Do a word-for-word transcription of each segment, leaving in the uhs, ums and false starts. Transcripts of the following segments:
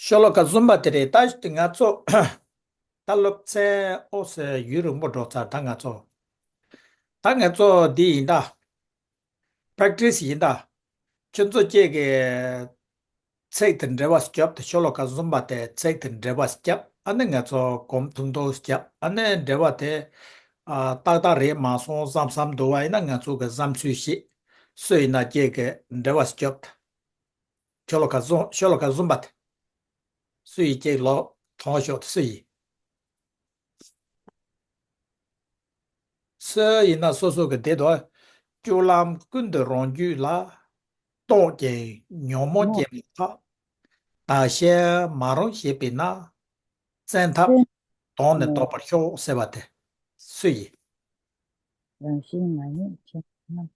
ཤོ་ལོ་ཀ་གསུམ་པ་དེ་རེད། ད་ང་ཚོ་ད་སློབ་ཚན་ཨོ་སེ་ཡུན་རིང་པོ་འགྲོ་ཚར། ད་ང་ཚོ་ད་ང་ཚོ་འདི་ཡིན་ད། པེག་ཊི་སི་ཡིན་ད། ཁྱོད་ཚོ་སྐྱེས་ཀྱི་ཚིག་དེ་འགྲེལ་བ་སྐྱོབ་དེ། ཤོ་ལོ་ཀ་གསུམ་པ་དེ་ཚིག་དེ་འགྲེལ་བ་སྐྱབས། ཨ་ནི་ང་ཚོ་གོམ་ཐུང་ཐུང་སྐྱབས། ཨ་ནི་འགྲེལ་བ་དེ་ཨ་ཏག་ཏག་རེད་མ་སོང་བསམ་བསམ་འདུག་བ་ཡིན་ན། ང་ཚོ་གི་བསམ་ཚུལ་བཤད། སུ་ཡིན་ན་སྐྱེས་ཀྱི་འགྲེལ་བ་སྐྱོབ་དེ། ཤོ་ལོ་ཀ་གསུམ། ཤོ་ལོ་ཀ་གསུམ་པ་དེ་སུ་ཡིས་ཀྱེ་ལོ་མཐོང་ཤོག་དེ་སུ་ཡིས། སུ་ཡིན་ན་སོ་སོ་གི་དེ་དོ། སྤྱོད་ལམ་ཀུན་ཏུ་རང་རྒྱུད་ལ། རྟོག་ཅིང་ཉོན་མོངས་སྐྱེས་མ་ཐག་བདག་གཞན་མ་རུངས་ཤེས་པས་ན། བཙན་ཐབས་དོང་ནས་བཟློག་པར་ཤོག་ཟེར་བ་དེ་སུ་ཡིས། རང་བཞིན་མ་ཡིན་ཕྱིར་ན།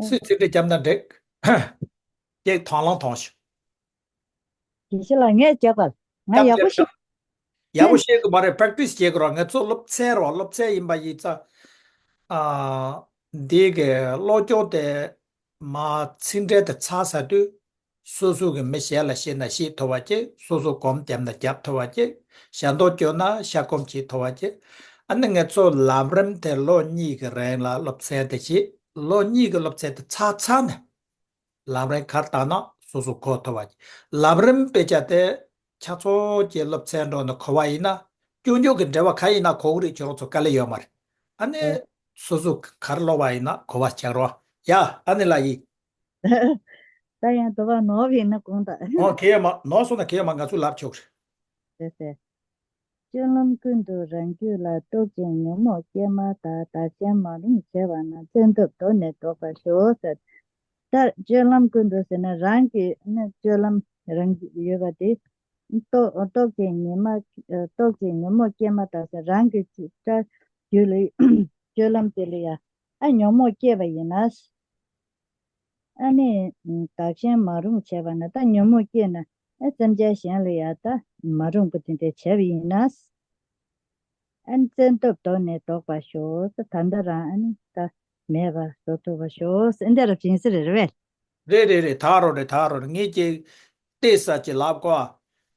སུས་ཚིག་འགྲེལ་བརྒྱབ་ན་འགྲིག་ཀྱེ་དང་བླངས་ཐོངས་ཤིག་དགེ་བཤེས་ལགས་ངས་རྒྱབ་པ། ང་ཡག་པོ་ཞིག་ཡག་པོ་ཤེས་ཀྱི་མ་རེད། པེག་ཊི་སི་བྱེད་དགོས་ར། ང་ཚོ་སློབ་ཚན་རོ། སློབ་ཚན་ཡིན་པ་ཡིན་ཙང་། ཨ། འདི་གི་སློབ་སྦྱོང་དེ་མ་ཚིག་འགྲེལ་དེ་ཚར་ཚར་དུས། སོ་སོ་གི་མི་གཞན་ལ་བཤད་ན་བཤད་ཐུབ་པ་ཅིག་སོ་སོ་གོམ་བརྒྱབ་ན་བརྒྱབ་ཐུབ་པ་ཅིག་ཞལ་འདོན་སྐྱོན་ན་ཞལ་གོམ་བྱེད་ཐུབ་པ་ཅིག་ཨ་ནི་ང་ཚོ་ལམ་རིམ་དེ་ལོ་གཉིས་ཀྱི་རིང་ལ་སློབ་ཚན་དེ་བྱེད། ལོ་གཉིས་ཀྱི་སློབ་ཚན་དེ་ཚར་ཚར་ནས། ལམ་རིམ་ག་རེ་བཏང་ན་སོ་སོ་གོ་ཐུབ་པ། ལམ་རིམ་དཔེ་ཆ་དེ་ཆ་ཚང་གི་སློབ་ཚན་འགྲོ་ནས་གོ་བ་ཡིན་ན། སྐྱོན་བརྗོད་ཀྱི་འགྲེལ་པ་ག་ཡིན་ན་གོ་གི་རེད། ཁྱོད་རང་ཚོ་དཀའ་ལས་ཡོད་མ་རེད། ཨ་ནི་ཨེ། སོ་སོ་ག་རེ་ཀློག་པ་ཡིན་ན་གོ་བ་ཆགས་རོགས། ཡ་ཨ་ནི་ལ་ཡིན། ད་ཡང་དོ་བ་ནོར་བ་ཡིན་ན་དགོངས་དག་ཨོ་གལ་ཡོད་མ། ནོར་སོང་ན་གལ་ཡོད་མ། ང་ཚོ་ལབ་ཆོག་རེད། ཟེར་ཟེར། སྤྱོད་ལམ་ཀུན་ཏུ་རང་རྒྱུད་ལ། རྟོག་ཅིང་ཉོན་མོངས་སྐྱེས་མ་ཐག་བདག་གཞན་མ་རུངས་བྱས་པ་ན། བཙན་ཐབས་དོང་ནས་བཟློག་པར་ཤོག་ཟེར། ད་སྤྱོད་ལམ་ཀུན་ཏུ་ཟེར་ན་རང་གི་ནི་སྤྱོད་ལམ་རང་རྒྱུད་ཡོད་པ་དེ། རྟོག་རྟོག་ཅིང་ཉོན་མ་རྟོག་ཅིང་ཉོན་མོངས་སྐྱེས་མ་ཐག་ཟེར། རང་གི་ཅི་ལྟར་རྒྱུད་ལ་སྤྱོད་ལམ་དེ་ལ་ཡང་ཨ་ཉོན་མོངས་སྐྱེས་པ་ཡིན་ན། ཨ་ནི་བདག་གཞན་མ་རུངས་བྱས་པ་ན། ད་ཉོན་མོངས་སྐྱེས་ན་ཨ་སེམས་ཅན་གཞན་ལ་ཡང་ད་མ་རུངས་པ་དེ་འདྲ་བྱས་པ་ཡིན་ན། ཨ་ནི་བཙན་ཐབས་དོང་ནས་བཟློག་པར་ཤོག་ད་ལྟ་རང་ཨ་ནི་ད་མེད་པ་བཟོ་ཐུབ་པར་ཤོག་འདི་འདྲ་ཅིག་ཡིན་ས་རེད་རེད་པས། རེད་རེད་རེད། ད་རོ་རེད། ད་རོ་རེད། ངས་ཀྱི་ཏེ་ས་ཀྱི་ལབ་གོ།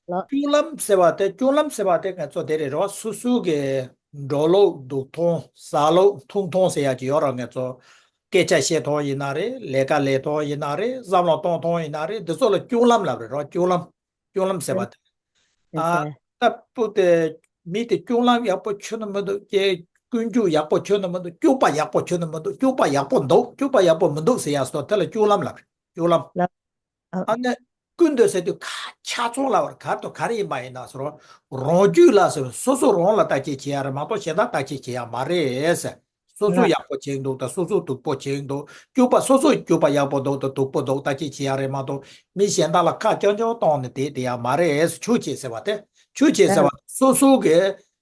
ལགས། སྤྱོད་ལམ་ཟེར་བ་དེ། སྤྱོད་ལམ་ཟེར་བ་དེ་ང་ཚོ་དེ་རེད་རོ། སོ་སོ་གི་འགྲོ་ལུགས་འདུག་སྟངས་ཟ་ལུགས་འཐུང་སྟངས་ཟེར་ཡ་ཅིག་ཡོད་རོ། ང་ཚོ་སྐད་ཆ་བཤད་སྟངས་ཡིན་ན་རེད། ལས་ཀ་ལས་སྟངས་ཡིན་ན་རེད། བསམ་བློ་གཏོང་སྟངས་ཡིན་ན་རེད། འདི་ཚོ་ལ་སྤྱོད་ལམ་ལབ་རེད་རོ། སྤྱོད་ལམ། སྤྱོད་ལམ་ཟེར་བ་དེ། ཨ། ད་སྤུ་དེ་མི་དེ་སྤྱོད་ལམ་ཡག་པོ་ཁྱོན་ནས་མི་འདུག་ཀྱེ། ཀུན་སྤྱོད་ཡག་པོ་ཁྱོན་ནས་མི་འདུག་སྤྱོད་པ་ཡག་པོ་ཁྱོན་ནས་མི་འདུག་སྤྱོད་པ་ཡག་པོ་འདུག་སྤྱོད་པ་ཡག་པོ་མི་འདུག་ཟེར་ཡ་སོགས་དེ་ལ་སྤྱོད་ལམ་ལབ་རེད། སྤྱོད་ལམ། ལབ། ཨ། ཨ་ནི་ཀུན་ཏུ་ཟེར་དུས་ཁ་ཆ་ཚང་ལ་བར་གར་དུ་ག་རེ་ཡིན་པ་ཡིན་ན་ཟེར་རོ། རང་རྒྱུད་ལ་ཟེར་སོ་སོ་རང་ལ་བརྟག་དཔྱད་བྱེད་ཡ་རེད་མ་གཏོགས་གཞན་དག་བརྟག་དཔྱད་བྱེད་ཡ་མ་རེད་ཟེར། སོ་སོ་ལ། ཡག་པོ་བྱེད་འདུག་དང་སོ་སོ་སྡུག་པོ་བྱེད་འདུག་སྤྱོད་པ་སོ་སོའི་སྤྱོད་པ་ཡག་པོ་འདུག་དང་སྡུག་པོ་འདུག་བརྟག་དཔྱད་བྱེད་ཡ་རེད་མ་གཏོགས་མི་གཞན་དག་ལ་ཁ་རྐྱང་རྐྱང་གཏོང་ནས་བསྡད་བསྡད་ཡ་མ་རེད་ཟེར། ཆོས་བྱེད་ཟེར་བ་དེ། ཆོས་བྱེད་ཟེར་ལ། བ་སོ་སོ་གི་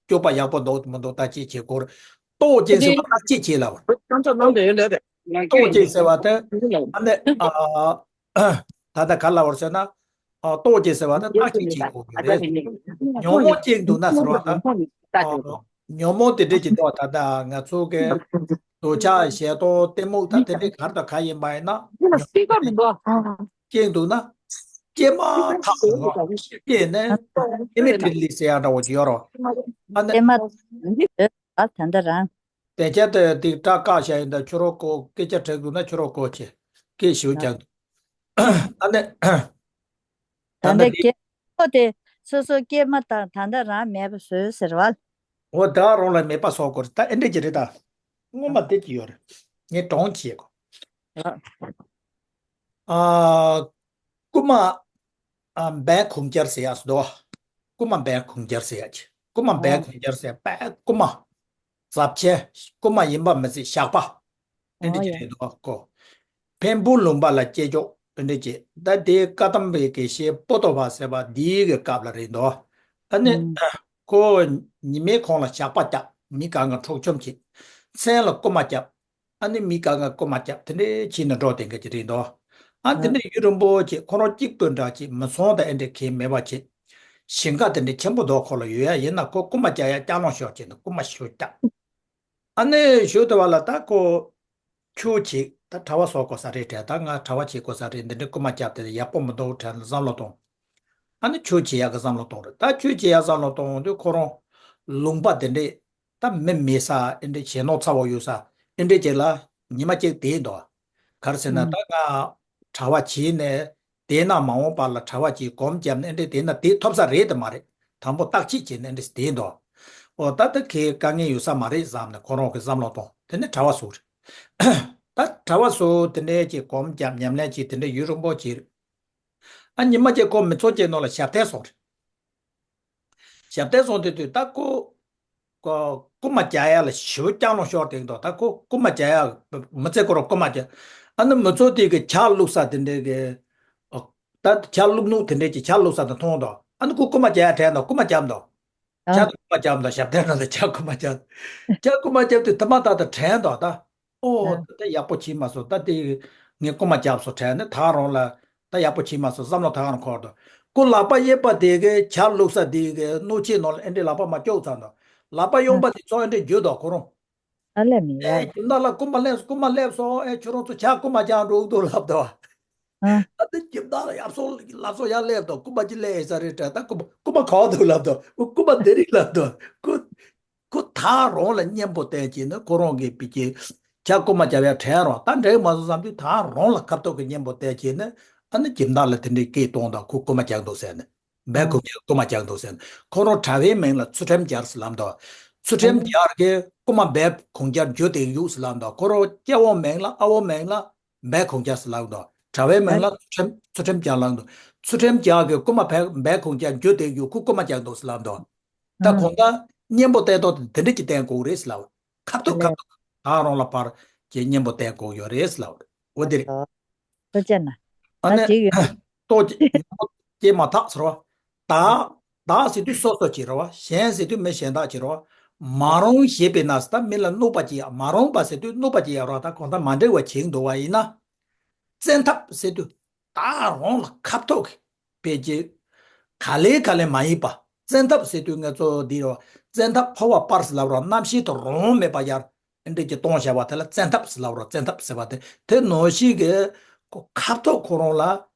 སྤྱོད་པ་ཡག་པོ་འདུག་མི་འདུག་བརྟག་དཔྱད་བྱེད་དགོས་རེད། རྟོག་ཅིང་ཟེར་བ་བརྟག་དཔྱད་བྱེད་ལབ། རྟོག་ཅིང་ཟེར་བ་དེ། ཨ་ནི་ཨ། ད་ལྟ་ག་ལ་བར་ཟེར་ན། ཨ། རྟོག་ཅིང་ཟེར་བ་ནི་བརྟག་དཔྱད་བྱེད་དགོས་ཀྱི་རེད། ཉོན་མོངས་སྐྱེས་འདུག་ན་ཟེར་བ་དང་། ཨ། ཉོན་མོངས་དེ་འདྲས་ཀྱི་ཐོག་ད་ལྟ་ང་ཚོ་གི་འདོད་ཆགས་ཞེ་སྡང་གཏི་མུག་ད་དེ་འདྲས་ག་རེ་དང་ག་ཡིན་པ་ཡིན་ན། ཉོན་མོངས་སྐྱེས་འདུག་ན། སྐྱེས་མ་ཐག་ཟེར་བ། སྐྱེས་ནས་ཨི་མི་ཌི་ཡེ་ཊི་ལི་ཟེར་ཡ་འདྲ་བོ་ཅིག་ཡོད་རོ། ཨ་ནི། སྐྱེས་མ་ཐག་ཨ་ད་ལྟ་རང་། དེ་ཆ་དེ་དེ་སྐྲ་བཀག་བཞག་ཡིན་ད་ཁྱོད་རང་ཀོ་སྐད་ཆ་དྲིས་འདུག་ན་ཁྱོད་རང་ཀོ་ཆེ། སྐད་ཞུ་ཀྱང་འདུག་ཨ་ནི། ད་ད་ལྟ་ལྟ་དེ། སྐྱེ་ཁོ་དེ་སོ་སོ་སྐྱེས་མ་ཐག་ད་ལྟ་རང་མེད་པ་བཟོས་ཟེར་བ། འོ་ད་རང་ལ་མེད་པ་བཟོ་དགོས་རེད། ད་ཨེ་འདྲ་ཅིག་རེད་ད། སྔོན་མ་དེ་ཅིག་ཡོད་རེད། ངས་གྲོངས་བྱེད་གོ། ཨ། རྐུ་མ། ཨ། འབེན་གུང་རྒྱལ་ཟེར་ཡག་སུ་དོ། རྐུ་མ་འབེན་གུང་རྒྱལ་ཟེར་ཡག་ཅིག་རྐུ་མ་འབེན་གུང་རྒྱལ་ཟེར་པས་རྐུ་མ། ཟབ་ཆེན། རྐུ་མ་ཡིན་པ་མི་སྲིད་ཞགས་པ། དེ་འདྲ་ཅིག་རེད་འདུག་གོ། འཕན་པོ་ལུང་པ་ལ་སྐྱེ་ཆོག་དེ་འདྲ་ཅིག་ད་དེ་བཀའ་གདམས་པའི་དགེ་བཤེས་པོ་ཏོ་བ་ཟེར་བ་འདིའི་གི་སྐབས་ལ་རེད་འདུག་ཨ་ནི། ཁོ་ཉི་མའི་གུང་ལ་ཞགས་པ་བརྒྱབ། མི་གང་ག་འཕྲོག་བཅོམ་བྱེད། མཚན་ལ་རྐུ་མ་བརྒྱབ། ཨ་ནི་མི་གང་ག་རྐུ་མ་བརྒྱབ་དེ་འདྲའི་ཕྱིན་ནས་འགྲོ་དེ་འགའ་ཅིག་རེད་འདུག་ཨ་དེ་འདྲའི་ཡུན་རིང་པོ་ཅིག་ཁོ་རང་གཅིག་པུ་འདྲ་ཅིག་མི་ཚང་དང་ཨེ་འདྲའི་གལ་མེད་པ་ཅིག་ཞིང་ཁ་དེ་འདྲའི་ཆེན་པོ་འདུག་ཁོ་ལ་ཡོད་ཡ་ཡིན་ན་ཁོ་རྐུ་མ་རྒྱག་ཡ་ལྕགས་ལོང་ཤོར་བྱས་ནས་རྐུ་མ་ཞུ་བརྒྱབ། ཨ་ནི་ཞུ་དེ་བ་ལ་ད་ཁོ་ཆུ་ཅིག་ད་གྲྭ་པ་བཟོ་དགོས་ས་རེད་དྲན། ད་ང་གྲྭ་པ་བྱེད་དགོས་ས་རེད། འདི་འདྲའི་རྐུ་མ་བརྒྱབ་དེ་ཡག་པོ་མི་འདུག་དྲན་བསམ་བློ་གཏོང་། ཨ་ནི་ཆོས་བྱེད་ཡག་གི་བསམ་བློ་གཏོང་རེད། ད་ཆོས་བྱེད་ཡག་བསམ་བློ་གཏོང་དུས་ཁོ་རང་ལུང་པ་དེ་འདྲས། ད་མི་མེད་ས་ཨེ་འདྲས་བྱེད་ནོར་ཚ་བོ་ཡོད་ས་ཨེ་འདྲས་ཅིག་ལ་ཉི་མ་གཅིག་བསྡད་འདུག་ག་རེ་ཟེར་ན། ཨང་། ད་ང་གྲྭ་པ་བྱས་ནས་བསྡད་ན་མ་འོངས་པ་ལ་གྲྭ་པ་ཅིག་གོམ་བརྒྱབ་ནས་ཨེ་འདྲས་བསྡད་ན་དེ་ཐོབ་ས་རེད་དེ་མ་རེད། དང་པོ་བརྟག་དཔྱད་བྱས་ནས་ཨེ་འདྲས་བསྡད་འདུག་འོ་ད་ད་ཁའི་དཀའ་ངལ་ཡོད་ས་མ་རེད་བསམ་ནས་ཁོ་རང་གི་བསམ་བློ་གཏོང་། དེ་ནས་གྲྭ་པ་ཚོ་རེད། ད་གྲྭ་པ་ཚོ་དེ་འདྲས་ཀྱི་གོམ་བརྒྱབ་ཉམས་ལེན་བྱས་དེ་འདྲས་ཡུན་རིང་པོ་བྱས་རེད། ཨ་ཉི་མ་གཅིག་ཁོ་མི་ཚོགས་ཅིག་ནང་ལ་ཞབས་བརྟན་སོང་རེད། ཞབས་བརྟན་སོང་དེ་དུས་ད་ཁོ་ཁོ་རྐུན་མ་རྒྱག་ཡ་ལ་ཞེ་པོ་སྐྱག་ལོང་ཤོར་བསྡད་འདུག་ད་ཁོ་རྐུན་མ་རྒྱག་ཡ་མི་ཚེ་ཁོ་རང་རྐུན་མ་རྒྱག་ཨ་ནི་མི་ཚོགས་དེ་གི་ཇ་བླུགས་ས་དེ་འདྲས་གི་ཨ་ད་ཇ་བླུགས་ནུས་དེ་འདྲས་ཀྱི་ཇ་བླུགས་ས་དེ་མཐོང་འདུག་ཨ་ནི་ཁོ་རྐུན་མ་རྒྱག་ཡ་དྲན་འདུག་རྐུན་མ་རྒྱབ་འདུག་ཇ་ཨ་དང་རྐུན་མ་རྒྱབ་འདུག་ཞབས་བརྟན་རང་དང་ཇ་རྐུན་མ་རྒྱབ། ཇ་རྐུན་མ་རྒྱབ་དུས་དེ་མ་ཐག་ཏུ་དྲན་འདུག་ད། ཨོ། ཨ་ད་ད་ཡག་པོ་བྱས་མ་སོང་། ད་དེ་ངས་རྐུན་མ་རྒྱབ་སོང་དྲན་ནས་ད་རང་ལ་ད་ཡག་པོ་བྱས་མ་སོང་བསམ་བློ་ད་ག་རང་འཁོར་འདུག་ཁོ་ལག་པ་གཡས་པ་དེ་གི་ཇ་བླུགས་ས་དེ་གི་སྣུམ་ཆས་ནང་ལ་ཨེ་འདྲས་ལག་པ་མར་བཅུག་ཚར་འདུག་ལག་པ་གཡོན་པ་དེ་ཚོ་ཨེ་འདྲས་འགྱུར་འདུག་ཁོ་རང་། ཨ་ལས་མི་ཡ། ཨེ་རྒྱུ་ནག་ལ་རྐུན་མ་སླེབས་སོང་། རྐུན་མ་སླེབས་སོང་། ཨེ་ཁྱོད་རང་ཚོ་ཇ་རྐུན་མ་རྒྱག་འགྲོ་གི་འདུག་ལབ་འདུག་ཨ། ད་ལྟ་རྒྱུ་ནག་ལ་ཡབ་སོང་ལབ་སོང་ཡར་སླེབས་འདུག་རྐུན་མ་ཅིག་སླེབས་ཡོད་ས་རེད་དྲན། ད་རྐུན་མ་རྐུན་མ་ག་པར་འདུག་ལབ་འདུག་རྐུན་མ་འདི་རེད་ལབ་འདུག་ཁོ་ཁོ་ད་རང་ལ་གཉེན་པོ་བསྟེན་བྱས་ནས་ཁོ་རང་གི་པི་ཀྱི་ཇ་རྐུན་མ་རྒྱབ་ཡ་དྲན་རོགས། ད་འགྲིག་མ་སོང་བསམ་དུས་ད་རང་ལ་ཁ་ཐུག་གི་གཉེན་པོ་བསྟེན་བྱས་ནས་ཨ་ནི་རྒྱུ་ནག་ལ་དེ་འདྲའི་སྐད་གཏོང་དང་ཁོ་རྐུན་མ་རྒྱག་འདུག་ཟེར་ནས། སྦས་ཁོང་རྒྱལ་རྐུན་མ་རྒྱག་འདུག་ཟེར་ནས། ཁོ་རང་གྲྭ་པའི་མིང་ལ་ཚུལ་ཁྲིམས་རྒྱལ་ཟེར་ལབ་འདུག་ཚུལ་ཁྲིམས་རྒྱལ་གྱིས་རྐུན་མ་སྦས་ཁོང་རྒྱལ་རྒྱུ་དེ་གཡུག་ཟེར་ལབ་འདུག་ཁོ་རང་སྐྱ་བོ་མིང་ལ་ཨ་བོ་མིང་ལ་སྦས་ཁོང་རྒྱལ་ཟེར་ལབ་འདུག་གྲྭ་པའི་མིང་ལ་ཚུལ་ཁྲིམས་ཚུལ་ཁྲིམས་རྒྱལ་ལབ་འདུག་ཚུལ་ཁྲིམས་རྒྱལ་གྱིས་རྐུན་མ་སྦས་སྦས་ཁོང་རྒྱལ་རྒྱུ་དེ་གཡུག་ཁོ་རྐུན་མ་རྒྱག་འདུག་ཟེར་ལབ་འདུག་ད་ཨང་། གང་ལྟར་གཉེན་པོ་བསྟེན་ཐོག་དེ་འདྲ་ཅིག་བསྟེན་དགོས་རེད་ཟེར་ལབ། ཁ་ཐུག་ཁ་ཐུག་ད་རང་ལ་ཕར་གྱི་གཉེན་པོ་བསྟེན་དགོས་ཡོད་རེད་ཟེར་ལབ་རེད། འོ་དེ་རེད། ཐུགས་རྗེ་གནང་། ཨ་ད་ནི་དེ་ཡོད། ཏོག་ཅིག་སྐྱེས་མ་ཐག་ཟེར་བ། བདག་བདག་ཟེར་དུས་སོ་སོ་ཅིག་རེད་བ། གཞན་ཟེར་དུས་མི་གཞན་དག་ཅིག་རེད་བ། མ་རུངས་ཞེས་པས་ན་ཟེར་ད་མི་ལ་གནོད་པ་ཅིག་ཡ། མ་རུངས་པ་ཟེར་དུས་གནོད་པ་ཅིག་ཡ་རེད་བ། ད་གང་ལྟར་མ་འགྲིག་པ་བྱེད་འདུག་པ་ཡིན་ན། བཙན་ཐབས་ཟེར་དུས། ད་རང་ལ་ཁ་ཐུག་གི་ཕལ་ཆེར་ག་ལེ་ག་ལེ་མ་ཡིན་པ། བཙན་ཐབས་ཟེར་དུས་ང་ཚོ་འདི་རེད་བ། བཙན་ཐབས་འཕོ་བ་སྤར་ཟེར་ལབ་ར། རྣམ་ཤེས་དེ་རང་དབང་མེད་པ་ཡར་འདྲེ་གྱི་གཏོང་བྱ་བ་དེ་ལ་བཙན་ཐབས་ཟེར་ལབ་ར། བཙན་ཐབས་ཟེར་བ་དེ་དེ་ནང་བཞིན་གྱི་ཁོ་ཁ་ཐུག་ཁོ་རང་ལ་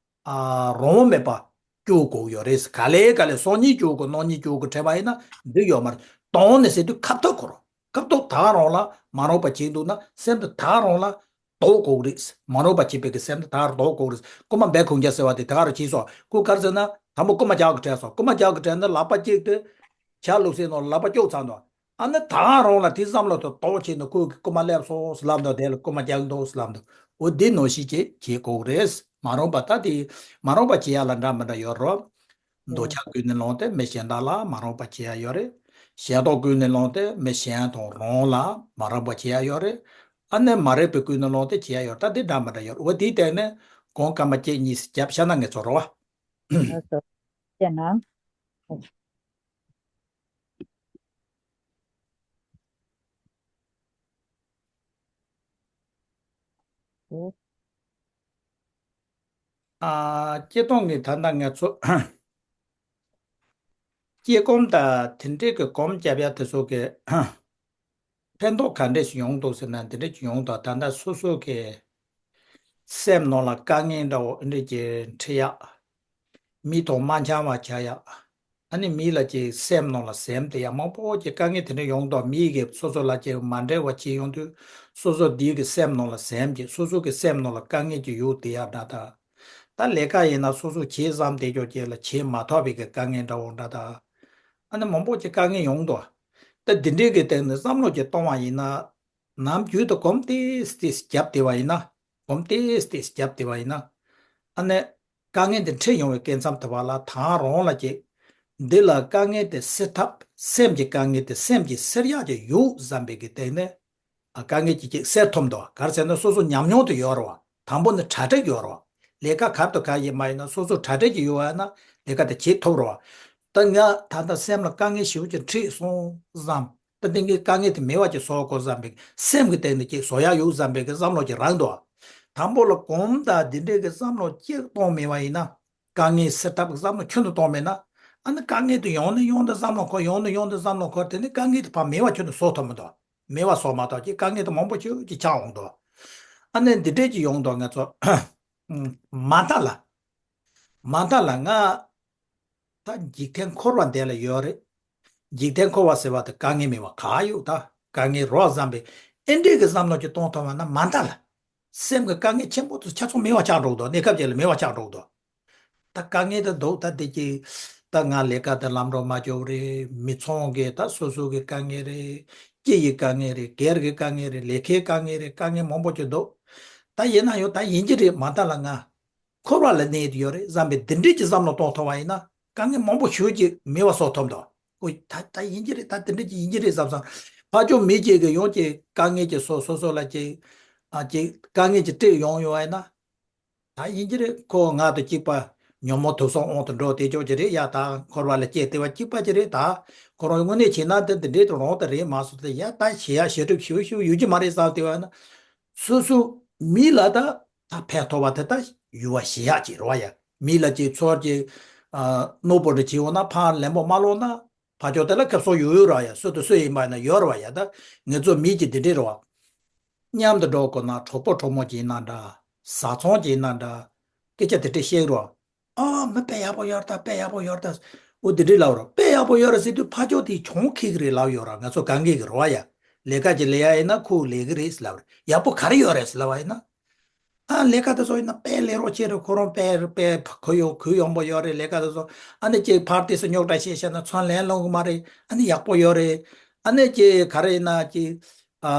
ཨ་རང་དབང་མེད་པ་སྐྱོ་དགོས་ཡོད་རེད། ག་ལེ་ག་ལེ་སང་ཉིན་སྐྱོ་དགོས་གནངས་ཉིན་སྐྱོ་དགོས་དྲན་པ་ཡིན་ན་འགྲིག་ཡོད་མ་རེད། དང་ནས་ཟེར་དུས་ཁ་ཐུག་ཁོ་རང་། སྐབས་ཐོག་ད་རང་ལ་མ་རུངས་པ་བྱས་འདུག་ན་སེམས་དེ་ད་རང་ལ་ལྡོག་དགོས་རེད། མ་རུངས་པ་བྱས་པའི་གི་སེམས་དེ་ད་ལྡོག་དགོས་རེད། རྐུན་མ་སྦས་ཁུངས་རྒྱག་ཟེར་བ་དེ་ད་ག་རུ་བྱས་སོང་། ཁོ་ག་རེ་ཟེར་ན་དང་པོ་རྐུན་མ་རྒྱག་གི་དྲན་སོང་། རྐུན་མ་རྒྱག་གི་དྲན་ན་ལག་པ་གཅིག་དེ་ཇ་བླུགས་སའི་ནང་ལ་ལག་པ་བཅུག་ཚར་འདུག་ཨ་ནི་ད་རང་ལ་དེ་བསམ་བློ་དེ་ལྡོག་བྱས་ནས་ཁོ་གི་རྐུན་མ་སླེབས་སོང་ཟེར་ལབ་འདུག་དེ་ལ་རྐུན་མ་རྒྱག་འདུག་ཟེར་ལབ་འདུག་འོ་འདི་ནང་བཞིན་བྱེད་བྱེད་དགོས་རེད། མ་རུངས་པ་ད་དེ་མ་རུངས་པ་བྱེད་ཡ་ལ་འདྲ་མི་འདྲ་ཡོད་རོགས། འདོད་ཆགས་ཀུན་ནས་བསླངས་ཏེ་མི་གཞན་དག་ལ་མ་རུངས་པ་བྱེད་ཡ་ཡོད་རེད། ཞེ་སྡང་ཀུན་ནས་བསླངས་ཏེ་མི་གཞན་དང་རང་ལ་མ་རུངས་པ་བྱེད་ཡ་ཡོད་རེད། ཨ་ནི་མ་རིག་པའི་ཀུན་ནས་བསླངས་ཏེ་བྱེད་ཡ་ཡོད་རེད། ད་འདི་འདྲ་མི་འདྲ་ཡོད་རེད། འོ་དེའི་སྟེང་ནས་གོང་སྐར་མ་གཅིག་གཉིས་རྒྱབ་བཞག་ན་ངེས་ཚོར་རོ། ལགས་སོ། བྱས་ན། ཨ། སྐྱེ་སྟོང་གི་ད་ལྟ་ང་ཚོ་སྐྱེ་སྒོམ་དང་དེ་འདྲའི་གི་སྒོམ་རྒྱབ་ཡ་དེ་ཚོ་གི་ཕན་ཐོགས་ག་འདྲས་ཤིག་ཡོང་འདུག་ཟེར་ན། དེ་འདྲས་ཅིག་ཡོང་འདུག་ད་ལྟ་སོ་སོ་གི་སེམས་ནང་ལ་དཀའ་ངལ་འདྲ་བོ་འདྲས་ཀྱི་འཕྲད་ཡ། མི་དང་མ་འཆམ་པ་ཆགས་ཡ། ཨ་ནི་མི་ལ་ཅིག་སེམས་ནང་ལ་སེམས་དེ་ཡང་མང་པོ་ཅིག་དཀའ་ངལ་དེ་འདྲ་ཡོང་དུས་མི་གིས་སོ་སོ་ལ་ཅིག་མ་འདྲ་བ་བྱེད་ཡོང་དུས་སོ་སོ་དེའི་གི་སེམས་ནང་ལ་སེམས་ཀྱི་སོ་སོ་གི་སེམས་ནང་ལ་དཀའ་ངལ་ཅིག་ཡོད་དེ་ཡ་འདྲ། ད་ད་ལས་ཀ་ཡིན་ན་སོ་སོ་བྱེད་བསམ་དེ་ཅོག་ཅིག་ལ་བྱེད་མ་ཐུབ་པའི་གི་དཀའ་ངལ་འདྲ་བོ་འདྲ། ད་ཨ་ནི་མང་པོ་ཅིག་དཀའ་ངལ་ཡོང་དུས་ད་འདི་འདྲའི་གི་སྟེང་ནས་བསམ་བློ་ཅིག་གཏོང་བ་ཡིན་ན། ནམ་རྒྱུན་དུ་སྒོམ་ཏོག་ཙམ་རྒྱབ་བསྡད་པ་ཡིན་ན། སྒོམ་ཏོག་ཙམ་རྒྱབ་བསྡད་པ་ཡིན་ན། ཨ་ནི། དཀའ་ངལ་དེ་འཕྲད་ཡོང་བའི་སྐབས་མཚམས་དེ་བ་ལ་ད་རང་ལ་ཅིག་འདི་ལ་དཀའ་ངལ་དེ་སེལ་ཐབས། སེམས་ཀྱི་དཀའ་ངལ་དེ་སེམས་ཀྱིས་སེལ་ཡག་ཅིག་ཡོད་བསམ་པའི་གི་སྟེང་ནས། ཨ། དཀའ་ངལ་ཅིག་ཅིག་སེལ་ཐུབ་འདུག་ག་རེ་ཟེར་ན་སོ་སོ་ཉམས་མྱོང་དེ་ཡོད་རེད་བ། དང་པོ་ནི་གྲ་སྒྲིག་ཡོད་རེད་བ། ལས་ཀ་ག་དང་ག་ཡིན་མ་ཡིན་ན་སོ་སོ་གྲ་སྒྲིག་ཅིག་ཡོད་པ་ཡིན་ན་ལས་ཀ་དེ་བྱེད་ཐུབ་རེད་བ། ད་ང་ད་ལྟ་སེམས་ལ་དཀའ་ངལ་ཞེ་པོ་ཅིག་འཕྲད་སོང་བསམ། ད་འདི་གི་དཀའ་ངལ་དེ་མེད་པ་ཅིག་བཟོ་དགོས་བསམ་པའི་སེམས་ཀྱི་སྟེང་ནས་ཅིག་བཟོ་ཡག་ཡོད་བསམ་པའི་གི་བསམ་བློ་ཅིག་རག་འདུག་དང་པོ་ལ་གོམས་དང་འདི་འདྲའི་གི་བསམ་བློ་ཅིག་གཏོང་མེད་པ་ཡིན་ན། དཀའ་ངལ་སེལ་ཐབས་ཀྱི་བསམ་བློ་ཁྱོན་དུ་གཏོང་མེད་ན། ཨ་ནི་དཀའ་ངལ་དེ་ཡོང་ནས་ཡོང་དུས་བསམ་བློ་འཁོར། ཡོང་ནས་ཡོང་དུས་བསམ་བློ་འཁོར། དེ་ནི་དཀའ་ངལ་དེ་ཕར་མེད་པ་ཁྱོན་དུ་བཟོ་ཐུབ་མི་འདུག་མེད་པ་བཟོ་མ་ཐུབ་ཀྱི་དཀའ་ངལ་དེ་མང་པོ་ཅིག་ཅིག་ཆགས་འོང་འདུག་ཨ་ནི་འདི་འདྲའི་ཅིག་ཡོང་འདུག་ང་ཚོ་མ་མཐའ་ལ། མ་མཐའ་ལ་ང་ ད་འཇིག་རྟེན་འཁོར་བ་འདི་ལ་ཡོད་རེད། འཇིག་རྟེན་འཁོར་བ་ཟེར་བ་དེ་དཀའ་ངལ་མེད་པ་ག་ཡོད། ད་དཀའ་ངལ་རོ་བསམ་པའི་ཨེ་འདྲས་ཀྱི་བསམ་བློ་ཅིག་གཏོང་ཐུབ་པ་ན་མ་མཐའ་ལ། སེམས་ཀྱི་དཀའ་ངལ་ཆེན་པོ་དེ་ཆ་ཚང་མེད་པ་ཆགས་འགྲོ་གི་འདུག་གནས་སྐབས་ཅིག་ལ་མེད་པ་ཆགས་འགྲོ་གི་འདུག་ད་དཀའ་ངལ་དེ་འདུག་ད་དེ་ཀྱི་ད་ང་ལས་ཀ་དེ་ལམ་འགྲོ་མ་འཇོག་རེད། མི་ཚང་གི་ད་སོ་སོ་གི་དཀའ་ངལ་རེད། སྤྱི་ཡི་དཀའ་ངལ་རེད། སྒེར་གྱི་དཀའ་ངལ་རེད། ལས་ཀའི་དཀའ་ངལ་རེད། དཀའ་ངལ་མང་པོ་ཅིག་འདུག་ད་ཡིན་ན་ཡང་ད་ཡིན་གྱི་རེད། མ་མཐའ་ལ་ང་འཁོར་བ་ལ་གནས་ཡོད་རེད་བསམ་པའི་འདི་འདྲས་ཀྱི་བསམ་བློ་གཏོང་ཐུབ་པ་ཡིན་ན་དཀའ་ངལ་མང་པོ་ཞེ་ཅིག་མེད་པ་བཟོ་ཐུབ་འདུག་ཨོ་ད་ད་ཡིན་གྱི་རེད། ད་འདི་འདྲས་ཀྱི་ཡིན་གྱི་རེད་བསམ་སོང་། ཕར་ཕྱོགས་མི་གཅིག་གིས་ཡང་ཅིག་དཀའ་ངལ་ཅིག་སོ་སོ་སོ་ལ་ཅིག་ཨ་ཅིག་དཀའ་ངལ་ཅིག་སྤྲད་ཡོང་ཡོང་བ་ཡིན་ན། ད་ཡིན་གྱི་རེད། ཁོ་ང་དང་གཅིག་པ་ཉོན་མོངས་དུག་གསུམ་དབང་དུ་འགྲོ་དེ་ཅོག་ཅིག་རེད་ཡ། ད་འཁོར་བ་ལ་སྐྱེས་དེ་བ་གཅིག་པ་ཅིག་རེད། ད་ཁོ་རང་དངོས་གནས་བྱས་ན་འདི་འདི་འདྲའི་དུ་རང་དུ་རེད་མ་སོང་དེ་ཡ། ད་ཞེ་ཡ་ཞེ་དྲུག་ཞུ་ཞུ་ཡོད་ཀྱི་མ་རེད་བསམ་དེ་བ་ན། སོ་སོ་མི་ལ་ད་ད་ཕན་ཐོགས་པ་དེ་ད་ཡུལ་བ་ཞེ་ཡག་ཅིག་རེད་བ་ཡ། མི་ལ་ཅིག་ཚོར་ཅིག་གནོད་པོ་འདྲ་བྱེད་འོང་ན་ཕར་ལན་པོ་མ་སློག་ན། ཕར་ཕྱོགས་དེ་ལ་ཁེ་བཟང་ཡོད་ཡོད་ར་ཡ། སུ་དང་སུ་ཡིན་པ་ཡིན་ན་ཡོད་ར་བ་ཡ། ད་ངེད་ཚོ་མི་གཅིག་འདི་འདྲས་རེད་བ། མཉམ་དུ་འགྲོ་དགོས་ན་གྲོགས་པོ་གྲོགས་མོ་གཅིག་ཡིན་ན་འདྲ། བཟའ་ཚང་གཅིག་ཡིན་ན་འདྲ། སྐད་ཆ་དེ་འདྲས་བཤད་རོགས། ཨ་མི་དཔེ་ཡག་པོ་ཡོད་རེད་ད། དཔེ་ཡག་པོ་ཡོད་རེད་ད། འོ་དེ་འདྲས་ལབ་རོགས། དཔེ་ཡག་པོ་ཡོད་རེད་ཟེར་དུས་ཕར་ཕྱོགས་དེ་གྱོང་ཁེགས་རེད་ལབ་ཡོད་ར། ང་ཚོ་གང་གིས་གི་རེད་བ་ཡ། ལས་ཀ་ཅིག་ལས་ཡ་ཡིན་ན་ཁོས་ལས་གི་རེད་ཟེར་ལབ་རེད། ཡག་པོ་ག་རེ་ཡོད་རེད་ཟེར་ལབ་པ་ཡིན་ན། ཨ་ལས་ཀ་དེ་ཚོ་ཡིན་ན་དཔེ་ལས་རོགས་བྱེད་རེད། ཁོ་རང་དཔེ་དཔེ་གུ་ཡངས་གུ་ཡངས་པོ་ཡོད་རེད། ལས་ཀ་དེ་ཚོ་ཨ་ནི་ཅིག་ཕར་དེ་ཚོ་རྙོག་དྲ་བཤད་བཤད་ན་ཚོན་ལན་སློང་གི་མ་རེད། ཨ་ནི་ཡག་པོ་ཡོད་རེད། ཨ་ནི་ཅིག་ག་རེ་ཡིན་ན་ཅིག་ཨ་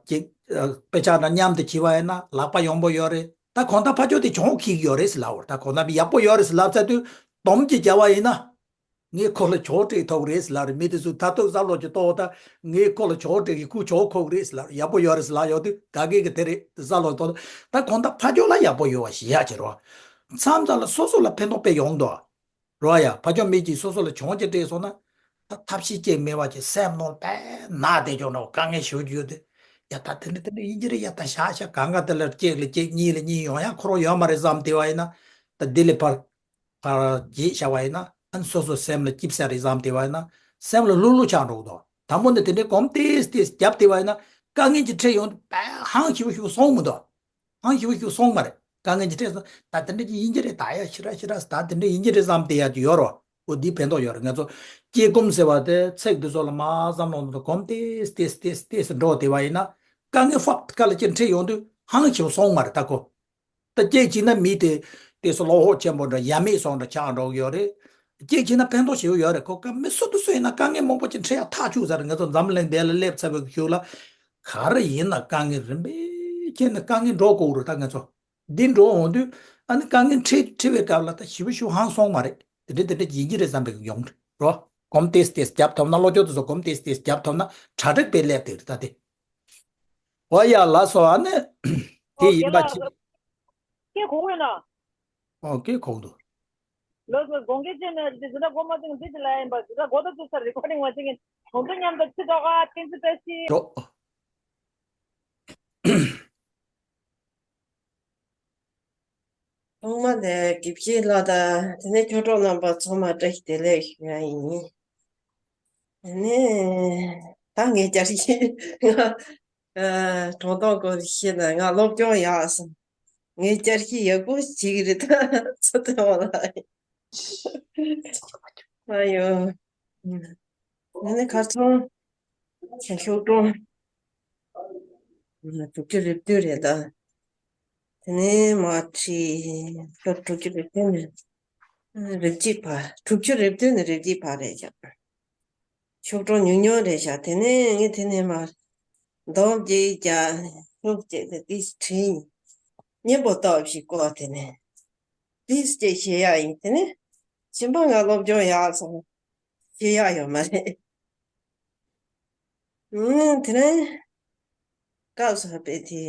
ཅིག་ཨ་དཔེ་ཆ་འདྲ་མཉམ་དུ་བྱས་པ་ཡིན་ན་ལག་པ་ཡངས་པོ་ཡོད་རེད། ད་གང་ལྟར་ཕར་ཕྱོགས་དེ་གྱོང་ཁེགས་ཡོད་རེད་ཟེར་ལབ་པ་རེད། ད་གང་ལྟར་ཡག་པོ་ཡོད་རེད་ཟེར་ལབ་ཚར་དུས་སྡོམ་གཅིག་བརྒྱབ་པ་ཡིན་ན། ངས་ཁོ་ལ་གྱོང་སྤྲད་ཐུབ་རེད་ཟེར་ལབ་རེད། མི་དེ་ཚོས་ད་དུང་བསམ་བློ་ཅིག་གཏོང་ད། ངས་ཁོ་ལ་གྱོང་སྤྲད་གི་ཁོས་གྱོང་ཁུག་རེད་ཟེར་ལབ་རེད། ཡག་པོ་ཡོད་རེད་ཟེར་ལབ་ཡོང་དུས་ག་གེ་གི་དེ་རེད་བསམ་བློ་གཏོང་ད། ད་གང་ལྟར་ཕར་ཕྱོགས་ལ་ཡག་པོ་ཡོད་པ་ཞེ་ཡག་ཅིག་རོ། མཚམས་མཚམས་ལ་སོ་སོ་ལ་ཕན་ཐོགས་དཔེ་ཡོང་འདུག་རོ་ཡ། ཕར་ཕྱོགས་མི་གཅིག་སོ་སོ་ལ་གྱོང་ཅིག་སྤྲད་སོང་ན། ད་ཐབས་ཤེས་ཅིག་མེད་པ་ཅིག་སེམས་ནང་དཔེ་ན་དེ་ཅོག་འདྲ་བོ་དཀའ་ངལ་ཞེ་པོ་ཅིག་ཡོད་དུས། ཡ་ད་དེ་འདྲ་དེ་འདྲ་ཡིན་གྱི་རེད་ཡ། ད་བཞག་བཞག་གང་ག་དེ་ལ་གཅིག་ལ་གཅིག་གཉིས་ལ་གཉིས་ཡོང་ཡ་ཁོ་རང་ཡོད་མ་རེད་བསམ་བསྡད་པ་ཡིན་ན། ད་འདི་ལས་ཕར་ཕར་བརྗེད་བཞག་པ་ཡིན་ན། ཨ་ནི་སོ་སོ་སེམས་ལ་སྐྱིད་ས་རེད་བསམ་བསྡད་པ་ཡིན་ན། སེམས་ལ་ལྷུག་ལྷུག་ཆགས་འགྲོ་གི་འདུག་དང་པོ་ནས་དེ་འདྲའི་གོམ་ཏེས་ཏེས་བརྒྱབ་བསྡད་པ་ཡིན་ན། དཀའ་ངལ་གྱི་འཕྲད་ཡོང་དུས་དཔེ་ཧང་ཞེ་པོ་ཞེ་པོ་སོང་མི་འདུག་ཧང་ཞེ་པོ་ཞེ་པོ་སོང་མ་རེད། དཀའ་ངལ་གྱི་འཕྲད་སོང་། ད་དེ་འདྲ་ཅིག་ཡིན་གྱི་རེད། ད་ཡ་ཤི་ར་ཤི་ར་ད་དེ་འདྲ་ཡིན་གྱི་རེད་བསམ་བསྡད་ཡ་ཅིག་ཡོད་རེད་བ། འོ་འདི་ཕན་ཐོགས་ཡོད་རེད། ང་ཚོ་སྐྱེ་གོམས་ཟེར་བ་དེ་ཚིག་འདི་ཚོ་ལ་མར་བསམ་བློ་གཏོང་དུས་གོམ་ཏེས་ཏེས་ཏེས་ཏེས་འགྲོ་བསྡད་པ་ཡིན་ན། དཀའ་ངལ་ཧྥབ་ཁ་ལ་ཅིག་འཕྲད་ཡོང་དུས་ཧང་ཞེ་པོ་སོང་མ་རེད་ད་ཁོ། ད་སྐྱེས་ཕྱིན་ན་མི་དེ་དེ་ཚོ་བློ་ཁོག་ཆེན་པོ་འདྲ་ཡ་མེད་སོང་འདྲ་ཆགས་འགྲོ་གི་ཡོད་རེད། སྐྱེས་ཕྱིན་ན་ཕན་ཐོགས་ཞེ་པོ་ཡོད་རེད། ཁོ་ཀ་མི་སུ་དང་སུ་ཡིན་ན་དཀའ་ངལ་མང་པོ་ཅིག་འཕྲད་ཡ་ཐག་ཆོད་ས་རེད། ང་ཚོ་འཛམ་གླིང་འདི་ལ་སླེབས་ཚར་བའི་གཞུག་ལ་ག་རེ་ཡིན་ན་དཀའ་ངལ་རིམ་པས་བྱས་ནས་དཀའ་ངལ་འགྲོ་དགོས་རེད། ད་ང་ཚོ་འདི་འགྲོ་འོང་དུས་ཨ་ནི་དཀའ་ངལ་འཕྲད་འཕྲད་པའི་སྐབས་ལ་ད་ཞེ་པོ་ཞེ་པོ་ཧང་སོང་མ་རེད། དེ་འདྲ་དེ་འདྲ་ཡིན་གྱི་རེད་བསམ་པའི་ཡོང་རེད་རོ། གོམ་ཏེས་ཏེས་བརྒྱབ་ཐུབ་ན་བློ་སྦྱོང་དེ་ཚོ་གོམ་ཏེས་ཏེས་བརྒྱབ་ཐུབ་ན་གྲ་སྒྲིག་པའི་སླེབས་དེ་རེད་ད་དེ། ཨོ་ཡ་ལགས་སོ། ཨ་ནི་དེ་ཨོ་ཡིན་པ་རྒན་ལགས། ཅི། སྐད་གོ་གི་ཡོད་ན། ཨོ་སྐད་གོ་གི་འདུག་ལགས་སོ། དགོངས་འགལ་བྱས་ན་འདི་འཛིན་གྲྭ་འགོ་མ་བཙུགས་འདི་ཅི་ལ་ཡིན་པ། འཛིན་གྲྭ་འགོ་ད་བཙུགས་ས་རེ་ཀོར་ཌིང་མ་བྱེད་མཁན་གྲོང་ཚོ་མཉམ་དུ་ཁྲིད་ཐོག་ཨ་བསྟན་འཛིན་བཀྲ་ཤིས། འགྲོ། ཐོག་མ་ནས་དགེ་བཤེས་ལགས་དང་དེ་ནས་ཆོས་གྲོགས་རྣམ་པ་ཚང་མ་བཀྲ་ཤིས་བདེ་ལེགས་ཞུ་ཡ་ཡིན། དེ་ནས་ད་ངས་བསྐྱར་ཞིབ་ང་ཨ་གྲོང་ཐོག་སྐོར་བཤད་ན་ང་སློབ་སྦྱོང་ཡག་སོང་། ངས་བསྐྱར་ཞིབ་ཡག་པོ་བྱེད་ཀྱི་རེད་ད་ཚོ་ཐོན་བ་ལ། ཨ་ཡོ། ང་ནི་ཁ་ཚོན་ཞག་ཤོག་གྲངས་དྲུག་ཅུ་རེ་བདུན་རེད་ད། དེ་ནས་མ་ཁྲི་ཤོག་དྲུག་ཅུ་རེ་བདུན་རེ་བརྒྱད་བར་དྲུག་ཅུ་རེ་བདུན་ནས་རེ་བརྒྱད་བར་རེད་ཤག་ཤོག་གྲངས་ཉུང་ཉུང་རེད་ཤག་དེ་ནས་ངས་དེ་ནས་མ་འདོམས་བྱས་ཀྱང་ཤོག་བྱས་ཏེ་ཏིས་བྲིས་ཡིན། སྙན་པོ་ཏོག་ཞིག་བཀོད་དེ་ནས་ཏིས་བྱས་བཤད་ཡག་ཡིན། དེ་ནས་གཞན་པ་ང་སློབ་སྦྱོང་ཡག་སོང་། བཤད་ཡག་ཡོད་མ་རེད། ཨུམ་དེ་ནས་སྐབས་སུ་བབས་པའི་དེ་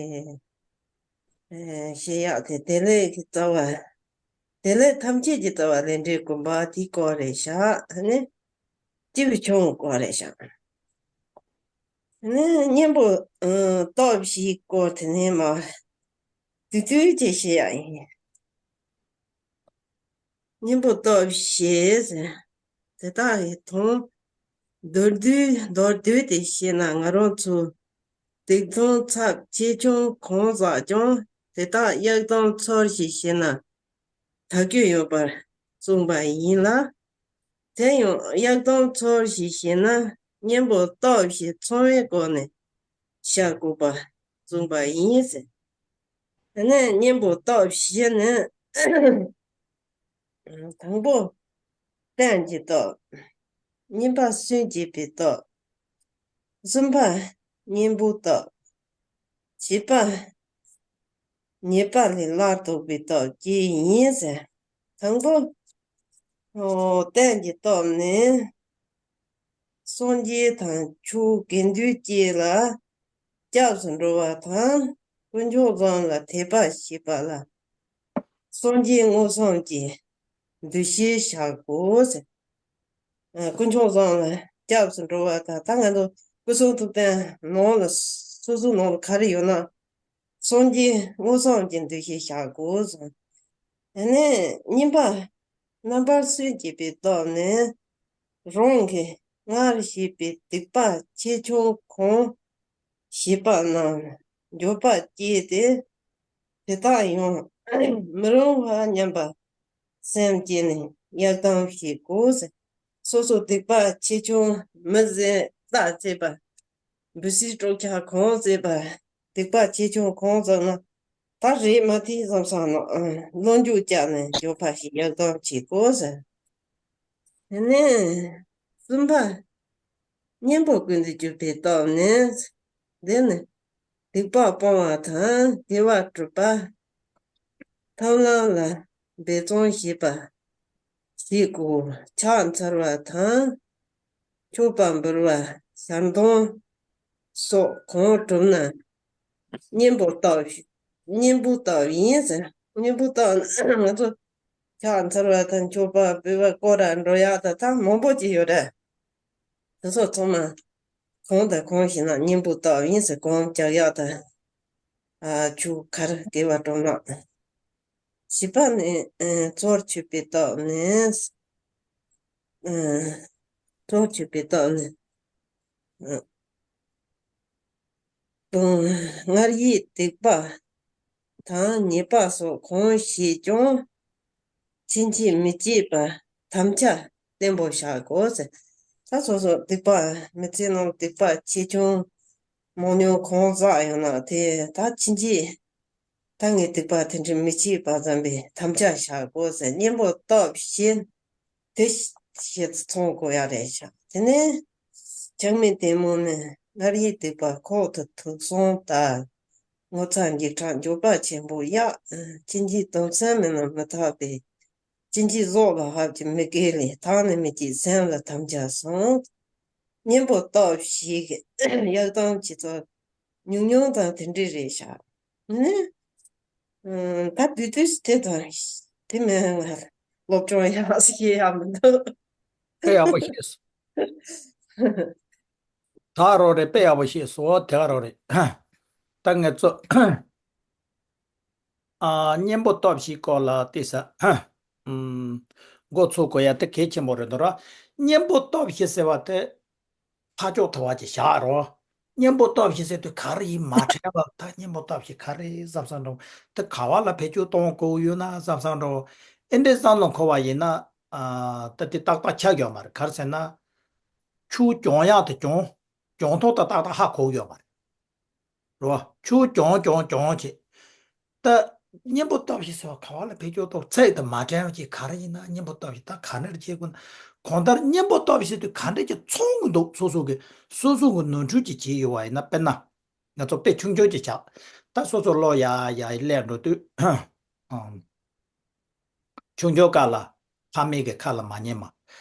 ཨེ་བཤད་ཡག་དེ་བདེ་ལེགས་ཀྱི་རྩ་བ། བདེ་ལེགས་ཐམས་ཅད་ཀྱི་རྩ་བ་ལས་འབྲས་དགོན་པ་དེའི་སྐོར་རེད་ཤག་དེ་ནས་སྤྱི་བོ་ཆུང་སྐོར་རེད་ཤག་དེ་ནས་སྙན་པོ་ཨ་སྟོབས་བཞིའི་སྐོར་དེ་ནས་མ་བསྡུས་བསྡུས་ཅིག་བཤད་ཡག་ཡིན། སྙན་པོ་སྟོབས་བཞི་ཟེར། དེ་དག་གི་དོན་མདོར་བསྡུས་མདོར་བསྡུས་ཏེ་བཤད་ན་ང་རང་ཚོ་སྡིག་ལྟུང་ཚབས་ཆེ་ཆུང་གང་བསགས་ཀྱང་དེ་དག་གཡོལ་དང་ཚོར་ཞིང་བྱས་ན་དག་རྒྱུ་ཡོད་པར་གསུངས་པ་ཡིན་ལ། དེ་ཡང་གཡག་དམ་ཚོར་ཞེས་བཤད་ན་གཉེན་པོ་སྟོབས་ཞེས་ཚང་བའི་སྒོ་ནས་བཞག་དགོས་པ་གསུངས་པ་ཡིན་ཟེར། དེ་ནས་གཉེན་པོ་སྟོབས་བཞི་ནི། དང་པོ་རྟེན་གྱི་སྟོབས། གཉིས་པ་སུན་འབྱིན་པའི་སྟོབས། གསུམ་པ་གཉེན་པོའི་སྟོབས། བཞི་པ་ཉེས་པ་ལས་སླར་ལྡོག་པའི་སྟོབས་བཅས་ཡིན་ཟེར། དང་པོ། ཨོ། རྟེན་གྱི་སྟོབས་ནི། སངས་རྒྱས་དང་ཆོས་དགེ་འདུན་བཅས་ལ་སྐྱབས་སུ་འགྲོ་བ་དང་། དཀོན་མཆོག་གསུམ་ལ་དད་པ་བྱེད་པ་ལ་སངས་རྒྱས་མངོན་སུམ་གྱི་འདུ་ཤེས་བཞག་དགོས་ཟེར། ཨ། དཀོན་མཆོག་གསུམ་ལ་སྐྱབས་སུ་འགྲོ་བ་དང་། ད་ང་ཚོ་སྐུ་གསུང་ཐུགས་རྟེན་ནང་ལ་སོ་སོའི་ནང་ལ་ག་རེ་ཡོད་ན། སངས་རྒྱས་མངོན་སུམ་གྱི་འདུ་ཤེས་བཞག་དགོས་གསུངས། དེ་ནས་གཉིས་པ། རྣམ་པར་སུན་འབྱིན་པའི་སྟོབས་ནི། རང་གིས་སྔར་བྱས་པའི་སྡིག་པ་ཆེ་ཆུང་གང་བྱས་པ་རྣམས་འགྱོད་པ་སྐྱེས་ཏེ། དེ་དག་ཡང་མི་རུང་བ་སྙམ་པ་སེམས་བསྐྱེད་ནས་གཡག་དམ་བྱེད་དགོས། སོ་སོའི་སྡིག་པ་ཆེ་ཆུང་མི་བརྩི་བརྟག་དཔྱད་པ། འབུ་སྲིན་སྲོག་ཆགས་གང་བརྩིས་པ། སྡིག་པ་ཆེ་ཆུང་གང་བརྩམས་ན། ད་རེད་མ་ཐེ་བསམ་བསམ་ན། ཨ། བློ་འགྱོད་བཅག་ནས་འགྱོད་པ་ཞིག་གཡག་དམ་བྱེད་དགོས་ཟེར། དེ་ནས་གསུམ་པ། གཉེན་པོ་ཀུན་ཏུ་གྱུར་པའི་སྟོབས་ནི། འདི་ནི་སྡིག་པ་སྤོང་བ་དང་དགེ་བ་སྒྲུབ་པ། ཐབས་ལམ་ལ་འབད་བརྩོན་བྱེད་པ་ཞིག་གོ། ཕྱག་འཚལ་བ་དང་། མཆོད་པ་འབུལ་བ། ཞལ་འདོན་སོགས་གང་བསྒྲུབས་ན་གཉེན་པོ་སྟོབས། གཉེན་པོ་སྟོབས་ཡིན་ཟེར། གཉེན་པོ་སྟོབས་ང་ཚོ་ཕྱག་འཚལ་བ་དང་མཆོད་པ་འབུལ་བ་སྐོར་ར་འགྲོ་ཡག་ད་ད་མང་པོ་ཅིག་ཡོད་རེད། དེ་ཚོ་ཚང་མ་གང་དང་གང་བྱས་ན་གཉེན་པོ་སྟོབས་ཡིན་ཟེར། གང་རྒྱག་ཡག་ད། ཨ། ཆུ་ཁར་དགེ་བ་སྒྲུབ་ན། བཞི་པ་ནི། ཨ། ཚོར་ཆུད་པའི་སྟོབས་ནི། ཨ། ཚོར་ཆུད་པའི་སྟོབས་ནི། ཨ། སྔར་བྱས་སྡིག་པ་དང་ཉེས་པ་སོགས་གང་བྱས་ཀྱང་ཕྱིན་ཆད་མི་བྱེད་པར་དམ་བཅའ་བརྟན་པོ་བཞག་དགོས་ཟེར། ད་སོ་སོ་སྡིག་པ་མི་ཚེ་ནང་སྡིག་པ་ཆེ་ཆུང་མང་ཉུང་གང་བསགས་ཡོད་ན་དེ་ད་ཕྱིན་ཆད། ད་ངས་སྡིག་པ་དེ་འདྲ་མི་བྱེད་པ་བསམ་པའི་དམ་བཅའ་བཞག་དགོས་ཟེར། གཉེན་པོ་སྟོབས་བཞི་དེ་བཞི་ཚང་དགོས་ཡ་རེད་ཤག་དེ་ནས་ཆགས་མེད་ལྟད་མོ་ནི། སྔར་བྱས་སྡིག་པ་ཁོག་ཏུ་དུག་གསུམ་ལྟར། ངོ་ཚ་འཇིགས་སྐྲག་འགྱོད་པ་ཆེན་པོ་གཡག་ཕྱིན་ཆད་དུམ་ཚན་མིན་ན་མི་ཐར་པའི། ཕྱིན་ཆད་བཟོད་པ་ཧབ་ཀྱིས་མི་དགེ་ལས། ཐར་ནི་མི་བྱེད་སེམས་ལ་དམ་བཅའ་བཟུང་། གཉེན་པོ་སྟོབས་བཞི་གི་གཡག་དམ་བྱེད་ཚུལ་ཉུང་ཉུང་དང་དེ་འདྲ་རེད་ཤག་ནི། ཨ། ད་དུས་དུས་དེ་དང་དེ་མིན་ང་སློབ་སྦྱོང་ཡག་ཞིག་ཡག་མི་འདུག་དཔེ་ཡག་པོ་ཤེས་སོང་། ད་རོ་རེད། དཔེ་ཡག་པོ་ཤེས་སོང་། དེ་ག་རོ་རེད། ད་ངས་ཚོ། ཨ། གཉེན་པོ་སྟོབས་བཞིའི་སྐོར་ལ་བལྟས་ས། ཨམ། འགོ་ཚུགས་དགོས་ཡ་དེ་གལ་ཆེན་པོ་རེད་འདུག་ར། གཉེན་པོ་སྟོབས་བཞི་ཟེར་བ་དེ་ཕར་ཕྱོགས་དུ་བ་ཅིག་བཞག་རོགས། གཉེན་པོ་སྟོབས་བཞི་ཟེར་དུས་ག་རེ་ཡིན་མ་དྲན་པ། ད་གཉེན་པོ་སྟོབས་བཞི་ག་རེ་བསམ་བསམ་འགྲོ། དེ་ག་བ་ལ་བེད་སྤྱོད་གཏོང་དགོས་ཡོད་ན་བསམ་བསམ་འགྲོ། ཨེ་འདྲའི་བསམ་བློ་འཁོར་བ་ཡིན་ན། ཨ། ད་དེ་ཏག་ཏག་ཆགས་ཡོད་མ་རེད། ག་རེ་ཟེར་ན། ཆུ་གྱོང་ཡག་དེ་གྱོང་། གྱོང་ཐོག་ད་ཏག་ཏག་ཧ་གོ་གི་ཡོད་མ་རེད། རོ། ཆུ་གྱོང་གྱོང་གྱོང་བྱེད། ད་གཉེན་པོ་སྟོབས་བཞི་ཟེར་བ་ག་བ་ལ་བེད་སྤྱོད་གཏོང་ཚད་དུ་མ་དྲན་བ་ཅིག་ག་རེ་ཡིན་ན། གཉེན་པོ་སྟོབས་བཞི་ད་ག་ནས་བྱེད་དགོས་ན། གང་ལྟར་གཉེན་པོ་སྟོབས་བཞི་དུས་ག་འདྲ་ཅིག་ཚོང་གི་འདུག་སོ་སོ་གི་སོ་སོ་གི་ནོར་འཁྲུལ་ཅིག་བྱས་ཡོད་བ་ཡིན་ན། དཔེར་ན་ང་ཚོ་དཔེ་ཆུང་ཆུང་ཅིག་བཞག་ད་སོ་སོ་ལོ་ཡར་ཡར་སླེབས་འགྲོ་དུས། ཨང་། ཆུང་ཆུང་སྐབས་ལ་ཕ་མའི་གི་ཁ་ལ་མ་ཉན་པ།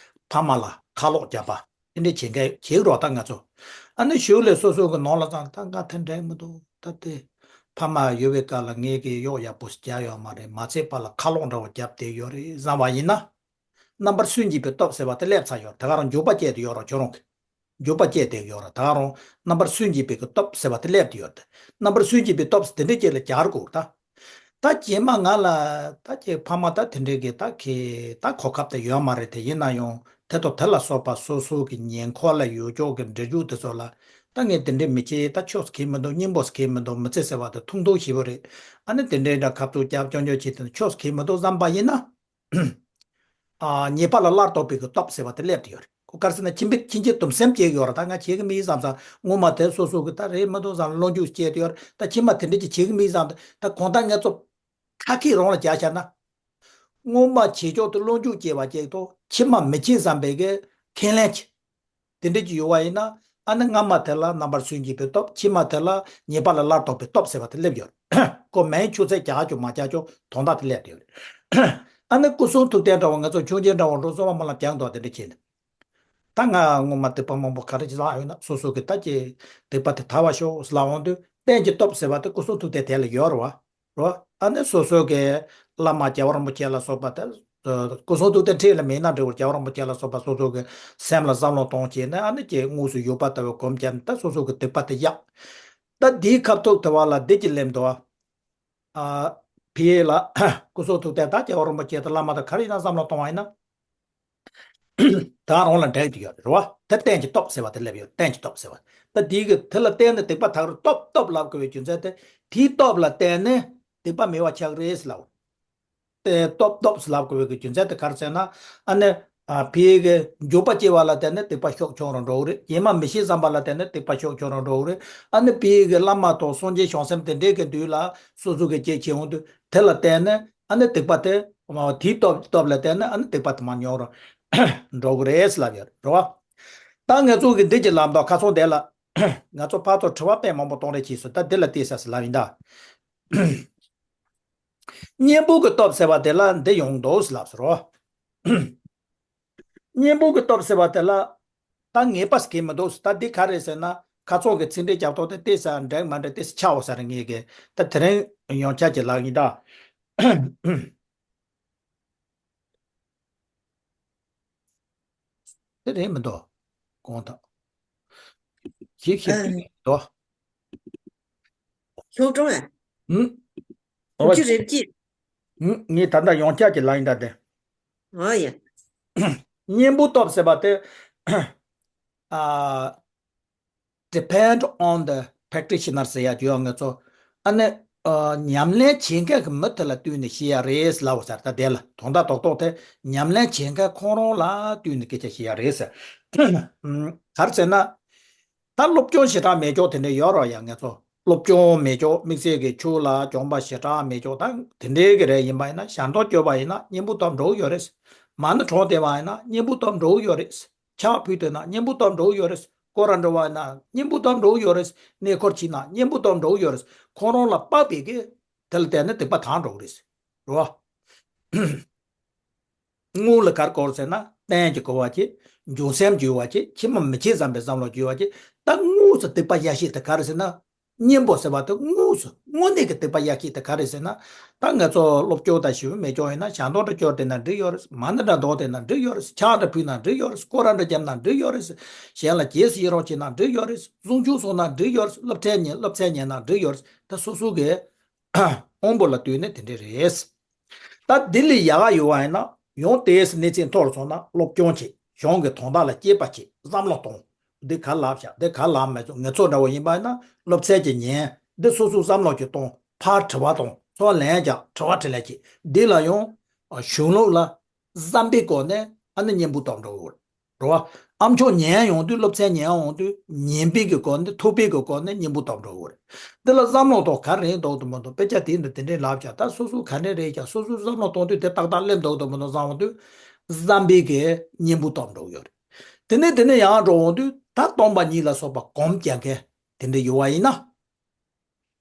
ཕ་མ་ལ་ཁ་ལོག་རྒྱབ་པ། དེ་འདྲ་བྱེད་མཁན་བྱེད་རོགས། ད་ང་ཚོ་ཨ་ནི་གཞུག་ལས་སོ་སོ་གི་ནང་ལ་ཙང་ད་ང་དེ་འདྲ་མི་འདུག་ད་དེ་ཕ་མ་ཡོད་པའི་སྐབས་ལ་ངས་གི་གཡོག་ཡག་པོ་ཞིག་རྒྱག་ཡོད་མ་རེད། མ་ཚད་པ་ལ་ཁ་ལོག་འདྲ་བོ་རྒྱབ་བསྡད་ཡོད་རེད་བསམ་པ་ཡིན་ན། རྣམ་པར་སུན་འབྱིན་པའི་སྟོབས་ཟེར་བ་དེ་སླེབས་ཚར་ཡོད། དེ་ག་རང་འགྱོད་པ་སྐྱེས་ཏེ་ཡོད་རོགས། ཁྱོད་རང་གི་འགྱོད་པ་སྐྱེས་བསྡད་ཡོད་ར། ད་ག་རང་རྣམ་པར་སུན་འབྱིན་པའི་གི་སྟོབས་ཟེར་བ་དེ་སླེབས་ཏེ་ཡོད་རེད། རྣམ་པར་སུན་འབྱིན་པའི་སྟོབས་དེ་འདྲ་ཅིག་ལ་སྦྱར་དགོས་ད། ད་རྗེས་མ་ང་ལ་ད་ཀྱི་ཕ་མ་ད་དེ་འདྲའི་གི་ད་གི་ད་གོ་སྐབས་དེ་ཡོད་མ་རེད། དེ་ཡིན་ན་ཡང་དེ་དང་དེ་ལ་སོགས་པ་སོ་སོ་གི་ཉེ་འཁོར་ལ་ཡོད་ཅོག་གི་འབྲེལ་འཇུག་དེ་ཚོ་ལ་ད་ངས་དེ་འདྲ་མི་བྱེད། ད་ཆོས་སུ་གི་མི་འདུག་གཉེན་པོ་སུ་གི་མི་འདུག་མི་ཚེ་ཟེར་བ་དེ་ཐུང་ཐུང་ཞེ་པོ་རེད། ཨ་ནི་དེ་འདྲའི་འདྲ་ཁ་ཐུག་རྒྱབ་ཅོང་ཅོ་བྱེད་དེ་ཆོས་སུ་གི་མི་འདུག་བསམ་པ་ཡིན་ན། ཨ། ཉེས་པ་ལ་སླར་ལྡོག་པའི་གི་སྟོབས་ཟེར་བ་དེ་སླེབས་ཏེ་ཡོད་རེད། ཁོ་ག་རེ་ཟེར་ན་ཁྱིམ་པའི་ཁྱིམ་རྒྱུད་དུམ་སེམས་སྐྱེ་གི་ཡོད་རེད། ད་ང་བྱེད་གི་མི་ཡིན་བསམ་བསམ་ངོ་མ་དེ་སོ་སོ་གི་ད་རེད་མི་འདུག་བསམ་བློ་འགྱུར་སྐྱེས་ཏེ་ཡོད་རེད། ད་ཕྱི་མ་དེ་འདྲ་ཅིག་བྱེད་གི་མི་ཡིན་བསམ། ད་གང་ལྟར་ངས་ཚོ་ཁ་སྐད་རང་ལ་རྒྱག་བྱས་ན། སྔོན་མ་བྱེད་ཕྱོགས་དེ་བློ་འགྱུར་སྐྱེ་བ་གཅིག་དང་ཕྱི་མ་མི་བྱེད་བསམ་པའི་གི་ཁས་ལེན་གྱི། དེ་འདྲ་ཅིག་ཡོད་པ་ཡིན་ན། ཨ་ནི་སྔ་མ་དེ་ལ་རྣམ་པར་སུན་འབྱིན་པའི་སྟོབས། ཕྱི་མ་དེ་ལ་ཉེས་པ་ལ་སླར་ལྡོག་པའི་སྟོབས་ཟེར་བ་དེ་སླེབས་ཡོད་རེད། ཁོ་མིང་ཆུ་ཚད་རྒྱག་ཆོག་མ་རྒྱག་ཆོག་དོན་དག་དེ་སླེབས་ཡོད་རེད། ཨ་ནི་སྐུ་གསུང་ཐུགས་རྟེན་འདྲ་བོ་ང་ཚོ་ཆོས་འཆད་འདྲ་བོ་འགྲོ་སོང་བ་མ་ལ་རྒྱག་འདུག་དེ་འདྲ་བྱས་ནས། ད་ང་སྔོན་མ་སྡིག་པ་མང་པོ་ག་རེ་ཅིག་བསགས་ཡོད་ན་སོ་སོ་གི་ད་ཀྱི་སྡིག་པ་དེ་དག་པ་ཤོག་ལབ་འོང་དུས་རྟེན་གྱི་སྟོབས་ཟེར་བ་དེ་སྐུ་གསུང་ཐུགས་རྟེན་དེ་ལ་ཡོད་རེད་བ། རོ། ཨ་ནི་སོ་སོ་གི་བླ་མ་རྒྱལ་བ་རིན་པོ་ཆེ་ལ་སོགས་པ་དེ། སྐུ་གསུང་ཐུགས་རྟེན་འཁྲིས་ལ་མེད་ན་འདྲ་བོ་རྒྱལ་བ་རིན་པོ་ཆེ་ལ་སོགས་པ་སོ་སོ་གི་སེམས་ལ་བསམ་བློ་གཏོང་བྱས་ནས། ཨ་ནི་ཀྱི་དངོས་སུ་ཡོད་པ་ལྟ་བུའི་སྒོམ་བརྒྱབ་ནས་ད་སོ་སོ་གི་སྡིག་པ་དེ་བཤགས། ད་འདིའི་ཁ་ཐུག་དེ་བ་ལ་འདི་ཀྱི་ལེམ་དུ། ཨ། ཕི་ཨེ་ལ་སྐུ་གསུང་ཐུགས་རྟེན་ད་རྒྱལ་བ་རིན་པོ་ཆེ་དང་བླ་མ་དང་ག་རེ་ཡིན་ན་བསམ་བློ་གཏོང་བ་ཡིན་ན། ད་རང་ལ་འགྲིག་ཏུ་ཡོད་རེད་བ། ད་རྟེན་གྱི་སྟོབས་ཟེར་བ་དེ་སླེབས་ཡོད། རྟེན་གྱི་སྟོབས་ཟེར་བ། ད་དེའི་གི་དེ་ལ་བརྟེན་ནས་སྡིག་པ་དག་རུ་སྟོབས་སྟོབས་ལབ་དགོས་པའི་རྒྱུ་མཚན་དེ། དེའི་སྟོབས་ལ་བརྟེན་ནས་སྡིག་པ་མེད་པ་ཆགས་རེད་ལབ། དེ་སྟོབས་སྟོབས་ལབ་དགོས་པའི་གི་རྒྱུ་མཚན་དེ་ག་རེ་ཟེར་ན། ཨ་ནི། ཨ། ཕི་ཨེ་གི་འགྱོད་པ་སྐྱེ་བ་ལ་བརྟེན་ནས་སྡིག་པ་ཤུགས་ཆུང་རུ་འགྲོ་གི་རེད། ཡེ་མ་མི་ཤེས་བསམ་པ་ལ་བརྟེན་ནས་སྡིག་པ་ཤུགས་ཆུང་རུ་འགྲོ་གི་རེད། ཨ་ནི་ཕི་ཨེ་གི་བླ་མ་དང་སངས་རྒྱས་བྱང་སེམས་དེ་འདྲའི་གི་མདུན་ལ་སོ་སོ་གི་སྐྱེ་ཆེ་འོང་དུས་དེ་ལ་བརྟེན་ནས། ཨ་ནི་སྡིག་པ་དེ། དེའི་སྟོབས་སྟོབས་ལ་བརྟེན་ནས་ཨ་ནི་སྡིག་པ་དེ་མར་ཉུང་རུ་འགྲོ་གི་རེད་ལབ་ཡོད་རེད་བ། ད་ང་ཚོ་གི་འདི་ཅིག་ལབ་དང་ཁ་སང་དེ་ལ། ང་ཚོ་ཕར་ཚུར་དྲི་བ་དཔེ་མང་པོ་གཏོང་རེས་བྱས་སོང་། ད་འདི་ལ་བལྟས་ས་ཟེར་ལབ་ཡིན་ད། གཉེན་པོ་གི་སྟོབས་ཟེར་བ་དེ་ལ་འདི་ཡོང་འདུག་ཟེར་ལབ་ཟེར་རོ། གཉེན་པོ་གི་སྟོབས་ཟེར་བ་དེ་ལ་ད་ངེས་པ་ཟེར་གྱི་མི་འདུག་ཟེར། ད་འདི་ག་རེ་ཟེར་ན། ཁ་སང་གི་ཚིག་འགྲེལ་རྒྱབ་ཐོག་དེ་བལྟས་ས་འགྲིག་མ་འགྲིག་བལྟས་ས་ཆགས་འོང་ས་རེད། ངས་གི་ད་དེ་རིང་ཡང་བསྐྱར་གྱི་ལབ་ཡིན་ད། དེ་རེད་མི་འདུག་གོང་དང་། ཞིབ་ཞིབ་ཨ། ཀྱི་འདུག་ཤོག་གྲོང་ཨ། ཧུམ། ཨོ། ཅི་རེད་ཀྱི། ཧུམ། ངས་ད་ལྟ་ཡང་བསྐྱར་གྱི་ལབ་ཡིན་ད་དེ། ཨོ་ཡ། གཉེན་པོ་སྟོབས་ཟེར་བ་དེ། ཨ། depend on the practitioner ཟེར་ཡ་ཅིག་ཡོད། ང་ཚོ་ཨ་ནི། ཨ། ཉམས་ལེན་བྱེད་མཁན་གྱི་མི་དེ་ལ་བསྟུན་ནས་བཤད་ཡ་རེད་ལབ་པ་ཟེར། ད་དེ་ལ་དོན་དག་རྡོག་རྡོག་དེ་ཉམས་ལེན་བྱེད་མཁན་ཁོང་རང་ལ་བསྟུན་ནས་སྐད་ཆ་བཤད་ཡ་རེད་ཟེར། ག་རེ་ཟེར་ན། ད་སློབ་སྦྱོང་ཞེ་དྲག་མེད་ཀྱོག་དེ་འདྲ་ཡོད་རོགས་ཡ། ང་ཚོ་སློབ་སྦྱོང་མེད་ཀྱོག་དམིགས་བསལ་གྱི་ཆོས་ལ་སྦྱོང་པ་ཞེ་དྲག་མེད་ཀྱོག་ད་དེ་འདྲའི་གི་རེད། ཡིན་པ་ཡིན་ན་ཞལ་འདོན་སྐྱོར་བ་ཡིན་ན་གཉེན་པོ་སྟོབས་འགྲོ་གི་ཡོད་རེད། མ་ཎི་བགྲངས་བསྡད་པ་ཡིན་ན་གཉེན་པོ་སྟོབས་འགྲོ་གི་ཡོད་རེད། ཕྱག་ཕུལ་འདོད་ན་གཉེན་པོ་སྟོབས་འགྲོ་གི་ཡོད་རེད། སྐོར་ར་འགྲོ་བ་ཡིན་ན་གཉེན་པོ་སྟོབས་འགྲོ་གི་ཡོད་རེད། གནས་སྐོར་ཕྱིན་ན་གཉེན་པོ་སྟོབས་འགྲོ་གི་ཡོད་རེད། ཁོང་རང་ལ་དཔག་པའི་གི་དེ་ལ་བརྟེན་ནས་སྡིག་པ་དག་འགྲོ་གི་རེད། རེད་བ། དངོས་ལ་ག་རེ་གོ་རེད་ཟེར་ན། རྟེན་གྱི་གོ་བ་བྱེད། འབྱུང་སེམས་འགྱུར་བ་བྱེད། ཕྱི་མ་མི་བྱེད་བསམ་པའི་བསམ་བློ་འགྱུར་བ་བྱེད། ད་དངོས་སུ་སྡིག་པ་ཡ་ཤེས་དེ་ག་རེ་ཟེར་ན། གཉེན་པོ་ཟེར་བ་དེ་དངོས་སུ་དངོས་གནས་ཀྱི་སྡིག་པ་ཡ་ཤེས་དེ་ག་རེ་ཟེར་ན། ད་ང་ཚོ་སློབ་སྐྱོར་དང་ཞུ་མེད་ཀྱོག་ཡིན་ན་ཞལ་འདོན་འདྲ་སྐྱོར་དེ་ན་འགྲིག་ཡོད་རེད། མ་ཎི་འདྲ་འདོན་དེ་ན་འགྲིག་ཡོད་རེད། ཕྱག་འདྲ་ཕུལ་ན་འགྲིག་ཡོད་རེད། སྐོར་ར་འདྲ་བརྒྱབ་ན་འགྲིག་ཡོད་རེད། གཞན་ལ་རྗེས་སུ་ཡི་རང་བྱེད་ན་འགྲིག་ཡོད་རེད། གསུང་ཆོས་གསུང་ན་འགྲིག་ཡོད་རེད། སློབ་ཚན་ཉན་སློབ་ཚན་ཉན་ན་འགྲིག་ཡོད་རེད། ད་སོ་སོ་གི་དབང་པོ་ལ་ལྟོས་ནས་དེ་འདྲ་རེད། ད་དེ་ལས་ཡག་ག་ཡོད་པ་ཡིན་ན་ཡང་དེའི་གནས་ཚད་མཐོ་རུ་སོང་ན་སློབ་སྦྱོང་བྱེད། གཞུང་གི་དོན་དག་ལ་དཔྱད་པ་བྱེད། བསམ་བློ་གཏོང་། འདི་ག་ལབ་བཞག་འདི་ག་ལབ་མེད་ཚོ། ངེད་ཚོ་འདྲ་བོ་ཡིན་པ་ཡིན་ན་སློབ་ཚན་གྱི་ཉན། འདི་སོ་སོ་བསམ་བློ་གྱི་གཏོང་། ཕར་དྲི་བ་གཏོང་། ཚུར་ལན་རྒྱག་དྲི་བ་དྲིས་ལན་བྱེད། འདི་ལ་ཡང་གཞུང་ལུགས་ལ་བསམ་པའི་སྒོ་ནས་ཨ་ནི་གཉེན་པོ་སྟོབས་འགྲོ་གི་ཡོད་རེད། རེད་བ། ཨ་མཆོག་ཉན་ཡོང་དུས་སློབ་ཚན་ཉན་ཡོང་དུས་ཉན་པའི་གི་སྒོ་ནས་ཐོས་པའི་གི་སྒོ་ནས་གཉེན་པོ་སྟོབས་འགྲོ་གི་ཡོད་རེད། འདི་ལ་བསམ་བློ་གཏོང་ག་རེ་འདུག་འདུག་མི་འདུག་དཔེ་ཆ་དེ་འདི་དེ་འདྲས་ལབ་བྱ། ད་སོ་སོ་ག་འདྲས་རེད་ཀྱང་སོ་སོ་བསམ་བློ་གཏོང་དུས་དེ་ཏག་ཏག་སླེབས་འདུག་འདུག་མི་འདུག་བསམ་འོང་དུས། བསམ་པའི་གི་གཉེན་པོ་སྟོབས་འགྲོ་གི་ཡོད་རེད། དེ་ནས་དེ་ནས་ཡང་འགྲོ་འོང་དུས་ད་སྟོང་པ་ཉིད་ལ་སོགས་པ་སྒོམ་རྒྱག་མཁན་དེ་འདྲས་ཡོད་པ་ཡིན་ན།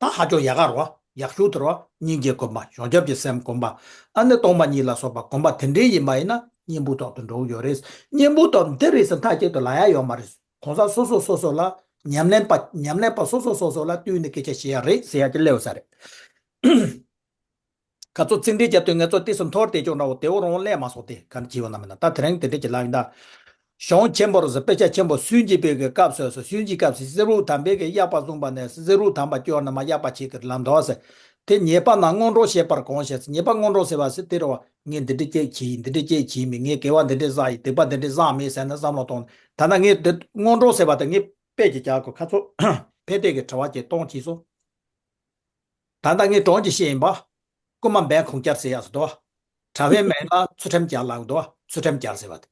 ད་ཧ་ཅང་ཡག་ག་རེད་བ། ཡག་ཤོས་དེ་རེད་བ། སྙིང་རྗེ་སྒོམ་པ། བྱང་ཆུབ་ཀྱི་སེམས་སྒོམ་པ། ཨ་ནི་སྟོང་པ་ཉིད་ལ་སོགས་པ་སྒོམ་པ་དེ་འདྲའི་ཡིན་པ་ཡིན་ན་གཉེན་པོ་ཐོག་ཏུ་འགྲོ་གི་ཡོད་རེད། གཉེན་པོ་ཐོག་འདི་རེད་ཟེར་མཐའ་གཅིག་ཏུ་ལབ་ཡ་ཡོད་མ་རེད། གང་ཟག་སོ་སོ་སོ་སོ་ལ་ཉམས་ལེན་པ་ཉམས་ལེན་པ་སོ་སོ་སོ་སོ་ལ་བསྟུན་ནས་སྐད་ཆ་བཤད་ཡ་རེད་ཟེར་ཡ་ཅིག་སླེབས་ཡོད་ས་རེད། ཁ་ཚོ་ཚིག་འགྲེལ་རྒྱབ་དུས་ངེད་ཚོ་ཏོག་ཙམ་འཐོར་བསྡད་ཀྱོག་འདྲ་བོ་དེ་བོ་རང་སླེབས་མ་སོང་སྟེ། ག་རེ་བྱེད་པ་ན་མིན་ན། ད་དེ་རིང་དེ་འདྲ་ཅིག་ལབ་ཡིན་ད། གཞུང་ཆེན་པོར་ཟེར། དཔེ་ཆ་ཆེན་པོ་སུན་འབྱིན་པའི་གི་སྐབས་སུ་ཟེར། སུན་འབྱིན་སྐབས་སུ་བསེ་རུ་དམ་པས་ཀྱི་གཡག་པ་བཟུང་བ་ནས་བསེ་རུ་དམ་པ་སྐྱོར་ན་མ་གཡག་པ་བྱེད་ཀྱི་ལམ་འདུག་ཟེར། དེ་ཉེས་པ་རྣམས་སྔོན་འགྲོར་བཤད་པར་གང་ཞེས་ཟེར། ཉེས་པ་སྔོན་འགྲོ་ཟེར་བ་ཟེར་དེ་རེད་བ། ངས་འདི་འདྲ་ཅིག་བྱས་ཡིན། འདི་འདྲ་ཅིག་བྱས་མིན། ངས་དགེ་བ་འདི་འདྲ་བསགས་ཡིན། སྡིག་པ་འདི་འདྲ་བསགས་མེད་ཟེར་ནས་བསམ་བློ་གཏོང་། ད་ལྟ་ངས་འདི་སྔོན་འགྲོ་ཟེར་བ་དེ་ངས་དཔེ་ཅིག་རྒྱག་དགོས། ཁ་ཚོ་ཕལ་སྐད་ཀྱི་དྲི་བ་ཅིག་གཏོང་བྱས་སོང་། ད་ལྟ་ངས་གྲོང་ཅིག་བཤད་ཡིན་པ། རྐུན་མ་འབེན་ཁུངས་བསྐྱར་ཟེར་ཡག་སུ་དོ། གྲྭ་པའི་མིང་ལ་ཚུལ་ཁྲིམས་བསྐྱར་ལབ་དོ། ཚུལ་ཁྲིམས་བསྐྱར་ཟེར་བ་དེ།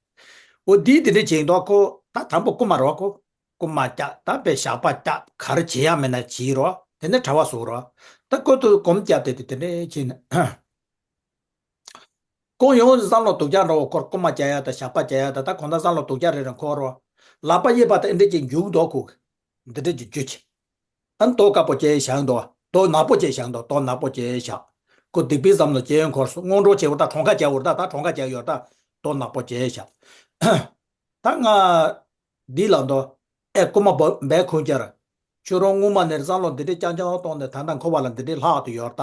འོ་འདིའི་དེ་འདྲ་བྱེད་མདོག་ཁོ་ད་དང་པོ་རྐུན་མ་རེད་བ། ཁོ་རྐུན་མ་བསྐྱབས། ད་དཔེ་ཞགས་པ་བསྐྱབས། ག་རེ་བྱེད་ཡ་མེད་ན་བྱེད་རོགས། དེ་ནས་གྲྭ་པ་བཟོ་རོགས། ད་ཁོ་ཚོ་སྒོམ་བརྒྱབ་སྟེ་དེ་དེ་འདྲ་བྱས་ནས། ཁོ་ཡོང་བསམ་བློ་སྡུག་ཅག་འགྲོ། ཁོར་རྐུན་མ་བསྐྱབས་ཡ་ད་ཞགས་པ་བསྐྱབས་ཡ་ད། ད་གང་ལྟར་བསམ་བློ་སྡུག་ཅག་རེ་རེ་འཁོར་རོགས། ལག་པ་གཡས་པ་ད་ཨེ་འདྲ་ཅིག་འཇུག་འདུག་ཁོ། འདི་འདྲ་ཅིག་འཇུ་ཅིག་ཨ་ནི་རྡོ་དཀར་པོ་ཅིག་བཞག་འདུག་རྡོ་ནག་པོ་ཅིག་བཞག་འདུག་རྡོ་ནག་པོ་ཅིག་བཞག་ཁོ་སྡིག་པའི་བསམ་བློ་ཅིག་འཁོར་སོང་། སྔོན་འགྲོ་བྱེད་འོ་ད་གྲངས་ཀ་རྒྱག་འོ་ད། ད་གྲངས་ཀ་རྒྱག་ཡོད་ད། རྡོ་ནག་པོ་ཅིག་བཞག་ད་ང་འདི་ལ་འདུག་ཨེ་རྐུན་མ་བ་འབའ་ཁུངས་སྐྱེལ། ཁྱོད་རང་སྔོན་མ་ནས་བསམ་བློ་འདི་འདྲའི་རྐྱང་རྐྱང་བཏང་ནས་ད་ལྟ་འཁོར་བ་ལ་འདི་འདྲའི་ལྷག་ཏུ་ཡོད་ད།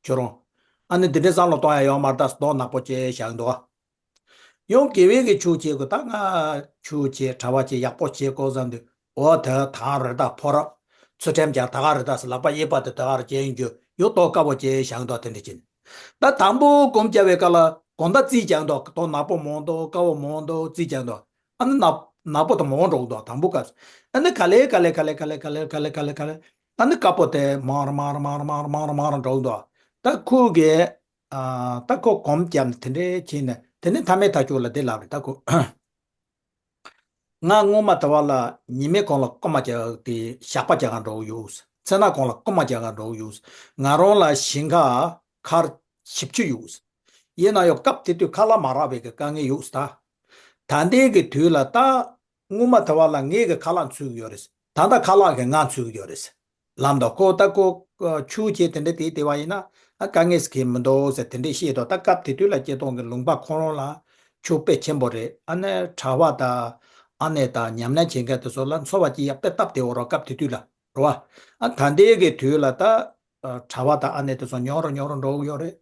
ཁྱོད་རང་ཨ་ནི་འདི་འདྲའི་བསམ་བློ་གཏོང་ཡ་ཡོད་མ་རེད་ད། རྡོ་ནག་པོ་ཅིག་བཞག་འདུག་ཡང་དགེ་བའི་གི་ཆོས་བྱེད་དགོས། ད་ང་ཆོས་བྱེད་གྲྭ་པ་བྱེད་ཡག་པོ་བྱེད་དགོས་བསམ་དུས། འོ་དེ་དང་རེད་ད། ཕོ་རབ་ཚུལ་ཁྲིམས་ཀྱང་ད་ག་རེད་ད་ཟེར། ལག་པ་གཡས་པ་དེ་ད་ག་རེ་བྱེད་ཡིན་རྒྱུ་ཡོད། རྡོ་དཀར་པོ་བྱེད་བཞག་འདུག་དེ་འདྲ་བྱས་ནས་ད་དང་པོ་སྒོམ་རྒྱག་པའི་སྐབས་ལ་གང་ལྟར་རྩིས་རྒྱག་འདུག་རྡོ་ནག་པོ་མང་འདུག་དཀར་པོ་མང་འདུག་རྩིས་རྒྱག་འདུག་ཨ་ནི་ནག་ནག་པོ་དེ་མང་འགྲོ་གི་འདུག་དང་པོ་སྐབས་སུ། ཨ་ནི་ག་ལེ་ག་ལེ་ག་ལེ་ག་ལེ་ག་ལེ་ག་ལེ་ག་ལེ་ག་ལེ་ཨ་ནི་དཀར་པོ་དེ་མང་རུ་མང་རུ་མང་རུ་མང་རུ་མང་རུ་འགྲོ་གི་འདུག་ད་ཁོ་གིས། ཨ། ད་ཁོ་སྒོམ་བརྒྱབ་ནས་དེ་འདྲའི་བྱས་ནས་དེ་ནས་མཐའ་མའི་མཐའ་མཇུག་ལ་འདི་ལབ་རེད་ད་ཁོ། ང་སྔོན་མ་དེ་བ་ལ་ཉི་མའི་གུང་ལ་རྐུན་མ་རྒྱག་དེ་ཞགས་པ་རྒྱག་ག་འགྲོ་གི་ཡོད། མཚན་ནག་གུང་ལ་རྐུན་མ་རྒྱག་ག་འགྲོ་གི་ཡོད། ང་རང་ལ་ཞིང་ཁ་ཁར་བཞི་བཅུ་ཡོད། ཡིན་ན་ཡང་སྐབས་དེ་དུས་ཁ་ལག་མ་རག་པའི་གི་དཀའ་ངལ་ཡོད་ད། ད་ལྟའི་གི་དུས་ལ་ད། སྔོན་མ་དེ་བ་ལ་ངའི་གི་ཁ་ལག་འཚོལ་གི་ཡོད་རེད། ད་ལྟ་ཁ་ལག་གི་ང་འཚོལ་གི་ཡོད་རེད། ལབ་འདུག་ཁོ་ད་ཁོ་ཆོས་བྱེད་དེ་འདྲ་དེ་དེ་བ་ཡིན་ན་ཨ་དཀའ་ངལ་ཟེར་མཁན་མི་འདུག་ཟེར་དེ་འདྲས་བཤད་འདུག་ད་སྐབས་དེ་དུས་ལ་སྐྱེ་སྟོང་གི་ལུང་པ་ཁོ་རང་ལ་ཆོས་དཔེ་ཆེན་པོ་རེད། ཨ་ནི་གྲྭ་པ་དང་ཨ་ནེ་དང་ཉམས་ལེན་བྱེད་མཁན་དེ་ཚོ་ལ་འཚོ་བ་སྐྱེལ་ཡག་དཔེ་སྟབས་བདེ་བོ་རེད། སྐབས་དེ་དུས་ལ་རེད་བ། ཨ་ད་ལྟའི་གི་དུས་ལ་ད་གྲྭ་པ་དང་ཨ་ནེ་དེ་ཚོ་ཉོ་རུ་ཉོ་རུ་འགྲོ་གི་ཡོད་རེད།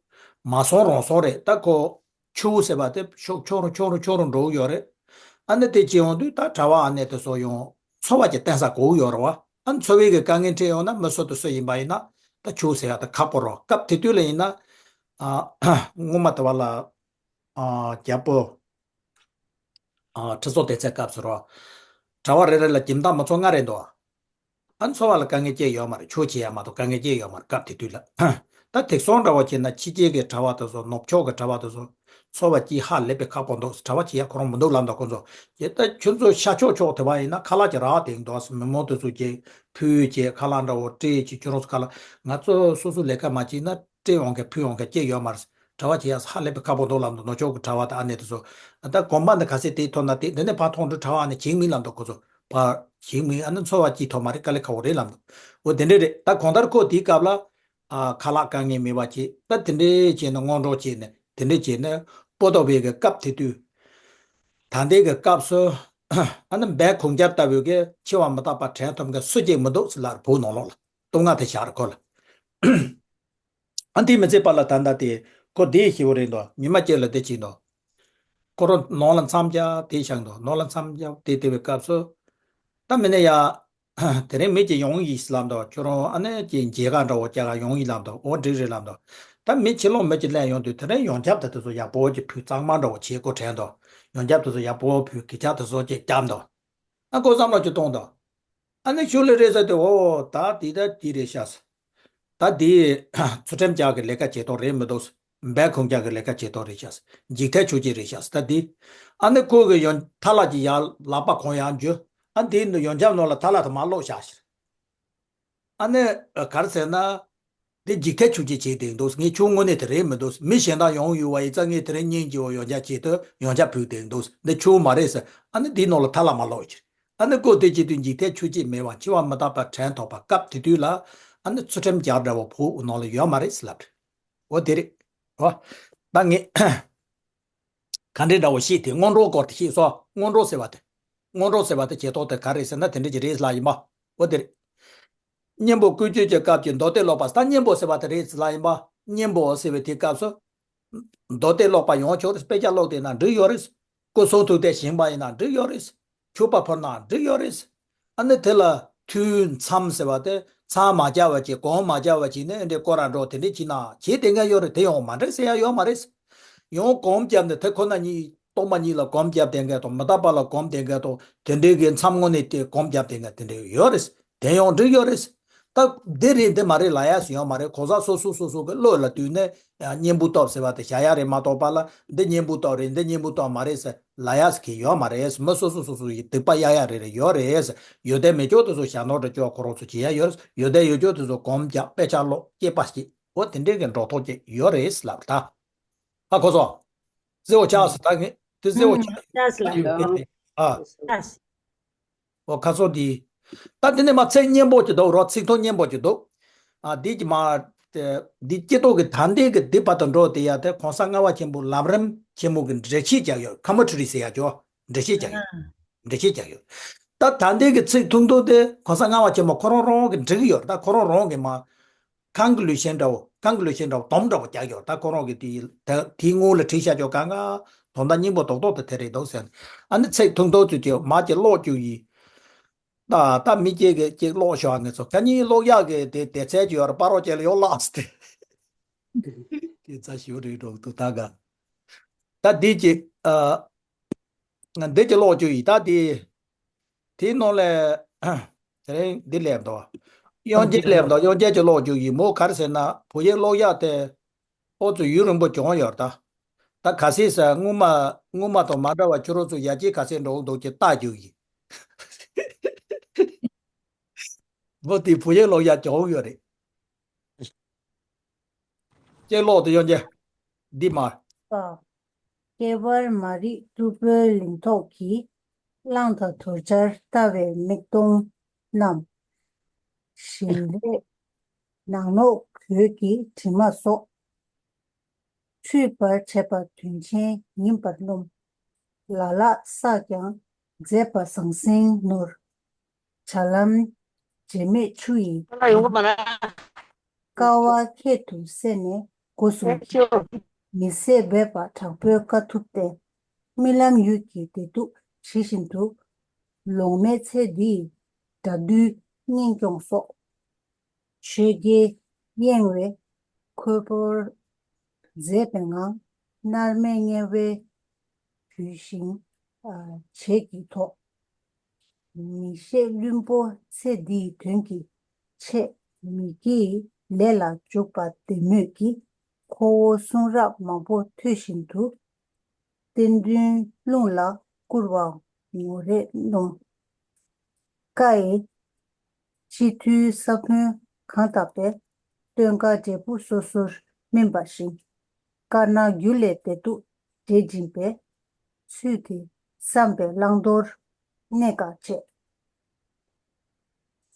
མ་སོང་རང་སོང་རེད། ད་ཁོ་ཆུ་ཟེར་བ་དེ་ཤུགས་ཆུང་རུ་ཆུང་རུ་ཆུང་རུ་འགྲོ་གི་ཡོད་རེད། ཨ་ནི་དེ་བྱེད་ཡོང་དུས་ད་གྲྭ་པ་ཨ་ནེ་དེ་ཚོ་ཡང་འཚོ་བ་ཅིག་བརྟེན་ས་དགོས་ཀྱི་ཡོད་རེད་བ། ཨ་ནི་འཚོ་བའི་གི་དཀའ་ངལ་འཕྲད་ཡོང་ན་མི་སུ་དང་སུ་ཡིན་པ་ཡིན་ན་ད་ཆུ་ཟེར་ཡ་ད་ཁག་པོ་རེད་བ། སྐབས་དེ་དུས་ལ་ཡིན་ན་ཨ་སྔོན་མ་དེ་བ་ལ་ཨ་རྒྱལ་པོ་ཨ་ཁྲི་སྲོང་ལྡེ་བཙན་སྐབས་སུ་རེད་བ། གྲྭ་པ་རེ་རེ་ལ་ཁྱིམ་བདག་མི་ཚང་ལྔ་རེ་འདུག་ཨ་འཚོ་བ་ལ་དཀའ་ངལ་ཅི་ཡང་ཡོད་མ་རེད། ཆོས་བྱེད་ཡ་མ་གཏོགས་དཀའ་ངལ་ཅི་ཡང་ཡོད་མ་རེད། སྐབས་དེ་དུས་ལ། ད་དེང་སང་འདྲ་བོ་བྱས་ན་ཕྱི་རྒྱལ་གྱི་གྲྭ་པ་དེ་ཚོ་ནུབ་ཕྱོགས་ཀྱི་གྲྭ་པ་དེ་ཚོ་འཚོ་བ་སྐྱེལ་ཧ་ལས་པའི་ཁག་པོ་འདུག་གྲྭ་པ་བྱེད་ཡ་ཁོ་རང་མི་འདུག་ལབ་འདུག་ཁོ་ཚོ། ཡ་ད་ཁྱོད་ཚོ་ཤར་ཕྱོགས་ཕྱོགས་དེ་བ་ཡིན་ན་ཁ་ལག་ཅིག་རག་བསྡད་འདུག་མི་མང་དེ་ཚོ་ཀྱིས་ཕུལ་བྱས་ཁ་ལག་འདྲ་བོ་སྤྲད་བྱས། ཁྱོད་རང་ཚོ་ཁ་ལག་ང་ཚོ་སོ་སོ་ལས་ཀ་མ་བྱས་ན་སྤྲད་འོང་མཁན་ཕུལ་འོང་མཁན་ཅི་ཡང་ཡོད་མ་རེད། གྲྭ་པ་བྱེད་ཡ་ཧ་ལས་པའི་ཁག་པོ་འདུག་ལབ་འདུག་ནུབ་ཕྱོགས་ཀྱི་གྲྭ་པ་དང་ཨ་ནེ་དེ་ཚོ། ད་གོམ་པ་འདི་ག་ཚད་དེ་ཐོན་ན་དེ་འདི་ནས་ཕར་མཐོང་དུས་གྲྭ་པ་ཨ་ནེ་བྱེད་མིན་ལབ་འདུག་ཁོ་ཚོ། ཕར་ཞིག་མིན། ཨ་ནི་འཚོ་བ་སྐྱེལ་ཐུབ་མ་རེད། དཀའ་ལས་ཁག་པོ་རེད་ལབ་འདུག་འོ་དེ་འདྲས་རེད། ད་གང་ལྟར་ཁོ་དེའི་སྐབས་ལ་ཨ་ཁ་ལག་དཀའ་ངལ་མེད་པ་བྱས། ད་དེ་འདྲས་བྱས་ནས་སྔོན་འགྲོ་བྱས་ནས་དེ་འདྲས་བྱས་ནས་པོ་ཏོ་བྷེལ་གྱི་སྐབས་དེ་དུས། ད་ལྟའི་གི་སྐབས་སུ་ཨ་ནི་འབའ་ཁུངས་སྐྱེལ་ལྟ་བུའི་གི་འཆི་བ་མི་རྟག་པ་དྲན་ཐུབ་མཁན་སུ་གཅིག་མི་འདུག་ཟེར་ལབ་རེད། བོད་ནང་ལོགས་ལ་སྟོད་མངའ་དེ་བཞག་རེད་ཁོ་ལ། ཨ་འདི་མི་ཚེ་པ་ལ་ད་ལྟ་དེ་ཁོ་དེའི་ཞེ་བོ་རེད་འདུག་ཉི་མ་གཅིག་ལ་དེ་བྱས་འདུག་ཁོ་རང་ནང་ལ་མཚམས་སྦྱར་དེ་བཞག་འདུག་ནང་ལ་མཚམས་སྦྱར་དེ་དེ་བའི་སྐབས་སུ། ད་མི་ནི་ཡ། དེ་རིང་མི་གཅིག་ཡོང་ཡིན་ལབ་འདུག་ཁྱོད་རང་ཨ་ནི་གཅིག་མཇལ་ཁ་འདྲ་བོ་རྒྱག་ག་ཡོང་ཡིན་ལབ་འདུག་འོ་འགྲིག་རེད་ལབ་འདུག་ད་མི་ཕྱི་ལོགས་མི་གཅིག་སླེབས་ཡོང་དུས་དེ་རིང་ཡོངས་ཁྱབ་དེ་དེ་ཚོ་ཡག་པོ་གཅིག་ཕུལ། གཙང་མ་འདྲ་བོ་བྱེད་དགོས་དྲན་འདུག་ཡོངས་ཁྱབ་དེ་ཚོ་ཡག་པོ་ཕུལ། གྱི་ཆ་དེ་ཚོ་གཅིག་བརྒྱབ་འདུག་ཨ་ཁོ་བསམ་བློ་ཅིག་གཏོང་དང་། ཨ་ནི་ཤུགས་ལས་རེད་ཟེར་ཏེ། འོ་ད་དེ་ད་དེ་རེད་ཤག་ད་དེ་ཚུལ་ཁྲིམས་སྦྱར་གི་ལས་ཀ་བྱེད་སྟངས་རེད་མི་འདུག་འབའ་ཁུངས་སྐྱེལ་གི་ལས་ཀ་བྱེད་སྟངས་རེད་ཤག་འཇིགས་མཐའི་ཆོས་བརྒྱད་རེད་ཤག་ད་དེ། ཨ་ནི་ཁོ་གི་ཡོན་ཐ་ལག་གི་ཡར་ལག་པ་གང་ཡར་འཇུ། ཨ་དེ་ནི་ཡོངས་ཁྱབ་ནང་ལ་ཐ་ལག་དེ་མར་སློག་བཞག་ཤག་ཨ་ནི་ག་རེ་ཟེར་ན། འདི་འཇིགས་མཐའི་ཆོས་བརྒྱད་བྱས་བསྡད་འདུག་ངས་ཁྱོད་དངོས་གནས་དེ་རེད་མི་འདུག་མི་གཞན་དག་ཡོང་ཡོད་པ་ཡིན་ཙང་ངས་དེ་རིང་བརྙན་གྱི་འོག་ཡོངས་ཁྱབ་བྱེད་དུས་ཡོངས་ཁྱབ་ཕུལ་བསྡད་འདུག་འདི་ཁྱོད་མ་རེད་ཟེར། ཨ་ནི་འདིའི་ནང་ལ་ཐ་ལག་མར་སློག་ཕྱིར། ཨ་ནི་ཁོ་དེ་བྱེད་དུས་འཇིགས་མཐའི་ཆོས་བརྒྱད་མེད་པ་འཆི་བ་མི་རྟག་པ་དྲན་ཐུབ་པ་སྐབས་དེ་དུས་ལ། ཨ་ནི་ཚུལ་ཁྲིམས་སྦྱར་འདྲ་བོ་བོད་ནང་ལ་ཡོད་མ་རེད་ཟེར་ལབ་རེད། འོ་དེ་རེད། འོ། ད་ངས། ག་འདྲའི་འདྲ་བོ་ཤེས་དེ་སྔོན་འགྲོའི་སྐོར་དེ་ཤེས་སོང་། སྔོན་འགྲོ་ཟེར་བ་དེ། སྔོན་འགྲོ་ཟེར་བ་དེ་བྱེད་ཐོག་དེ་ག་རེ་ཟེར་ན་དེ་འདྲ་ཅིག་རེད་ལབ་ཡིན་པ། འོ་དེ་རེད། གཉེན་པོ་ཀུན་སྤྱོད་ཀྱི་སྐབས་ཀྱི་མདོ་སྡེ་ཀློག་པ་ད་གཉེན་པོ་ཟེར་བ་དེ་རེད་ལབ་ཡིན་པ། གཉེན་པོ་ཟེར་བའི་དེའི་སྐབས་སུ། མདོ་སྡེ་ཀློག་པ་ཡོང་ཆོག་རེད། དཔེ་ཆ་ཀློག་བསྡད་ན་འགྲིག་ཡོད་རེད། སྐུ་གསུང་ཐུགས་དེ་བཞེངས་པ་ཡིན་ན་འགྲིག་ཡོད་རེད། མཆོད་པ་ཕུལ་ན་འགྲིག་ཡོད་རེད། ཨ་ནི་དེ་ལ་ཐུན་མཚམས་ཟེར་བ་དེ་མཚམས་མ་སྦྱར་བ་བྱས་གོང་མ་སྦྱར་བ་བྱས་ནས་འདི་སྐོར་ར་འགྲོ་དེ་འདྲས་བྱས་ན་བྱེད་དེ་འགའ་ཡོད་རེད། དེ་ཡང་མ་འགྲིག་ཟེར་ཡ་ཡོད་མ་རེད། ཡང་གོམ་བརྒྱབ་ནས་དེ་ཁོ་ན་གཉིས་སྟོང་པ་གཉིས་ལ་གོམ་བརྒྱབ་དེ་འགའ་དང་མི་རྟག་པ་ལ་གོམ་དེ་འགའ་དང་དེ་འདྲས་ཀྱི་མཚམས་སྔོན་ནས་དེ་གོམ་བརྒྱབ་དེ་འགའ་དེ་འདྲས་ཡོད་རེད། དེ་ཡང་འགྲིག་ཡོད་རེད། ད་འདི་རེད་འདི་མ་རེད་ལབ་ཡ་ཞིག་ཡོད་མ་རེད། གོ་ས་སོ་སོ་སོ་སོ་གི་བློ་ལ་བཏུས་ནས་ཡང་གཉེན་པོ་སྟོབས་ཟེར་བ་དེ་བཞག་ཡ་རེད་མ་གཏོགས་པ་ལ་འདི་གཉེན་པོ་སྟོབས་རེད་འདི་གཉེན་པོ་སྟོབས་མ་རེད་ཟེར་ལབ་ཡ་ཟེར་གི་ཡོད་མ་རེད། མི་སོ་སོ་སོ་སོ་ཡི་སྡིག་པ་གཡར་ཡ་རེ་རེ་ཡོད་རེད། ཡོད་དེ་མེད་ཅོག་དེ་ཚོ་ཞྭ་ནོར་དུ་ཅོག་ཁོ་རང་ཚོ་བྱེད་ཡ་ཡོད་རེད། ཡོད་དེ་ཡོད་ཅོག་དེ་ཚོ་སྒོམ་རྒྱག་དཔེ་ཆ་ཀློག་སྐྱེས་པ་ཞིག་འོ་དེ་འདྲའི་གི་འགྲོ་ཐོག་ཅིག་ཡོད་རེད་ལབ་ད། ཧ་གོ་སོང་། རྩེའོ་ཆགས་སུ་ད་ངས་དེ་རྩེའོ་ཆགས་ཡོད་དེ་ཨ། ཨོ་ཁ་སོ་འདི། ད་དེ་ནས་མ་ཚིག་སྙན་པོ་ཅིག་འདུག་རོ། ཚིག་ཐོ་སྙན་པོ་ཅིག་འདུག་ཨ་འདི་ཀྱི་མ། འདི་སྐྱེ་ཐོག་གི་ད་ལྟའི་གི་འདི་བར་དུ་འགྲོ་དེ་ཡ་དེ་གོང་ས་ལྔ་པ་ཆེན་པོ་ལམ་རིམ་ཆེན་མོ་གི་འགྲེལ་བཤད་རྒྱག་ཡོད། ཁ་མ་ཁྲི་རི་ཟེར་ཡ་ཅོ་འགྲེལ་བཤད་རྒྱག་ཡོད། འགྲེལ་བཤད་རྒྱག་ཡོད། ད་ད་ལྟའི་གི་ཚིག་ཐུང་ཐུང་དེ་གོང་ས་ལྔ་པ་ཆེན་པོ་ཁོ་རང་རང་གི་འགྲིག་གི་ཡོད། ད་ཁོ་རང་རང་གི་མ། གང་གི་ལུས་ཆེན་འདྲ་བོ་གང་གི་ལུས་ཆེན་འདྲ་བོ་དོམ་འདྲ་བོ་རྒྱག་ཡོད། ད་ཁོ་རང་གི་དེ་དེའི་སྔོན་ལ་བྲིས་བཞག་ཅོག་གང་ག་དོན་དག་སྙིང་པོ་རྡོག་རྡོག་དེ་དེ་རེད་འདུག་ཟེར། ཨ་ནི་ཚིག་ཐུང་ཐུང་ཚོ་ཅིག་མ་ཅིག་ཀློག་རྒྱུ་ཡིན། ད་ད་མི་སྐྱེ་གི་ཅིག་ཀློག་ཤོག་ཨ། ངེད་ཚོ་ཁ་ཉིན་ཀློག་ཡག་གི་དེ་དེ་ཚད་ཅིག་ཡོད་རེད། པ་རོག་ཅེ་ལ་ཡོད་ལགས་ཏེ། དེ་ཚ་ཞུ་རེད་འགྲོ་འདུག་ད་ག་ད་འདི་ཅིག་ཨ། ང་འདི་ཅིག་ཀློག་རྒྱུ་ཡིན། ད་འདི། དེའི་ནང་ལས། དེ་རིང་འདི་སླེབས་འདུག་དབྱངས་ཅན་སླེབས་འདུག་དབྱངས་ཅན་ཅིག་ཀློག་རྒྱུ་ཡིན། མོ་ག་རེ་ཟེར་ན་བོད་ཡིག་ཀློག་ཡག་དེ། ཨོ་ཙི་ཡུན་རིང་པོ་གྱོང་ཡོད་ད། ད་ག་སྲིད་ཟེར་སྔོན་མ་སྔོན་མ་དང་མ་འདྲ་བ་ཁྱོད་རང་ཚོ་ཡ་གྱལ་ག་སྲིད་འགྲོ་འདུག་ཅེས་བལྟ་རྒྱུ་ཡིན། བོ་དེ་བོད་ཡིག་ཀློག་ཡག་གྱོང་ཡོད་རེད། ཅེས་ཀློག་དུ་ཡོང་རྒྱུ། འདི་མ། པ། ཀེ་བར་མ་རིག་སྟུག་པོའི་ལིང་ཐོག་གིས། གླང་དང་དུར་སྦྱར་ལྟ་བའི་མིག་སྟོང་རྣམས། ཞིང་ལས་ནག་ནོག་གོས་ཀྱི་དྲི་མ་སོགས། འཁྲུད་པར་བྱེད་པ་དོན་ཆེན་ཡིན་པར་རློམ། ལ་ལག་བསགས་ཀྱང་མཛེས་པ་ཟང་ཟིང་ནོར། བྱ་ལམ་བརྗེད་མེད་ཆུ་ཡི། ཀ་བ་ཁྱད་དུ་བསད་ནས་སྒོ་སྲུང་གི། མི་བཟད་སྦས་པ་དྲག་པོའི་དཀའ་ཐུབ་སྟེ། རྨི་ལམ་ཡུད་ཀྱིས་བདེ་སྡུག་བྲི་བཞིན་དུ། ལོང་མེད་ཚེ་འདིའི་དགྲ་འདུལ་གཉེན་སྐྱོང་སོགས། ཆོས་རྒྱལ་གཡེང་བའི་ཁོལ་པོར་མཛེས་པའི་ངང་། མནར་མེད་དམྱལ་བའི་བུད་ཤིང་བྱད་ཀྱིས་ཐོགས། མི་ཤེས་བླུན་པོ་ཚེ་འདིའི་དོན་གྱི་ཆེད་མི་དགེའི་ལས་ལ་འཇུག་པ་བདེན་མོད་ཀྱི། ཁོ་བོ་གསུང་རབ་མང་པོ་ཐོས་བཞིན་དུ། གཏན་འདུན་རླུང་ལ་བསྐུར་བའང་ངོ་རེ་རྣོ། བཀའ་ཡི་སྤྱི་མཐུས་ས་བོན་གང་བཏབ་པས། སྟོན་ཀ་འབྲས་བུ་སོ་སོར་སྨིན་པ་བཞིན། དཀར་ནག་རྒྱུ་ལས་བདེ་སྡུག་འབྲེལ་འབྱིན་པའི། ཚུལ་དེ་བསམ་པས་བླང་དོར་གནད་འགག་ཆེ།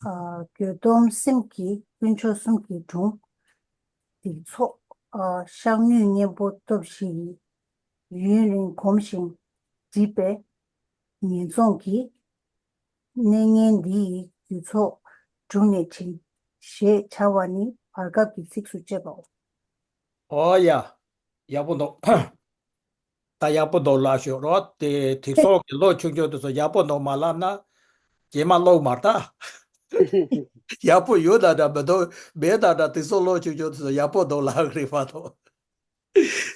ཨ། འགྱོད་སྟོབས་སེམས་ཀྱི་དཀོན་མཆོག་གསུམ་གྱི་དྲུང་། སྡིག་ཚོགས་ཨ། ཤག་ནུས་གཉེན་པོ་སྟོབས་བཞི་ཡིས། ཡུན་རིང་གོམས་ཤིང་བསྒྲིབས་པའི་ངན་སོང་གི། གནས་ངན་འདི་ཡི་རྒྱུ་ཚོགས་དྲུངས་ནས་དྲིན། ཞེས་བྱ་བ་ནི་བར་སྐབས་ཀྱི་ཚིགས་སུ་བཅད་པའོ། ཨོ་ཡ། ཡག་པོ་འདུག་ད་ཡག་པོ་འདུག་ལབ་ཤོག་རོགས། དེ་དེ་སོགས་ཀྱི་ལོ་ཆུང་ཆུང་དེ་ཚོ་ཡག་པོ་འདུག་མ་ལབ་ན། རྗེས་མ་ཀློག་མ་ལྟ། ཡག་པོ་ཡོད་ད་འདྲ་མི་འདུག་མེད་ད་འདྲ་དེ་ཚོ་ལོ་ཆུང་ཆུང་དེ་ཚོ་ཡག་པོ་འདུག་ལབ་གི་རེད་མ་གཏོགས།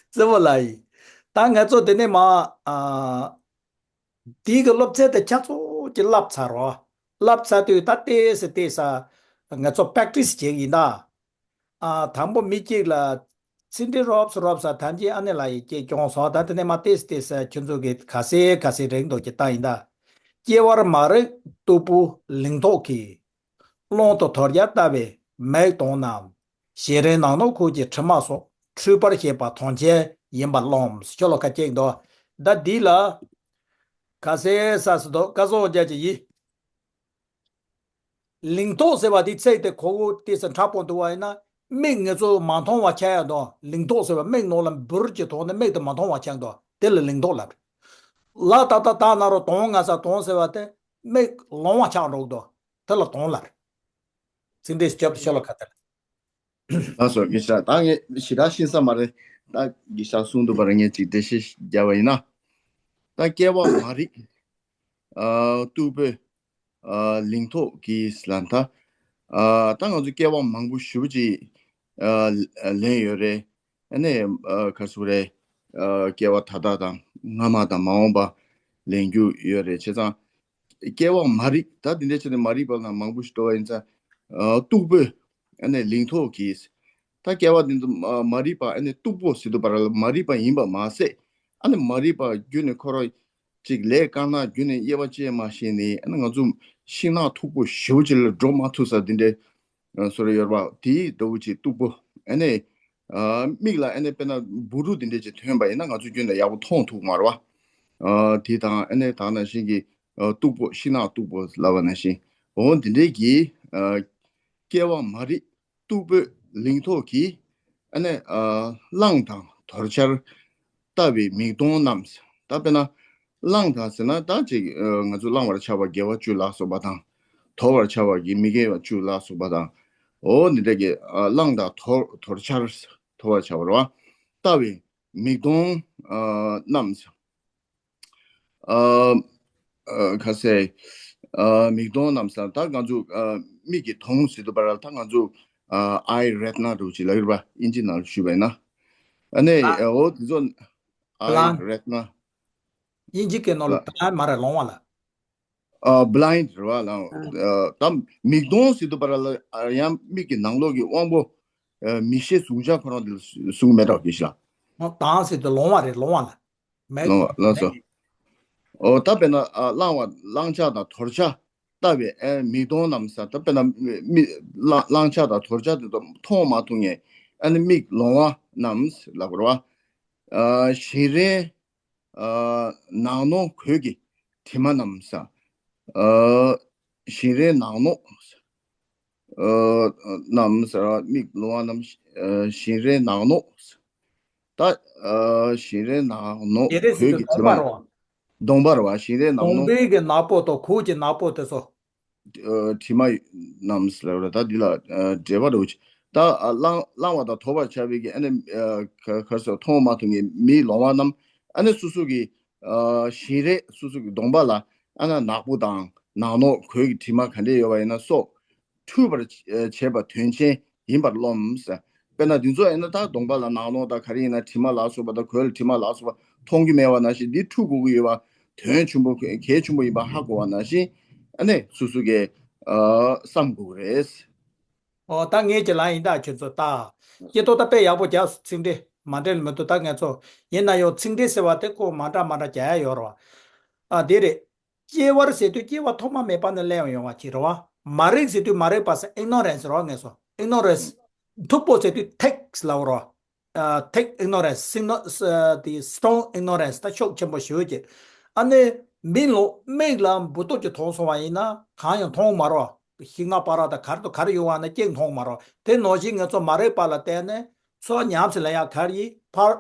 རྩེ་མོ་ལགས་ཡིན། ད་ང་ཚོ་དེ་ནས་མ། ཨ། དེའི་གི་སློབ་ཚན་དེ་ཆ་ཚང་གི་བསླབ་ཚར་རོ། བསླབ་ཚར་དུས་ད་ལྟས་སུ་བལྟས་ས། ང་ཚོ་པེག་ཊི་སི་བྱེད་ཀྱི་ཡིན་ད། ཨ། དང་པོ་མི་གཅིག་ལ་ཚིག་འགྲེལ་རོབ་ཙམ་རོབ་ཙམ་ཐམས་ཅད་ཨ་ནེ་ལགས་ཡིས་སྐྱེལ་སྐྱོང་སོང་། ད་དེ་ནས་མ་ལྟས་སུ་བལྟས་ས་ཁྱོད་ཚོ་གི་ག་ཚད་ག་ཚད་རིང་འདུག་ཀྱི་ལྟ་ཡིན་ད། སྐྱེ་བར་མ་རིག་སྟུག་པོ་ལིང་ཐོག་གིས། གླང་དང་དུར་སྦྱར་ལྟ་བུའི་མིག་སྟོང་རྣམས། ཞེ་རིང་ནག་ནོག་གོས་ཀྱི་དྲི་མ་སོགས། འཁྲུད་པར་བྱེད་པ་དོན་ཆེན་ཡིན་པར་རློམ། ཁྱོད་ལ་ཁ་ཅིག་འདུག་ད་འདི་ལ། ག་ཚད་ས་སུ་འདུག་བཀའ་སྲུང་རྒྱ་ཅིག་ཡིན། ལིང་ཐོག་ཟེར་བ་འདི་ཚིག་དེ་གོ་བོ་ཏི་སེ་འཁྲབ་པོ་འདུག་བ་ཡིན་ན། མིག་ང་ཚོ་མ་མཐོང་བ་ཆགས་ཡ་དང་ལིང་ཐོག་ཟེར་བ་མིག་ནང་ལ་འབུར་གྱི་ཐོག་ནས་མིག་དེ་མ་མཐོང་བ་ཆགས་འདུག་དེ་ལ་ལིང་ཐོག་ལབ། ལ་ད་ད་ད་ན་རོ་དོང་ང་ས་དོང་ཟེར་བ་དེ་མིག་ལོང་བ་ཆགས་འགྲོ་གི་འདུག་དེ་ལ་དོང་ལབ། ཚིག་འགྲེལ་ཞིབ་ཏུ་ཤོད་ལ་ཁ་ཐལ། ལགས་སོ་དགེ་བཤེས། ད་ངས་ཞེ་དྲག་ཤེས་ས་མ་རེད། ད་དགེ་བཤེས་གསུང་འདུག་པར་ངས་ཅིག་འགྲེལ་བཤད་རྒྱབ་པ་ཡིན་ན། ད་སྐྱེ་བ་མ་རིག་ཨ། སྟུག་པོའི་ཨ། ལིང་ཐོག་གིས་ལབ་ད། ཨ། ད་ང་ཚོ་སྐྱེ་བ་མང་པོ་ཞེ་པོ་ཅིག་ཨ། ལེན་ཡོད་རེད། ཨ་ནི་ཨ། ག་ཚོད་རེད། ཨ། སྐྱེ་བ་ད་ལྟ་དང་སྔ་མ་དང་མ་འོངས་པ་ལེན་རྒྱུ་ཡོད་རེད། བྱས་ཙང་སྐྱེ་བ་མ་རིག་ད་དེ་འདྲ་བྱས་ནས་མ་རིག་པ་ལ་མང་པོ་ཞིག་འགྲོ་བ་ཡིན་ཙང་ ཨ་སྟུག་པོའི་ཨ་ནི་ལིང་ཐོག་གི། ད་སྐྱེ་བ་འདི་ཚོ་མ་མ་རིག་པ་ཨ་ནི་སྟུག་པོ་ཟེར་དུས་བར་ལ་མ་རིག་པ་ཡིན་པ་མ་ཟད། ཨ་ནི་མ་རིག་པ་བརྒྱུད་ནས་ཁོ་རང་ཅིག་ལས་དཀར་ནག་བརྒྱུད་ནས་དབྱེ་བ་ཕྱེ་མ་ཤེས་ནས། ཨ་ནི་ང་ཚོ་ཤིང་ནགས་མཐུག་པོ་ཞེ་པོ་ཅིག་ལ་འགྲོ་མ་ཐུབ་ས་འདི་འདྲའི་ཨ་བཟོ་འདྲ་ཡོད་རེད་པ། དེའི་ལྟ་བུ་ཅིག་སྟུག་པོ། ཨ་ནི་ཨ་མིག་ལ་ཨ་ནི་དཔེར་ན་འབུ་རུ་འདི་འདྲ་ཅིག་ཐོན་པ་ཡིན་ན་ང་ཚོ་རྒྱུན་ལ་ཡག་པོ་མཐོང་ཐུབ་མ་རེད་པ། ཨ་དེ་དང་ཨ་ནི་ད་ནང་བཞིན་གྱི་ཨ་སྟུག་པོ། ཤིང་ནགས་སྟུག་པོ་ལབ་པ་ནང་བཞིན། འོ་འདི་འདྲའི་གི་ཨ་སྐྱེ་བ་མ་རིག་སྟུག་པོའི་ལིང་ཐོག་གི་ཨ་ནི་ཨ་གླང་དང་དོར་འཆར་ལྟ་བའི་མིག་མཐོང་རྣམས། ད་དཔེར་ན་གླང་དང་ཟེར་ན་ད་ཅིག་ཨ་ང་ཚོ་གླང་བར་ཆགས་པ་དགེ་བ་བཅུ་ལ་སོགས་པ་དང་། དོར་བར་ཆགས་པ་གི་མི་དགེ་བ་བཅུ་ལ་སོགས་པ་དང་། འོ་འདི་འདྲ་གི་ཨ་གླང་དང་དོར་དོར་འཆར། དོར་བར་བྱ་བ་རེད་པ། ལྟ་བའི་མིག་མཐོང་ཨ་རྣམས། ཨ་ཨ་ཁ་ཟས། ཨ་མིག་མཐོང་རྣམས་ཟེར། ད་ང་ཚོ་ཨ་མིག་གི་མཐོང་ཟེར་དུས་བར་ལ་ད་ང་ཚོ་ཨ་eye retina འདྲ་པོ་ཅིག་ལབ་ཡོད་རེད་པ། ཨིན་ཇི་ནང་ལ་ཞུས་པ་ཡིན་ན། ཨ་ནི་ཨ་འོ་དེ་ཚོ་eye retina། དབྱིན་ཇི་སྐད་ནང་ལ་blind མ་རེད། ལོང་བ་ལ། ཨ་blind རེད་པ་ལ། ཨ་ད་མིག་མཐོང་ཟེར་དུས་བར་ལ་ཨ་ཡང་མིག་གི་ནང་ལོགས་ཀྱི་དབང་པོ་ཨ་མིག་ཤེས་གཟུང་བྱ་ཁོ་རང་དེ་ལ་གཟུང་མེད་འགྲོ་གི་ཤག། ཨོ་མཐོང་ཟེར་དུས་ལོང་བ་རེད། ལོང་བ་ལ། མེད། ལོང་བ་ལགས་སོ། མེད། ཨོ་ད་དཔེར་ན་ཨ་གླང་བ་གླང་ཆགས་དང་དོར་ཆགས་ལྟ་བའི་ཨ་མིག་མཐོང་རྣམས་ཟེར། ད་དཔེར་ན་མི་གླང་གླང་ཆགས་དང་དོར་ཆགས་དེ་ཚོ་མཐོང་མ་ཐུབ་མཁན་ཨ་ནི་མིག་ལོང་བ་རྣམས་ལབ་དགོས་རེད་པ། ཨ་བཞིན་རས་ཨ་ནག་ནོག་གོས་ཀྱི་དྲི་མ་རྣམས་ཟེར། ཨ་བཞིན་རས་ནག་ནོག་ཨ་རྣམས་ཟེར། མིག་ལོང་བ་རྣམས་ཨ་བཞིན་རས་ནག་ནོག། ད་ཨ་བཞིན་རས་ནག་ནོག་བཞིན་རས་ཟེར་གོས་དུས་ཀྱི་དྲི་མ། གདོང་པ་རེད་པ། གདོང་པ་རེད་པ། བཞིན་རས་ནག་གདོང་ནོག། པའི་གི་ནག་པོ་དང་གོས་ཀྱི་ནག་པོ་དེ་ཚོ། ཨ་དྲི་མ་རྣམས་ལབ་རེད། ད་འདི་ལ་ཨ་འགྲེལ་པ་འདྲ་པོ་ཅིག། ད་ཨ་གླང་གླང་བ་དང་དོར་བར་བྱ་བའི་གི་ཨ་ནི་ཨ་ག་ག་རེ་ཟེར། མཐོང་མ་ཐུབ་མཁན་མིག་ལོང་བ་རྣམས་ཨ་ནི་སོ་སོ་གི་ཨ་བཞིན་རས་སོ་སོ་གི་གདོང་པ་ལ་ཨ་ནི་ནག་པོ་དང་ནག་ནོག་གོས་ཀྱི་དྲི་མ་ག་འདྲས་ཡོད་པ་ཡིན་ན་སོགས་འཁྲུད་པར་བྱེད་པ་དོན་ཆེན་ཡིན་པར་རློམ་ཟེར། དཔེར་ན་འདི་ཚོ་ཡིན་ན་ད་གདོང་པ་ལ་ནག་ནོག་དང་ག་རེ་ཡིན་ན་དྲི་མ་ལ་སོགས་པ་དང་གོས་ལ་དྲི་མ་ལ་སོགས་པ་མཐོང་རྒྱུ་མེད་པ་ནང་བཞིན་འདི་འཁྲུད་དགོས་ཀྱི་ཡོད་པ། དོན་ཆེན་པོ་གལ་ཆེན་པོ་ཡིན་པ་ཧ་གོ་བ་ནང་བཞིན་ཨ་ནི་སོ་སོ་གིས་ཨ་བསམ་དགོས་ཀྱི་རེད། ཨོ་ད་ངས་ཀྱི་ལ་ཡིན་ད་ཁྱོད་ཚོ་ད། སྐྱེ་ཐོག་ད་དཔེ་ཡག་པོ་རྒྱག་སོང་། ཚིག་འགྲེལ་མ་འགྲེལ་མི་འདུག། ད་ངས་ཚོ་ཡིན་ན་ཡང་ཚིག་འགྲེལ་ཟེར་བ་དེ་ཁོ་མ་འདྲ་མ་འདྲ་རྒྱག་ཡ་ཡོད་རེད་པ། ཨ་དེ་རེད། སྐྱེ་བར་ཟེར་དུས་སྐྱེ་བ་ཐོག་མ་མེད་པ་ནས་སླེབས་ཡོང་བ་ཅིག་རེད་པ། མ་རིག་ཟེར་དུས་མ་རིག་པ་ཟེར། ignorance རེད་པ། ངས་སོ་ignorance། མཐུག་པོ་ཟེར་དུས་thick ལབ་རེད་པ། ཨ་thick ignorance། སིང་ནོ་ཨ་དེ་strong ignorance། ད་ཤུགས་ཆེན་པོ་ཞེ་པོ་ཅིག། ཨ་ནི་མིག་ལོ་མིག་ལ་འབུར་ཏོག་ཅིག་ཐོན་སོང་བ་ཡིན་ན་གང་ཡང་མཐོང་མ་རེད་པ། ཤིང་ནགས་པ་ར་དང་ག་རེ་དང་ག་རེ་ཡོད་པ་ན་གཅིག་མཐོང་མ་རེད་པ། དེ་ནང་བཞིན་ངས་ཚོ་མ་རིག་པ་ལ་བརྟེན་ནས་ཚུར་ཉམས་སུ་ལེན་ཡག་ག་རེ་ཡིན། ཕར་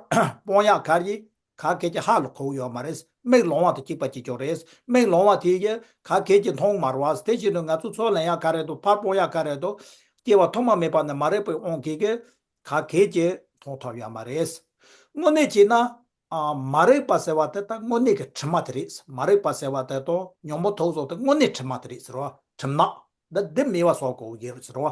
སྤོང་ཡག་ག་རེ་ཡིན། ག་གེ་ཅིག་ཧ་ལ་གོ་གི་ཡོད་མ་རེད། མིག་ལོང་བ་དང་གཅིག་པ་གཅིག་རྐྱང་རེད། མིག་ལོང་བ་དེ་གིས་ག་གེ་ཅིག་མཐོང་མ་རེད་པ། དེ་བཞིན་དུ་ང་ཚོ་ཚུར་ལེན་ཡག་ག་རེ་དང་ཕར་སྤོང་ཡག་ག་རེ་དང་སྐྱེ་བ་ཐོག་མ་མེད་པ་ནས་མ་རིག་པའི་དབང་གིས་ག་གེ་ཅིག་མཐོང་ཐུབ་ཡོད་མ་རེད། དངོས་གནས་བྱས་ན་ཨ་མ་རིག་པ་ཟེར་བ་དེ་ད་དངོས་གནས་ཀྱི་དྲི་མ་དེ་རེད། མ་རིག་པ་ཟེར་བ་དེ་དང་ཉོན་མོངས་དུག་སོགས་དེ་དངོས་གནས་དྲི་མ་དེ་རེད་ཟེར་བ། གྲིབ་ནག་འདི་འདི་མེད་པ་བཟོ་དགོས་ཀྱི་ཡོད་ཟེར་བ།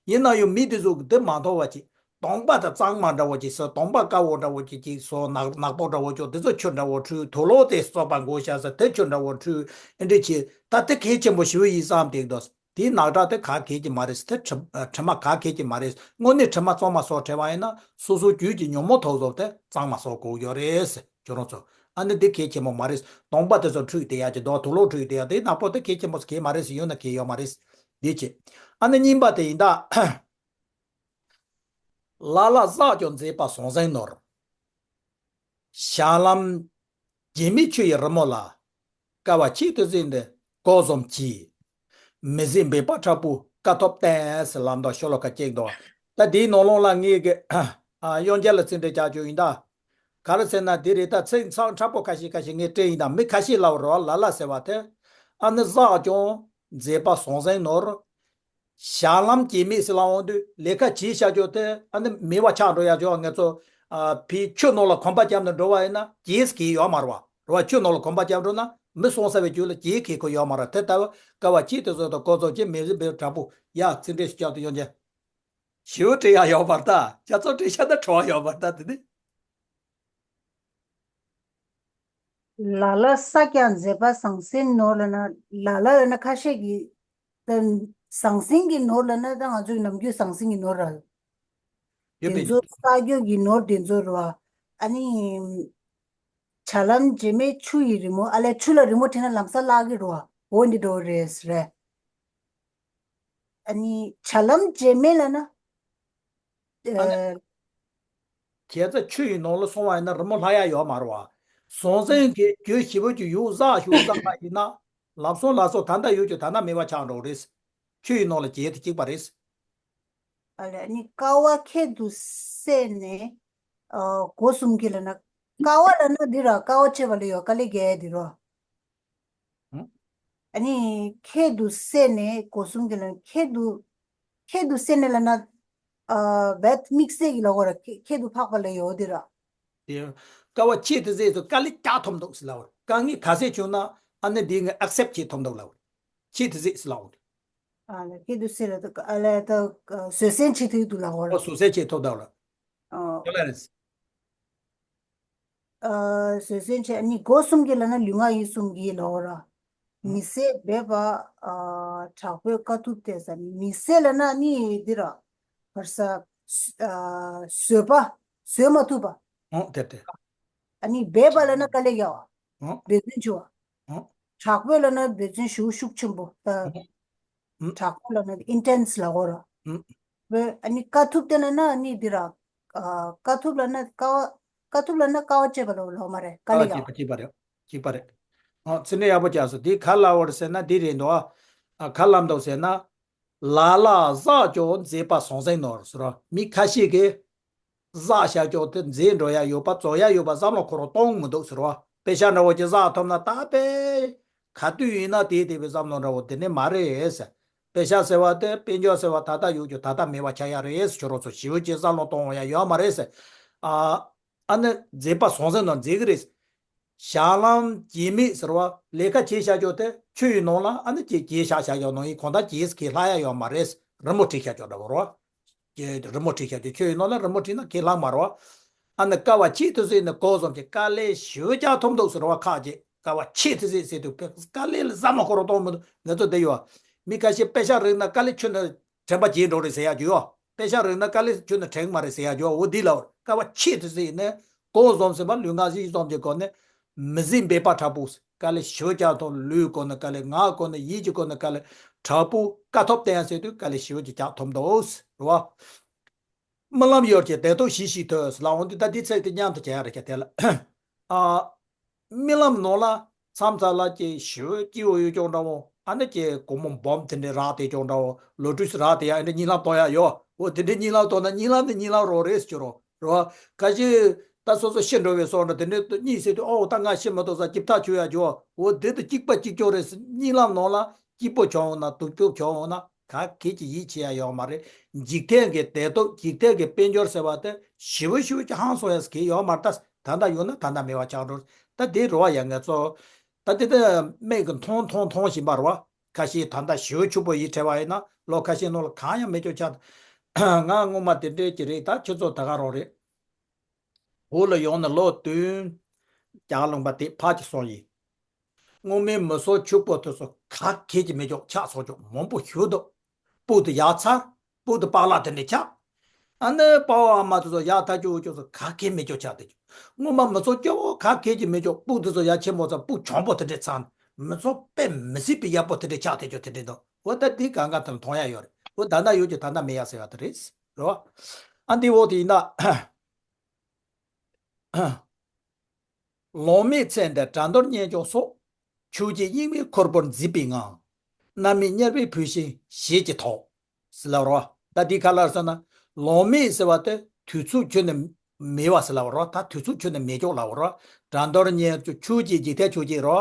ཡིན་ན་ཡང་མི་དེ་ཚོ་གིས་འདི་མ་མཐོང་བ་ཅིག། གདོང་པ་དང་གཙང་མ་འདྲ་བོ་ཅིག་བཟོ། གདོང་པ་དཀར་པོ་འདྲ་བོ་ཅིག་ཅིག་བཟོ། ནག་ནག་པོ་འདྲ་བོ་ཅིག། དེ་ཚོ་ཆུ་འདྲ་བོ་འཁྲུད། དུག་ལོག་དེ་བཙོག་པ་འགོ་བཞག་ཟེར། དེ་ཆུ་འདྲ་བོ་འཁྲུད། ཨེ་འདྲ་བྱས། ད་དེ་གལ་ཆེན་པོ་ཞེ་པོ་ཡིན་བསམ་བསྡད་འདུག། དེའི་ནག་ཁྲག་དེ་ག་གེ་ཅིག་མ་རེད། དེ་དྲི་དྲི་མ་ག་གེ་ཅིག་མ་རེད། དངོས་གནས་དྲི་མ་གཙང་མ་བཟོ་བྲལ་བ་ཡིན་ན་སོ་སོའི་རྒྱུད་ཀྱི་ཉོན་མོངས་དུག་སོགས་དེ་གཙང་མ་བཟོ་དགོས་ཀྱི་ཡོད་རེད་ཟེར། ཁྱོད་རང་ཚོ། ཨ་ནི་འདི་གལ་ཆེན་པོ་མ་རེད། གདོང་པ་དེ་ཚོ་འཁྲུད་བསྡད་ཡག་ཅིག་འདུག། དུག་ལོག་འཁྲུད་བསྡད་ཡག་དེ་ནག་པོ་དེ་གལ་ཆེན་པོ་གལ་མ་རེད་ཟེར། ཡོད་ན་གལ་ཡོད་མ་རེད། འདི་བྱས། ཨ་ནི་གཉིས་པ་དེ་ཡིན་ད། ལ་ལ་བསགས་ཀྱང་མཛེས་པ་ཟང་ཟིང་ནོར། ཞལ་ལམ་རྒྱན་མེད་ཆུ་ཡི་རི་མོ་ལ། དཀའ་བ་ཆེད་དུ་གཟིགས་འདི་གོ་བཟུམ་གྱིས། མི་གཟིགས་འབད་པ་དྲག་པོས་དཀའ་ཐུབ་བསྟན། ཟེར་ལབ་འདུག། ཤོ་ལོ་ཀ་གཅིག་འདུག། ད་དེའི་ནང་ལོགས་ལ་ངས་ཀྱི་ཨ་དབྱངས་ཅན་ལ་ཚིག་འགྲེལ་རྒྱག་རྒྱུ་ཡིན་ད། ག་རེ་ཟེར་ན་དེ་རེད། ད་ཚིག་མཚམས་མཁྲེགས་པོ་ཁ་ཤས་ཁ་ཤས་ངས་བྲིས་ཡིན་ད། མི་ཁ་ཤས་ལབ་རེད་པ། ལ་ལ་ཟེར་བ་དེ། ཨ་ནི་བསགས་ཀྱང་མཛེས་པ་ཟང་ཟིང་ནོར། ཞལ་ལམ་རྒྱན་མེད་ཟེར་ལབ་འོང་དུས་ལས་ཀ་བྱས་བཞག་ཆོག་དེ་ཨ་ནི་མེད་པ་ཆགས་འགྲོ་ཡག་ཆོག། ང་ཚོ་ཨ་ཕའི་ཆུ་ནང་ལ་གོམ་པ་བརྒྱབ་ནས་འགྲོ་བ་ཡིན་ན་གྱེས་གྱེས་ཡོད་མ་རེད་པ། རེད་པ། ཆུ་ནང་ལ་གོམ་པ་བརྒྱབ་འགྲོ་ན་མི་སོང་ས་བའི་རྒྱུད་ལ་གྱེས་གྱེས་ཁོ་ཡོད་མ་རེད། དེ་ལྟ་བུ་དཀའ་བ་ཆེད་དུ་བཟོས་དང་གོ་ཚོགས་ཀྱི་མི་རིགས་པའི་དྲག་པོ་ཡ་ཚིག་འགྲེལ་ཞིག་བརྒྱབ་དུ་ཡོང་རྒྱུ། ཞེའུ་བྲིས་ཡག་ཡོད་པར་ལྟ། རྒྱ་མཚོ་བྲིས་ཤག་ན་བྲོ་བ་ཡོད་པར་ལྟ་དེ་ནི། ལ་ལ་བསགས་ཀྱང་མཛེས་པ་ཟང་ཟིང་ནོར་ལབ་ན་ལ་ལ་ཡོད་ན་ཁ་ཤས་ཀྱིས་ད་ ཟང་ཟིང་གི་ནོར་ལབ་ན་ད་ང་ཚོའི་ནམ་རྒྱུན་ཟང་ཟིང་གི་ནོར་ར། ཡོད་པའི་དེ་ཚོ་ས་རྒྱུ་གི་ནོར་དེ་ཚོ་ར། ཨ་ནི། བྱ་ལམ་བྱེད་མེད་ཆུ་ཡི་རི་མོ། ཨ་ལས་ཆུ་ལ་རི་མོ་བྲིས་ན་ལམ་སང་བརླག་གི་ར། འོ་འདི་འདྲ་རེད་རེད། ཨ་ནི་བྱ་ལམ་བྱེད་མེད་ལབ་ན། ཨ་ནི། ཨ། བྱས་ཙང་ཆུ་ཡི་ནང་ལ་སོང་བ་ཡིན་ན་རི་མོ་ལྷག་ཡ་ཡོད་མ་རེད་བ། ཟང་ཟིང་གི་རྒྱུ་ཞེ་པོ་ཅིག་ཡོད་ཟག་ཞུགས་ཟག་པ་ཡིན་ན། ལམ་སང་ལ་སོགས་ད་ལྟ་ཡོད་ཀྱི་ད་ལྟ་མེད་པ་ཆགས་འགྲོ་རེད། ཆུ་ཡི་ནང་ལ་བྱེད་དེ་གཅིག་པ་རེད། ཨ་ལས་ཨ་ནི་ཀ་བ་ཁྱད་དུ་བསད་ནས། ཨ། སྒོ་གསུམ་གྱི་ལབ་ན། ཀ་བ་ལབ་ན་འདི་ར་ཀ་བ་བྱེད་པ་ལ་ཡོད་ཀ་ལས་རྒྱལ་འདི་ར། ཨ་ནི་ཁྱད་དུ་བསད་ནས་སྒོ་གསུམ་གྱི་ལ་ཁྱད་དུ། ཁྱད་དུ་བསད་ནས་ལབ་ན། ཨ། བེད་དམིགས་བསལ་གྱི་ལ་གོ་ར་ཁྱད་ཁྱད་དུ་འཕགས་པ་ལ་ཡོད་དེ་ར། དེ་ཀ་བ་ཆེས་དེ་ཟེར་ཚོ་དཀའ་ལས་རྒྱག་ཐུབ་འདུག་ཟེར་ལབ་བར་དཀའ་ངལ་ག་ཚད་བྱུང་ན་ཨ་ནི་འདི་ངས་ཨེག་སེབ་བྱེད་ཐུབ་འདུག་ལབ་བར་ཆེས་དེ་ཟེར་ཟེར་ལབ་བར། ཨ་ལས་ཁྱད་དུ་བསད་ལ་ད་ཨ་ལས་ད་བཟོད་བསྲན་བྱེད་ཐུབ་འདུག་ལབ་བར། ཨོ་བཟོད་བསྲན་བྱེད་ཐུབ་འདུག་ལ། ཨོ། ཨ་ལས་རེད། ཨ། བཟོད་བསྲན་བྱས་ནི་སྒོ་གསུམ་གྱི་ལབ་ན་ལུས་ངག་ཡིད་གསུམ་གྱི་ལོ་ར། མི་བཟད་འབད་པ། ཨ། དྲག་པོའི་དཀའ་ཐུབ་སྟེ་ཟེར་ནི་མི་བཟད་ལབ་ན་ནི་འདི་ར། བར་ས། ཨ། བཟོད་པ། བཟོད་མ་ཐུབ་པ། ཨོ་དེ་དེ། ཨ་ནི་འབད་པ་ལབ་ན་དཀའ་ལས་རྒྱག་པ། ཨོ། འབད་བརྩོན་བྱེད་པ། ཨོ། དྲག་པོའི་ལབ་ན་འབད་བརྩོན་ཞེ་པོ་ཤུགས་ཆེན་པོ་ད། ཨོ། ཨུམ། དྲག་པོ་ལབ་ན་ཨིན་ཊེན་སི་ལབ་དགོས་ར། ཨུམ། བས་ཨ་ནི་དཀའ་ཐུབ་དེ་ལབ་ན་ཨ་ནི་འདི་ར། ཨ། དཀའ་ཐུབ་ལབ་ན་དཀའ་བ། དཀའ་ཐུབ་ལབ་ན་དཀའ་བ་སྤྱད་པ་ལ་ལོག་མ་རེད་དཀའ་ལས་ཀ་བ་ཡག་སྤྱད་པ་གཅིག་པ་རེད། གཅིག་པ་རེད། ཨ། ཚིག་འགྲེལ་ཡག་པོ་བྱས་སོང་། འདི་ག་ལབ་པ་རེད་ཟེར་ན་འདི་རེད་འདུག་ཨ། ག་ལབ་འདུག་ཟེར་ན། ལ་ལ་བསགས་ཀྱང་མཛེས་པ་ཟང་ཟིང་ནོར་ཟེར་རོ། མི་ཁ་ཤས་ཀྱིས། བསགས་བཞག་ཀྱོག་དེ་མཛེས་འགྲོ་ཡ་ཡོད་པ་བཙོག་ཡ་ཡོད་པ་བསམ་བློ་འཁོར་བ་གཏོང་མི་འདུག་ཟེར་བ། དཔེ་ཤ་འདྲ་བོ་ཅིག་བསགས་ཐུབ་ན་ད་དཔེ། ག་དུས་ཡིན་ན་དེ་དེ་བའི་བསམ་བློ་འདྲ་བོ་དེ་ནི་མ་རེད་ཟེར། དཔེ་ཤ་ཟེར་བ་དེ་དཔལ་འབྱོར་ཟེར་བ་ད་ལྟ་ཡོད་ཀྱོག་ད་ལྟ་མེད་པ་ཆགས་ཡ་རེད་ཟེར། ཁྱོད་རང་ཚོ་ཞེ་པོ་ཅིག་བསམ་བློ་གཏོང་ཡ་ཡོད་མ་རེད་ཟེར། ཨ། ཨ་ནི་མཛེས་པ་ཟང་ཟིང་ནོར་མཛེས་གི་རེད། བྱ་ལམ་བྱེད་མེད་ཟེར་བ་ལས་ཀ་བྱེད་བཞག་ཀྱོག་དེ་ཆུ་ཡི་ནང་ལ་ཨ་ནི་ཀྱེ་ཀྱེ་བཞག་བཞག་ཀྱོག་ནང་ཡིན་གང་ལྟར་ཀྱེ་ཟེར་ཁས་ལྷག་ཡ་ཡོད་མ་རེད། རི་མོ་བྲིས་བཞག་ཀྱོག་འདྲ་བོ་རོ། ཀྱེ་རི་མོ་བྲིས་བཞག་ཀྱོག་ཆུ་ཡི་ནང་ལ་རི་མོ་བྲིས་ན་ཁས་ལྷག་མ་རོ། ཨ་ནི་དཀའ་བ་ཆེས་མཐོ་ཟེར་ནས་གོ་བཟོམ་གྱི་དཀའ་ལས་ཞེ་པོ་རྒྱག་ཐུབ་འདུག་ཟེར་བ་ཁག་ཅིག་དཀའ་བ་ཆེས་མཐོ་ཟེར་ཟེར་དུས་དཀའ་ལས་ལ་བསམ་བློ་འཁོར་རོ་གཏོང་མི་འདུག་ང་ཚོ་འདི་ཡོད། མི་ཁ་ཤས་དཔེ་ཤ་རིག་ན་དཀའ་ལས་ཁྱོན་ནས་དྲན་པ་བརྗེད་འགྲོ་རེད་ཟེར་ཡ་ཅིག་ཡོད། དཔེ་ཤ་རིག་ན་དཀའ་ལས་ཁྱོན་ནས་དྲན་གི་མ་རེད་ཟེར་ཡ་ཅིག་ཡོད། འོ་འདི་ལ་དཀའ་བ་ཆེས་མཐོ་ཟེར་ནས་གོ་བཟོམ་ཟེར་བ་ལུས་ངག་ཡིད་གསུམ་གྱི་སྒོ་ནས། མི་བཟད་འབད་པ་དྲག་པོ། དཀའ་ལས་ཞེ་པོ་རྒྱག་ཐུབ། ལུས་སྒོ་ནས་དཀའ་ལས། ངག་སྒོ་ནས། ཡིད་ཀྱི་སྒོ་ནས་དཀའ་ལས་དྲག་པོ། དཀའ་ཐུབ་བསྟན་ཟེར་དུས་དཀའ་ལས་ཞེ་པོ་ཅིག་རྒྱག་ཐུབ་འདུག་རེད་བ། རྨི་ལམ་ཡོད་ཀྱི་བདེ་སྡུག་ཞི་ཞིང་དུ་ལ་འོང་དུས་ད་འདི་ཚིག་དེ་མཉམ་དུ་བྱས་ཡ་རེད་ཀྱ་དེ་ལ། ཨ། རྨི་ལམ་ནང་ལ་མཚམས་མཚམས་ལ་ཀྱེ་ཞེ་པོ་སྐྱིད་པོ་ཡོད་ཀྱོག་འདྲ་བོ། ཨ་ནི་ཀྱེ་སྒོར་མོ་སྦོམ་དེ་འདྲས་རག་དེ་ཀྱོག་འདྲ་བོ། ལོ་ཊི་རི་རག་དེ་ཡ་ཨ་འདྲས་གཉིད་ལམ་གཏོང་ཡ་ཡོད། འོ་དེ་འདྲས་གཉིད་ལམ་གཏོང་ན་གཉིད་ལམ་དེ་གཉིད་ལམ་རོ་རེད་ཟེར་རོ། རེད་བ། ཁ་ཤས་ད་སོ་སོ་ཤི་འགྲོ་བའི་སོགས་འདྲ་དེ་འདྲས་གཉིད་སད་དུས་ཨོ་ད་ང་ཤི་མ་གཏོགས་ས་སྐྱིད་ཐག་ཆོད་ཡ་ཅོ། འོ་དེ་དང་གཅིག་པ་གཅིག་ཀྱོག་རེད། གཉིད་ལམ་ནང་ལ་སྐྱིད་པོ་བྱུང་ན་སྡུག་ཅོག་བྱུང་ན་ག་གེ་ཅིག་ཡིད་ཆེས་ཡ་ཡོད་མ་རེད། འཇིག་རྟེན་གྱི་བདེ་སྡུག་འཇིག་རྟེན་གྱི་དཔལ་འབྱོར་ཟེར་བ་དེ་ཞེ་པོ་ཞེ་པོ་ཅིག་ཧང་སང་ཡ་ཟེར་གི་ཡོད་མ་རེད། ད་ད་ལྟ་ཡོད་ན་ད་ལྟ་མེད་པ་ཆགས་འགྲོ། ད་དེ་རེད་བ་ཡ། ང་ཚོ་ད་དེ་ད་མིག་གིས་མཐོང་མཐོང་མཐོང་བཞིན་པ་རེད་བ། ཁ་ཤས་ད་ལྟ་ཞེ་པོ་ཕྱུག་པོ་ཡིད་བྲལ་བ་ཡིན་ན་ལོ་ཁ་ཤས་ནང་ལ་གང་ཡང་མེད་ཀྱོག་ཆགས། ང་སྔོན་མ་དེ་འདྲས་ཀྱི་རེད། ད་ཁྱོད་ཚོ་ད་ག་རང་རེད། བོད་ལ་ཡོང་ནས་ལོ་བདུན། རྒྱ་གར་ལུང་པ་དེ་ཕར་ཅིག་སོང་ཡིན། སྔོན་མའི་མི་ཚང་ཕྱུག་པོ་དེ་ཚོ་ག་གེ་ཅིག་མེད་ཀྱོག་ཆགས་སོང་ཀྱོག་མང་པོ་ཞེ་པོ་འདུག་སྤུ་དེ་ཡར་ཚར། སྤུ་དེ་པཱ་ལགས་དེ་འདྲས་ཆགས། ཨ་ནི་པ་ཕ་ཨ་མ་དེ་ཚོ་ཡར་ཐག་ཅིག་འུ་ཅོག་ཚོ་ག་གེ་མེད་ཀྱོག་ཆགས་དེ་ཀྱོག་སྔོན་མ་མི་ཚང་སྐྱོ་བོ་ག་གེ་ཅིག་མེད་ཀྱོག་སྤུ་དེ་ཚོ་ཡར་ཆེན་པོ་ཚར། སྤུ་གྱོང་པོ་དེ་འདྲས་ཚར། མི་ཚང་དཔེ་མི་སྲིད་པའི་ཡག་པོ་དེ་འདྲས་ཆགས་དེ་ཀྱོག་དེ་འདྲས་འདུག་འོ་ད་དེ་གང་ག་དེ་མཐོང་ཡ་ཡོད་རེད། འོ་ད་ལྟ་ཡོད་ཀྱོག་ད་ལྟ་མེད་ཡ་ཟེར་བ་དེ་རེད། རེད་བ། ཨ་འདི་འོག་དེ་ཡིན་ན། ལོང་མེད་ཚེ་འདིར་དགྲ་འདོལ་གཉེན་སྐྱོང་སོགས། ཆོས་བརྒྱད་དབྱེར་མེད་ཁོལ་པོར་མཛེས་པའི་ངང་། རྣམ་སྨིན་དམྱལ་བའི་བུད་ཤིང་ཞེས་ཀྱི་ཐོག་ཟེར་ལབ་རོ། ད་འདི་ག་ལ་ཟེར་ན། ལོང་མེད་ཟེར་བ་དེ་དུས་ཚོད་ཁྱོན་ནས་མེད་པ་ཟེར་ལབ་རོ། ད་དུས་ཚོད་ཁྱོན་ནས་མེད་ཀྱོག་ལབ་རོ། དགྲ་འདོལ་གཉེན་ཆོས་བརྒྱད་འཇིག་རྟེན་ཆོས་བརྒྱད་རོ།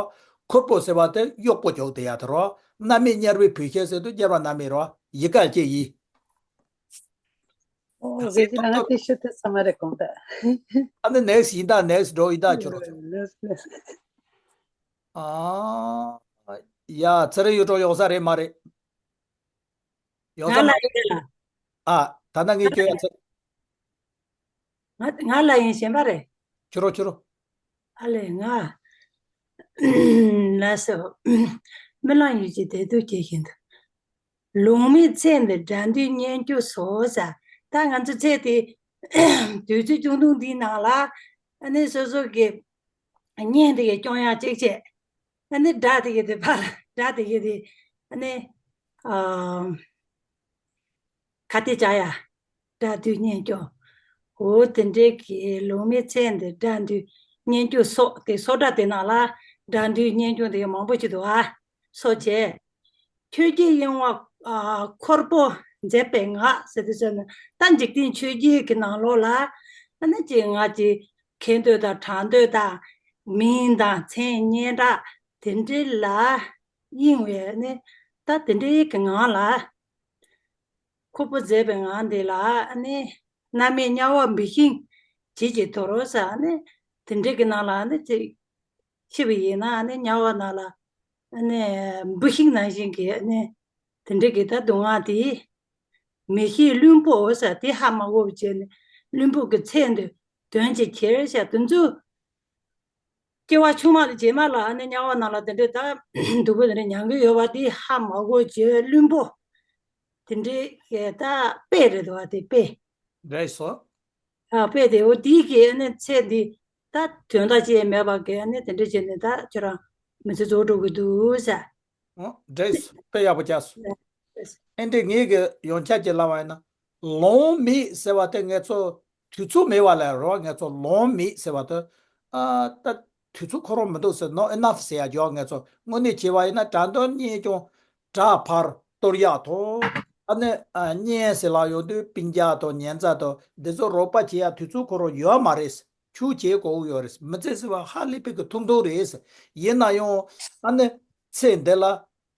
ཁོལ་པོ་ཟེར་བ་དེ་གཡོག་པོ་ཀྱོག་དེ་ཡ་དེ་རོ། རྣམ་སྨིན་དམྱལ་བའི་བུད་ཤིང་ཟེར་དུས་དམྱལ་བ་རྣམ་སྨིན་རོ། ཡི་ག་ཅེ་ཡི། ཨོ་ཟེར་གྱི་ན་ང་དེ་ཤོད་ཐུབ་ས་མ་རེད་གོང་ད། ཨ་ནི་ནེགསི་ཡིན་ད། ནེགསི་འགྲོ་ཡིན་ད་ཁྱོད་རོ། ནེགསི་ནེགསི། ཨ། ཡ་ཚེ་རིང་ཡུལ་གྲོགས་ཡོང་ས་རེད་མ་རེད། ཡོང་ས་ང་མ་ལ་རེད། ཡིན་ལ། ཨ། ད་ལྟ་ངས་ཁྱོད་ཡ་ཚེ། ང་ང་ལ་ཡིན་གཞན་པ་རེད། ཁྱོད་རོ་ཁྱོད་རོ། ཨ་ལས་ང་། ལ་སོ། རྨི་ལམ་ཡུལ་གྱི་བདེ་སྡུག་སྐྱེ་བཞིན་དུ། ལུང་མེད་ཚེ་འདིར་དགྲ་འདུལ་གཉེན་སྐྱོང་སོགས་ཟེར། ད་ང་ཚོ་ཚེ་འདི་དུས་ཚོད་ཆུང་ཆུང་འདིའི་ནང་ལ་ཨ་ནི་སོ་སོ་གི་གཉེན་དེ་གི་སྐྱོང་ཡག་གཅིག་བྱས། ཨ་ནི་དགྲ་དེ་གི་དེ་ཕར་དགྲ་དེ་གི་དེ་ཨ་ནི་ཨ། ཁ་གཏད་བཅག་ཡ། དགྲ་འདུལ་གཉེན་སྐྱོང་། འོ་དེ་འདྲའི་གི་ལུང་མེད་ཚེ་འདིར་དགྲ་འདུལ་གཉེན་སྐྱོང་སོགས་དེ་སོགས་སྒྲ་དེ་ནང་ལ་དགྲ་འདུལ་གཉེན་སྐྱོང་དེ་མང་པོ་ཅིག་འདུག་ཨ། སོགས་བྱས། ཆོས་ཀྱི་གཡེང་བ་ཨ་འཁོར་པོ་མཛེས་པའི་ངག་ཟེར་དུས་ཙམ་ན་ད་འཇིག་རྟེན་ཆོས་བརྒྱད་ཀྱི་ནང་ལོགས་ལ་ཨ་ནི་ཅིག་ང་ཅིག་མཁས་འདོད་དང་དྲང་འདོད་དང་མིང་དང་མཚན་སྙན་གྲགས་དེ་འདྲའི་ལ་གཡེང་བའི་ནི་ད་དེ་འདྲའི་གི་ངང་ལ། ཁོ་བོ་མཛེས་པའི་ངང་འདི་ལ་ནི་མནར་མེད་དམྱལ་བ་འབུད་ཞིང་བྱེད་ཅིང་དོར་ཟེར་ནི་དེ་འདྲའི་གི་ནང་ལ་ནི་ཅིག་ཤི་བ་ཡིན་ན་ནི་དམྱལ་བ་ནང་ལ་ནི་འབུད་ཞིང་ནང་བཞིན་གྱི་ནི་དེ་འདྲའི་གི་ད་སྡུག་བསྔལ་དེ་མི་ཤེས་བླུན་པོ་ཟེར་དེ་ཧ་མ་གོ་བ་བྱས་ནས་བླུན་པོ་གི་ཚེ་འདི་དོན་གྱི་ཁྱེར་ཟེར་དེ་ཚོ། སྐྱེ་བ་ཆུང་མ་ལ་རྗེས་མ་ལ་ཨ་ནི་དམྱལ་བ་ནང་ལ་དེ་འདྲའི་ད་སྡུག་པོ་དེ་འདྲ་མྱང་གི་ཡོད་པ་དེ་ཧ་མ་གོ་བྱས་བླུན་པོ། དེ་འདྲའི་ད་དཔེ་རེད་འདུག་བ་དེ་དཔེ། རེད་སོ། ཨ་དཔེ་དེ་འོ་དེའི་གི་ཨ་ནི་ཚེ་འདི་ད་དོན་དག་ཅིག་མེད་པ་གི་ཨ་ནི་དེ་འདྲ་བྱས་ནས་ད་ཁྱོད་རང་མི་ཚེ་རྫོགས་འགྲོ་གི་འདུག་ཟེར། འོ་འདྲེས་དཔེ་ཡག་པོ་བྱས་སོང་། ཨེ་འདྲས་ངས་གི་ཡོངས་ཁྱབ་ཀྱི་ལབ་པ་ཡིན་ན། ལོང་མེད་ཟེར་བ་དེ་ངས་ཚོ་དུས་ཚོད་མེད་པ་ལ་རོ། ངས་ཚོ་ལོང་མེད་ཟེར་བ་དེ། ཨ་ད་དུས་ཚོད་ཁོ་རང་མི་འདུག་ཟེར། not enough ཟེར་ཡ་ཅོག་ངས་ཚོ་དངོས་གནས་བྱས་པ་ཡིན་ན་དྲང་དོན་གཉེན་སྐྱོང་དགྲ་ཕར་གཏོར་ཡག་དང་། ཨ་ནི་ཨ་གཉེན་ཟེར་ལབ་ཡོང་དུས་སྤུན་ཀྱག་དང་ཉེ་ཚན་དང་འདི་ཚོ་རོགས་པ་བྱེད་ཡག་དུས་ཚོད་ཁོ་རང་ཡོད་མ་རེད། ཆུ་བྱེད་དགོས་ཡོད་རེད། མི་ཚེ་ཟེར་བ་ཧ་ལས་པའི་གི་ཐུང་ཐུང་རེད། ཡིན་ན་ཡང་ཨ་ནི་ཚེ་འདི་ལ་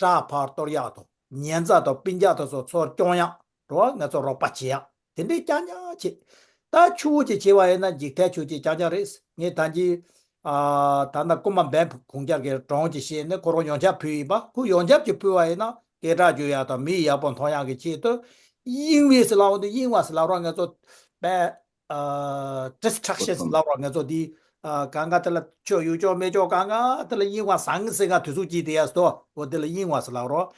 དགྲ་ཕར་གཏོར་ཡག་དང་ཉེ་ཚན་དང་སྤུན་ཀྱག་དེ་ཚོ་ཚུར་སྐྱོང་ཡག་རོ། ང་ཚོ་རོགས་པ་བྱེད་ཡག་དེ་འདྲའི་རྐྱང་རྐྱང་བྱེད། ད་ཆུ་བོ་ཅིག་བྱེད་པ་ཡིན་ན་འཇིག་རྟེན་ཆུ་ཅིག་རྐྱང་རྐྱང་རེད། ངས་ད་གིན་ཨ་ད་ལྟ་རྐུན་མ་འབེན་གོང་རྒྱལ་གྱི་གྲོང་ཅིག་བཤད་ནས་ཁོ་རང་ཡོངས་ཁྱབ་ཕུལ་ཡིན་པ། ཁོ་ཡོངས་ཁྱབ་ཅིག་ཕུལ་བ་ཡིན་ན་སྐད་གྲགས་རྒྱུ་ཡག་དང་མི་ཡག་པོ་མཐོང་ཡག་གི་ཆེད་དུ་གཡེང་བའི་ཟེར་ལབ་འོང་དུས་གཡེང་བ་ཟེར་ལབ་རོགས། ང་ཚོ་པས། ཨ་distractions ལབ་རོགས། ང་ཚོ་འདི་ཨ་གང་ག་དེ་ལ་ཆོས་ཡོད་ཅོག་མེད་ཅོག་གང་ག་དེ་ལ་གཡེང་བ་ཟང་ཟིང་ག་དུས་ཚོད་ཀྱིས་དེ་ཡ་སྟོ་འོ་དེ་ལ་གཡེང་བ་ཟེར་ལབ་རོགས།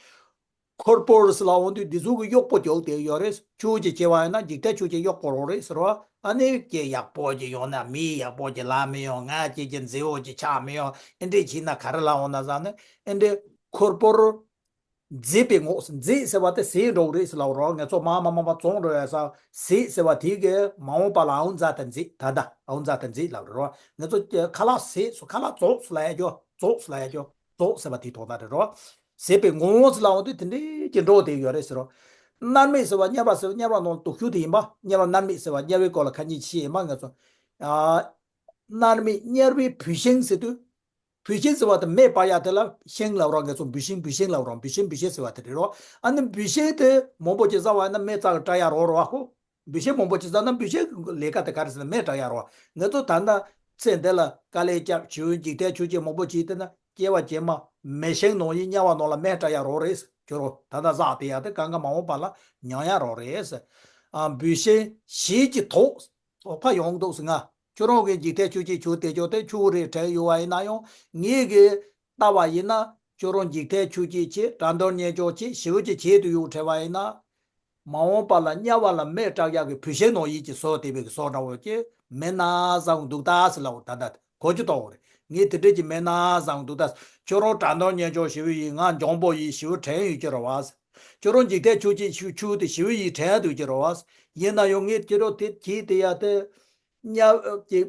འཁོར་པོ་ཟེར་ལབ་འོང་དུས་འདི་ཚོ་གི་གཡོག་པོ་ཅོག་དེ་ཡོད་རེད། ཆུ་ཅིག་བྱེད་པ་ཡིན་ན་འཇིག་རྟེན་ཆུ་ཅིག་གཡོག་པོ་རོགས་རེད་ཟེར་རོ། ཨ་ནི་ཀྱེ་ཡག་པོ་ཅིག་ཡོང་ན་མི་ཡག་པོ་ཅིག་ལ་མི་ཡོང་། ང་ཅིག་ཅིག་མཛེས་པོ་ཅིག་ཆགས་མི་ཡོང་། ཨེ་འདྲས་བྱས་ན་ག་རེ་ལབ་འོང་ན་བསམ་ནས་ཨེ་འདྲས་འཁོར་པོར། མཛེས་པའི་ངོགས། མཛེས་ཟེར་བ་དེ་ཟད་འགྲོ་བ་རེད་ཟེར་ལབ་རོགས། ང་ཚོ་མ་མ་མ་མ་བཙོང་འགྲོ་ཡ་ས་ཟད་ཟེར་བ་དེ་གི་མ་འོངས་པ་ལ་ཨའུ་ཛ་དང་མཛེས། ད་ལྟ་ཨའུ་ཛ་དང་མཛེས་ལབ་རོགས། ང་ཚོ་ཁ་ལག་ཟད་སོ་ཁ་ལག་རྫོགས་སོ་ལབ་ཡ་ཅོ། རྫོགས་སོ་ལབ་ཡ་ཅོ། རྫོགས་ཟེར་བ་དེ་དོན་དག་རེད་རོ། ཟད་པའི་ངོགས་ཟེར་ལབ་འོང་དུས་དེ་འདྲའི་ཀྱི་འགྲོ་དེ་ཡོད་རེད་ཟེར་རོ། མནར་མེད་ཟེར་བ་དམྱལ་བ་ཟེར་བ་དམྱལ་བ་ནང་དུག་ཤུགས་དེ་ཡིན་པ། དམྱལ་བ་མནར་མེད་ཟེར་བ་དམྱལ་བའི་སྐོར་ལ་ཁ་ཉིན་ཤེས་ཡིན་པ། ང་ཚོ་ཨ་མནར་མེད་དམྱལ་བའི་བུད་ཤིང་ཟེར་དུས། བུད་ཤིང་ཟེར་བ་དེ་མེ་སྤར་ཡག་དེ་ལ་ཤིང་ལབ་རོགས། ང་ཚོ་འབུད་ཤིང་འབུད་ཤིང་ལབ་རོགས། འབུད་ཤིང་འབུད་ཤིང་ཟེར་བ་དེ་རེད་རོ། ཨ་ནི་འབུད་ཤིང་དེ་མང་པོ་ཅིག་བཟའ་བ་ཡིན་ན་མེ་བཙའ་གི་སྐྲག་ཡག་རོ་རོ་ཨ་ཁོ། འབུད་ཤིང་མང་པོ་ཅིག་བཟའ་ན་འབུད་ཤིང་ལས་ཀ་དེ་ག་རེ་ཟེར་ན་མེ་སྐྲག་ཡག་རོ། ང་ཚོ་ད་ལྟ་ཚེ་འདི་ལ་དཀའ་ལས་བརྒྱབ་བྱིའུ་འཇིག་རྟེན་ཆོས་ཅན་མང་པོ་ཅིག་བལྟས་ན་སྐྱེ་བ་རྗེས་མ་མེ་ཤིང་ནང་བཞིན་དམྱལ་བ་ནང་ལ་མེ་སྐྲག་ཡག་རོ་རེད། ཁྱོད་རོ་ད་ལྟ་བཟའ་དེ་ཡག་དེ་གང་ག་མ་འོངས་པ་ལ་མྱོང་ཡག་རོ་རེད། ཨ་འབུད་ཤིང་ཞིག་གི་ཐོག་དོགས་པ་ཡོང་འདུག་ཟེར་ང་། ཁྱོད་རང་གི་འཇིག་རྟེན་ཆོས་ཅན་ཆོས་དེ་ཆོས་དེ་ཆོས་རེད་དྲན་ཡོད་པ་ཡིན་ན་ཡང་ངེད་ཀྱིས་ལྟ་བ་ཡིན་ན་ཁྱོད་རང་འཇིག་རྟེན་ཆོས་ཅན་ཆེ་དགྲ་འདོར་གཉེན་སྐྱོང་ཆེ་ཞི་བ་ཅིག་བྱེད་དུ་ཡོད་དྲན་པ་ཡིན་ན། མ་འོངས་པ་ལ་དམྱལ་བ་ལ་མེ་སྐྲག་ཡག་གི་བུད་ཤིང་ནང་ཡིད་ཀྱི་སོ་དེ་བས་ཀྱི་སོ་འདྲ་བོ་ཅིག་མེད་ན་བཟང་འདུག་ད་ཟེར་ལབ་འོ་ད་ད་གོ་རྒྱུ་དོག་རེད། ངས་དེ་འདྲས་ཀྱི་མེད་ན་བཟང་འདུག་ད། ཁྱོད་རང་དགྲ་འདོར་གཉེན་སྐྱོང་ཞི་བ་ཡིན། ང་འཇོན་པོ་ཡིན་ཞི་བ་དྲན་ཡོད་ཀྱི་རེད་བ། ཁྱོད་རང་འཇིག་རྟེན་ཆོས་ཅན་ཆོས་ཆོས་དེ་ཞི་བ་ཡིན་དྲན་འདུག་ཀྱི་རེད་བ། ཡིན་ན་ཡང་ངས་ཁྱེད་རང་དེ་གྱིས་དེ་ཡ་དེ། དམྱལ་གྱི་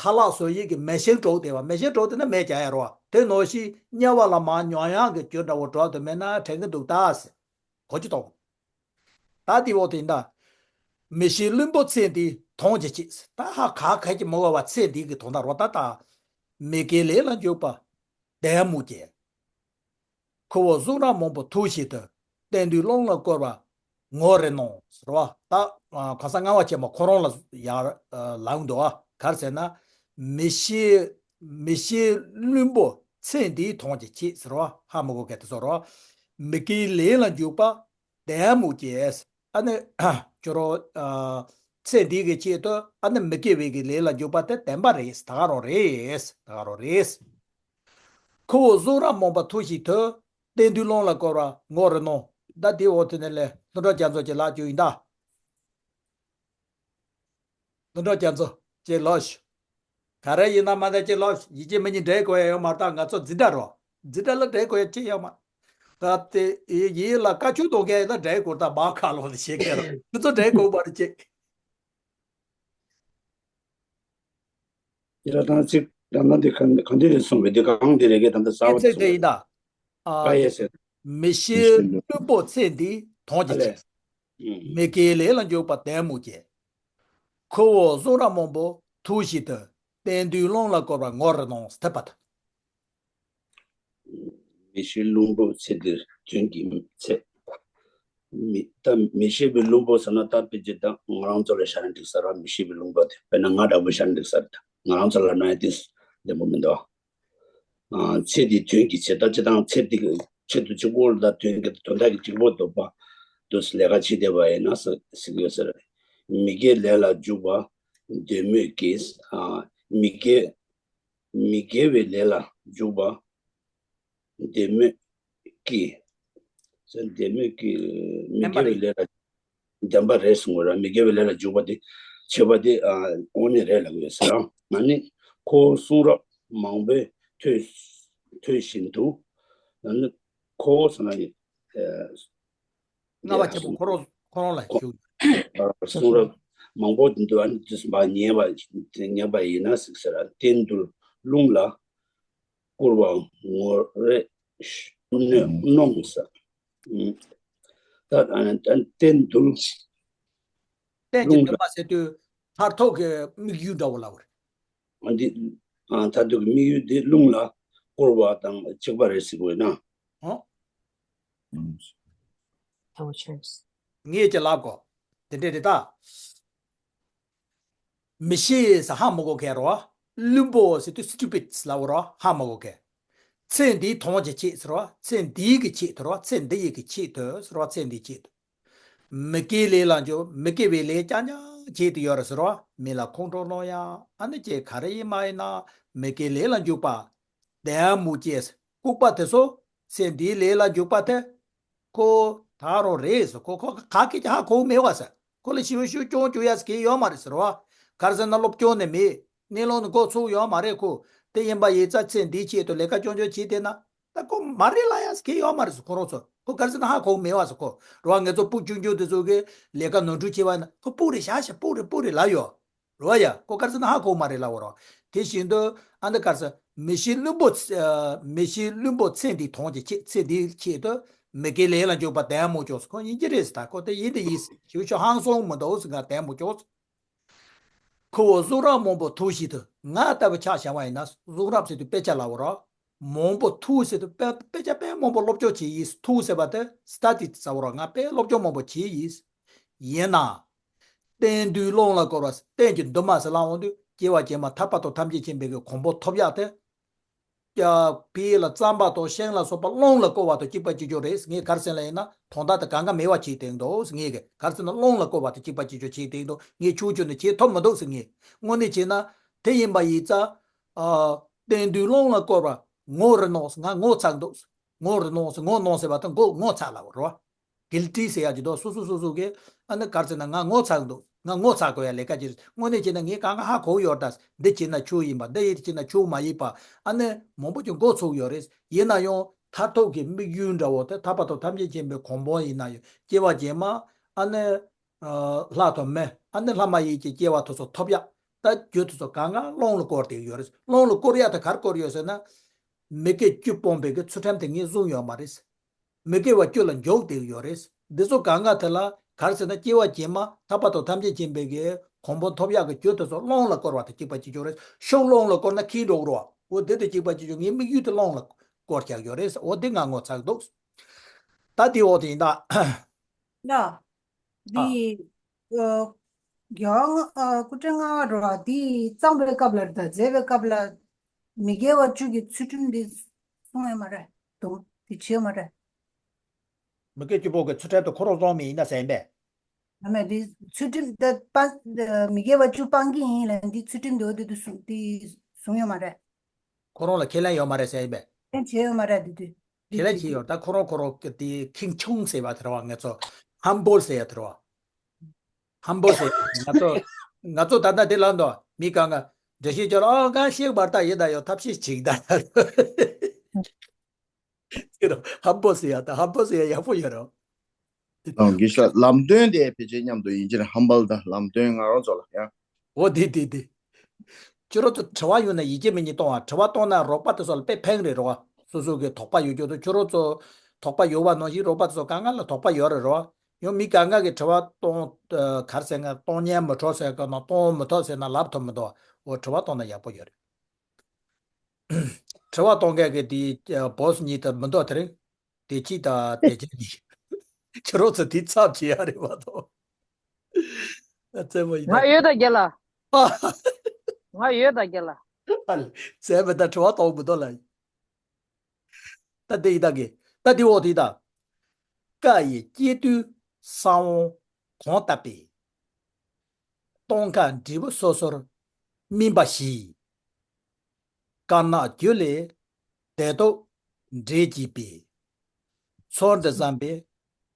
ཁ་ལག་བཟོ་ཡིག་གི་མེ་ཤིང་གྲོགས་དེ་བ། མེ་ཤིང་གྲོགས་དེ་ན་མེ་རྒྱག་ཡ་རོ། དེ་ནང་བཞིན་དམྱལ་བ་ལ་མ་མྱོང་ཡག་གི་རྒྱུ་འདྲ་བོ་གྲོགས་དེ་མེད་ན་དྲན་གི་འདུག་ད་ཟེར། གོ་རྒྱུ་དོག་ད་དེ་འོག་དེ་ཡིན་ད། མི་ཤེས་བླུན་པོ་ཚེ་འདིའི་དོན་གྱི་ཆེད། ད་ཧ་ག་ག་གི་མི་བ་བ་ཚེ་འདི་གི་དོན་དག་རོ། ད་ད། མི་དགེ་ལས་ལ་འཇུག་པ། དལ་མོ་སྐྱེས། ཁོ་བོ་གཟུགས་རབ་མང་པོ་མཐོ་ཞིང་དུ། གཏན་དུ་བློང་ལ་བསྐོར་བ་ངོ་རེ་ནོ་ཟེར་བ། ད་གང་ཟག་ལྔ་པ་ཆེན་མོ་ཁོ་རང་ལ་ཡར་ལངས་འདུག་ཨ། ག་རེ་ཟེར་ན། མི་ཤེས་མི་ཤེས་བླུན་པོ་ཚེ་འདིའི་དོན་གྱི་ཆེད་ཟེར་བ། ཧ་མི་གོ་གལ་དུ་སོང་རོ། མི་དགེའི་ལས་ལ་འཇུག་པ། དལ་མོ་སྐྱེས། ཨ་ནི། ཁྱོད་རང་། ཚེ་འདི་གི་ཆེད་དུ་ཨ་ནི་མི་དགེ་བའི་གི་ལས་ལ་འཇུག་པ་དེ་བདེན་པ་རེད། ད་ག་རང་རེད། ད་ག་རང་རེད། ཁོ་བོ་གཟུགས་རབ་མང་པོ་མཐོ་ཞིང་དུ། གཏན་དུ་བློང་ལ་བསྐོར་བ་ངོ་རེ་ནོ། ད་དེའི་འོག་དེ་ནས་ལས་ལྷུན་གྲུབ་རྒྱ་མཚོ་གྱི་ལག་བཅུག་ཡིན་ད། ལྷུན་གྲུབ་རྒྱ་མཚོ་ཅེས་ལོ་ཞུ། ག་རེ་ཡིན་ན་མ་ད་ཅེས་ལོ་ཞུ། ཡིན་གཅིག་མིན་གཉིས་འགྲན་དགོས་ཡ་ཡོད་མ་རེད། ད་ང་ཚོ་འཛིན་གྲྭ་རོ། འཛིན་གྲྭ་ལ་འགྲན་དགོས་ཡ་ཅི་ཡོད་མ་རེད། ད་དེ་ཡིན་ལ་བཀའ་ཆོས་གཏོང་མཁན་ཡིན་ན་འགྲན་དགོས། ད་མ་ཁ་ལོ་ནས་བཤད་མཁན་རོ། ཁྱོད་ཚོ་འགྲན་དགོས་པ་རེད་ཅེས། དེ་ལ་དང་ཚིག་ད་ལྟ་འདི་གང་གང་འདི་རེད་གསུངས་པས། འདི་གང་འདི་རེད་གས། ད་ལྟ་གསར་པ་ཚིག་དེ་ཡིན་ད། ཨ། ཨ་ཡེ་སེ། མི་ཤེས་བླུན་པོ་ཚེ་འདིའི་དོན་གྱི་ཕྱིར། ཨུམ། མི་དགེའི་ལས་ལ་འཇུག་པ་ལྡན་མོ་སྐྱེས། ཁོ་བོ་གསུང་རབ་མང་པོ་ཐོས་བཞིན་དུ། གཏན་དུ་བླུན་ལ་བཀོལ་བ་ངོ་རེ་ནོ་ཟེར་ཐེབས་པ་དང་། མི་ཤེས་བླུན་པོ་ཚེ་འདིར་དོན་གྱི་ཚེ། མི་ད་མི་ཤེས་པའི་བླུན་པོ་ཟེར་ན་ད་དཔེ་ཅིག་ད་ང་རང་ཚོ་ལ་ཤར་ན་འགྲིག་ས་ར། མི་ཤེས་པའི་བླུན་པོ་དེ་དཔེར་ན་ང་འདྲ་པོ་ཤར་ན་འགྲིག་ས་རེད། ད་ང་རང་ཚོ་ལ་ན་ཡ་དེ་བདེ་པོ་མི་འདུག་ཨ། ཚེ་འདིའི་དོན་གྱི་ཚེ་ད་སྤྱི་དང་ཚེ་འདི་གི་ཆེད་དུ་གཅིག་པོ་ལ་ད་དོན་གྱི་དོན་དག་གི་གཅིག་པོ་འདོད་པ་དུ་ལས་ཀ་བྱེད་བསྡད་པ་ཡིན་ན་ཟེར་ཟེར་གི་ཡོད་ས་རེད། མི་དགེ་ལས་ལ་འཇུག་པ་འདོད་མོས་ཀྱིས། ཨ། མི་དགེ་མི་དགེ་བའི་ལས་ལ་འཇུག་པ་འདོད་མོས་ཀྱིས། ཟེར་འདོད་མོས་ཀྱིས་མི་དགེ་བའི་ལས་ལ་ལྡན་པ་རེད་གསུང་གི་ར། མི་དགེ་བའི་ལས་ལ་འཇུག་པ་དེ་བྱེད་པ་དེ་ཨ་དངོས་གནས་རེད་ལབ་ཀྱི་ཡོད་ཟེར། ཨ་ནི་ཁོ་གསུང་རབ་མང་པོས་ཐོས་ཐོས་བཞིན་དུ། ཨ་ནི་ཁོ་ཟེར་ན་ཡིན། ལྔ་པ་ཆེན་པོ་ཁོ་རང་ཁོ་རང་ལ་ཞུ། གསུང་རབ་མང་པོ་འདུག་ཨ་ནི་དུས་གསུམ་པ་ཉན་པ་ཉན་པ་ཡིན་ན་ཟེར་ཟེར། གཏན་དུ་བླུན་ལ་བཀོལ་བ་ངོ་རེ་ནོ་ཟེར། ད་ཨ་ནི་གཏན་དུ་གཏན་གྱི་བླུན་ལ་འདུན་པ་ཟེར་དུས་མཐར་ཐུག་གི་དམིགས་ཡུལ་འདྲ་བོ་ལབ་པ་རེད། འདི་ཨ་མཐར་ཐུག་གི་དམིགས་ཡུལ་འདི་བླུན་ལ་བཀོལ་བ་དང་གཅིག་པ་རེད་ཟེར་དགོས་ན། ཨོ། ངས་ཀྱི་ལབ་གོ། དེ་འདྲས་རེད་ད། མི་ཤེས་ཟེར་ཧ་མ་གོ་མཁན་རོ། བླུན་པོ་ཟེར་དུས་སི་ཊུ་པིཌ་ལབ་རོ། ཧ་མ་གོ་མཁན། ཚེ་འདིའི་དོན་གྱི་ཆེད་ཟེར་རོ། ཚེ་འདིའི་གི་ཆེད་དུ་རོ། ཚེ་འདི་ཡི་གི་ཆེད་དུ་ཟེར་རོ། ཚེ་འདིའི་ཆེད་དུ། མི་དགེའི་ལས་ལ་འཇུག་མི་དགེ་བའི་ལས་རྐྱང་རྐྱང་བྱེད་དུ་ཡོད་རེད་ཟེར་རོ། མི་ལ་ཁོང་ཁྲོ་སློང་ཡ། ཨ་ནི་ཅེས་ག་རེ་ཡིན་མ་ཡིན་ན་མི་དགེའི་ལས་ལ་འཇུག་པ། ལྡན་མོ་སྐྱེས། ལྐུགས་པ་དེ་ཚོ་ཚེ་འདིའི་ལས་ལ་འཇུག་པ་དེ། ཁོ་ད་རུང་རེད་ཟེར། ཁོ་ཁོ་ག་གེ་ཧ་གོ་མེད་བ་ཟེར། ཁོ་ལ་ཞིབ་ཞིབ་སྐྱོང་བཅུག་ཡ་ཟེར་གི་ཡོད་མ་རེད་ཟེར་བ། ག་རེ་ཟེར་ན་སློབ་སྦྱོང་ནི་མེད། གནས་ལུགས་ནི་གོ་ཚུགས་ཡོད་མ་རེད་ཁོ། དེ་ཡིན་པ་ཡིན་ཙང་ཚེ་འདིའི་ཆེད་དུ་ལས་ཀ་སྐྱོང་སྐྱོང་བྱེད་བསྡད་ན། ད་ཁོ་མ་རེད་ལབ་ཡ་ཟེར་གི་ཡོད་མ་རེད་ཟེར། ཁོ་རང་ཚོ་ཁོ་ག་རེ་ཟེར་ན་ཧ་གོ་མེད་བ་ཟེར། ཁོ་རེད་བ། ངེད་ཚོ་སྤུ་གུ་ཆུང་ཆུང་དེ་ཚོ་གི་ལས་ཀ་ནོར་འཁྲུལ་བྱས་པ་ཡིན་ན་ཁོ་སྤུ་རེད་ཤག་ཤག་སྤུ་རེད་སྤུ་རེད་ལབ་ཡོད། རེད་བ་ཡ། ཁོ་ག་རེ་ཟེར་ན་ཧ་གོ་མ་རེད་ལབ་པ་རེད། དེ་བཞིན་དུ་ཨ་འདི་ག་རེ་ཟེར། མི་ཤེས་བླུན་པོ་ཚེ་ཨ་མི་ཤེས་བླུན་པོ་ཚེ་འདིའི་དོན་གྱི་ཆེད། ཚེ་འདིའི་ཆེད་དུ་མི་དགེའི་ལས་ལ་འཇུག་པ་ལྡན་མོ་སྐྱེས། ཁོ་ཡིན་གྱི་རེད་ཟེར། ད་ཁོ་དེ་ཡིན་དེ་ཡིན་ཞུ་ཞུ་ཧང་སོང་མི་འདུག་ཟེར། ང་ལྡན་མོ་སྐྱེས། ཁོ་བོ་གསུང་རབ་མང་པོ་ཐོས་བཞིན་དུ། ང་ལྟ་བུ་ཆ་བཞག་པ་ཡིན་ན་གསུང་རབ་ཟེར་དུས་དཔེ་ཆ་ལབ་པ་རེད། མང་པོ་ཐོས་ཟེར་དུས་དཔེ་དཔེ་ཆ་དཔེ་མང་པོ་སློབ་སྦྱོང་བྱས་ཡིན། ཐོས་ཟེར་བ་དེ་སི་ཊ་ཌི་ཟེར་བ་རེད། ང་དཔེ་སློབ་སྦྱོང་མང་པོ་བྱས་ཡིན། ཡིན་ན། གཏན་དུ་བླུན་ལ་བཀོལ་བ། གཏན་གྱི་འདུན་མ་ཟེར་ལབ་འོང་དུས་སྐྱེ་བ་རྗེས་མ་ཐར་པ་དང་ཐམས་ཅད་མཁྱེན་པའི་གི་གོ་འཕང་ཐོབ་ཡག་དེ། ཡ། ཕ་ཡུལ་ལ་རྩམ་པ་དང་ཤིང་ལ་སོགས་པ་བླུན་ལ་བཀོལ་བ་དང་གཅིག་པ་གཅིག་རྐྱང་རེད། ངས་ག་རེ་ཟེར་ལབ་ཡིན་ན་དོན་དག་དེ་གང་ག་མེད་པ་བྱས་བསྡད་འདུག་ཟེར། ངས་ག་རེ་ཟེར་ན་བླུན་ལ་བཀོལ་བ་དང་གཅིག་པ་གཅིག་རྐྱང་བྱས་བསྡད་འདུག་ངས་ཆུང་ཆུང་ནས་བྱེད་ཐུབ་མི་འདུག་ཟེར། ངས་དངོས་གནས་བྱས་ན་དེ་ཡིན་པ་ཡིན་ཙང་། ཨ། གཏན་དུ་བླུན་ལ་བཀོལ་བ་ངོ་རེ་ནོ་ཟེར། ང་ངོ་ཚ་གི་འདུག་ངོ་རེ་ནོ་ཟེར། ངོ་ནོ་ཟེར་བ་དང་མགོ་ངོ་ཚ་ལབ་པ་རེད་བ། གིལ་ཊི་ཟེར་ཡག་ཅིག་འདུག་སོ་སོ་སོ་སོ་གིས་ཨ་ནི་ག་རེ་ཟེར་ན་ང་ངོ་ཚ་གི་འདུག་ང་ངོ་ཚ་དགོས་ཡ་ལས་ཀ་ཅིག་དངོས་གནས་བྱས་ན་ངས་གང་ག་ཧ་གོ་ཡོད་ད། འདི་བྱས་ན་ཆོས་ཡིན་པ། འདི་ཡིན་བྱས་ན་ཆོས་མ་ཡིན་པ། ཨ་ནི་མང་པོ་ཅིག་མགོ་ཚོས་ཡོད་རེད། ཡིན་ན་ཡང་མཐར་ཐུག་གི་དམིགས་ཡུལ་འདྲ་བོ་དེ་ཐར་པ་དང་ཐམས་ཅད་མཁྱེན་པའི་གོ་འཕང་ཡིན་ན་ཡང་སྐྱེ་བ་རྗེས་མ་ཨ་ནི་ལྷ་དང་མི། ཨ་ནི་ལྷ་མ་ཡིན་གྱི་སྐྱེ་བ་དེ་ཚོ་ཐོབ་ཡག་ད་རྒྱུ་དེ་ཚོ་གང་ག་བླུན་ལ་བཀོལ་བསྡད་ཡོད་རེད། བླུན་ལ་བཀོལ་ཡག་དེ་ག་རེ་བཀོལ་ཡོད་ཟེར་ན། མི་དགེ་བཅུ་སྤོང་བའི་གི་ཚུལ་ཁྲིམས་དེ་ངས་བཟུང་ཡོད་མ་རེད། མི་དགེ་བ་བཅུ་ལ་འཇུག་བསྡད་ཡོད་རེད། འདི་ཚོ་གང་ག་དེ་ལ་ག་རེ་ཟེར་ན་སྐྱེ་བ་རྗེས་མ་ཐར་པ་དང་ཐམས་ཅད་མཁྱེན་པའི་གི་གོ་འཕང་ཐོབ་ཡག་གི་རྒྱུ་དེ་ཚོ་བླུན་ལ་བཀོལ་བ་དང་གཅིག་པ་གཅིག་རྐྱང་རེད། ཤུགས་བླུན་ལ་བཀོལ་ན་ཁེངས་འགྲོ་གི་རེད་བ། འོ་དེ་དང་གཅིག་པ་གཅིག་རྐྱང་ངའི་དམིགས་ཡུལ་དེ་བླུན་ལ་བཀོལ་བཞག་ཡོད་རེད། འོ་དེ་ང་ངོ་ཚ་གི་འདུག་ད་དེ་འོག་དེ་ཡིན་ད། ཡ། ཨ། འདི། ཨ། རྒྱལ་བ་ལྔ་ཨ། སྐུ་ཕྲེང་ལྔ་པ་རེད་བ། འདི་གཙང་པའི་སྐབས་ལ་རེད་ད། མཛད་པའི་སྐབས་ལ་མི་དགེ་བ་བཅུ་གི་ཚུལ་ཁྲིམས་འདི་གསུངས་ཡོད་མ་རེད་དོ། འདི་བྱས་ཡོད་མ་རེད། མི་དགེ་བཅུ་པོ་གི་ཚུལ་ཁྲིམས་དེ་ཁོ་རང་བཟུང་མེད་ཡིན་ན་ཟེར་ཡིན་པས། ཨ་མ་འདི་ཚུལ་ཁྲིམས་དེ་སྤང་། མི་དགེ་བ་བཅུ་སྤང་གི་ཡིན་ལབ། འདི་ཚུལ་ཁྲིམས་འདི་འོ་དེ་དུ་གསུངས། འདི་གསུངས་ཡོད་མ་རེད། ཁོ་རང་ལ་ཁས་ལེན་ཡོད་མ་རེད་ཟེར་ཡིན་པས། ཁས་ལེན་བྱས་ཡོད་མ་རེད་འདི་དུས། དེ་ལ་ཅི་ཡོད། ད་ཁོ་རང་ཁོ་རང་གི་དེ་ཁེངས་ཆུང་ཟེར་བ་དེ་རེད་བ། ང་ཚོ་ཧམ་བོལ་ཟེར་ཡ་དེ་རེད་བ། ཧམ་བོལ་ཟེར་ང་ཚོ་ང་ཚོ་ད་ལྟ་དེ་ལ་འདུག་མི་གང་ག་འགྲེལ་བཤད་ཅོ་ལ་ཨ་གང་ཤེས་པར་ད་ཡིན་ད་ཡོད་ཐབས་ཤེས་ཅིག་ད་ད་དེ་རེད། ཧམ་བོལ་ཟེར་ཡ་ད་ཧམ་བོལ་ཟེར་ཡ་ཡག་པོ་ཡོད་རེད། ཨང་། དགེ་བཤེས་ལགས། ལམ་སྟོན་དེ་ཕལ་ཆེར་མཉམ་དུ་ཡིན་གྱི་རེད། ཧམ་བོལ་དང་ལམ་སྟོན་ང་རང་ཚོ་ལ་ཡང་། འོ་དེ་དེ་དེ། ཁྱོད་རང་ཚོ་དྲི་བ་ཡོང་ན་ཡིད་ཆེས་མེད་ཉིད་གཏོང་བ། དྲི་བ་གཏོང་ན་རོགས་པ་དེ་ཚོ་ལ་དཔེ་ཕན་རེད་རོགས། སོ་སོ་གི་དོགས་པ་ཡོད་རྒྱུ་དང་། ཁྱོད་རང་ཚོ་དོགས་པ་ཡོད་པ་ནང་བཞིན་རོགས་པ་དེ་ཚོ་གང་ག་ལ་དོགས་པ་ཡོད་རེད་རོགས། ཡང་མི་གང་ག་གི་དྲི་བ་གཏོང་ག་རེ་ཟེར་ང་གཏོང་ཉན་མི་འཕྲོ་ཟེར་ག་ན་གཏོང་མི་ཐུབ་ཟེར་ན་ལབ་ཐུབ་མི་འདུག་འོ་དྲི་བ་གཏོང་ན་ཡག་པོ་ཡོད་རེད། དྲི་བ་གཏོང་མཁན་གྱི་དེ་བོ་སི་གཉིས་དེ་མི་འདུག་དེ་རིང་། དེ་གཅིག་དང་དེ་གཅིག་གཉིས། ཁྱོད་རང་ཚོ་དེ་ཚབ་བྱེད་ཡ་རེད་མ་གཏོགས། རྩེད་མོ་ཡིན་ང་ན། ཡོད་ད་རྒན་ལགས། ང་ཡོད་ད་རྒན་ལགས། ཨ་ལས། རྩེད་མོ་ད་དྲི་བ་གཏོང་མི་འདུག་ལ། ད་དེ་ཡི་ད་གི། ད་དེ་འོག་དེ་ད། ཀ་ཡི་སྐྱེ་དུས་ས་བོན་གང་བཏབ་པས། སྟོན་ཁ་འབྲས་བུ་སོ་སོར་སྨིན་པ་བཞི། དཀར་ནག་རྒྱུ་ལས་དེ་དག་འབྲས་སྐྱེས་པས། ཚུལ་འདི་བསམ་པས་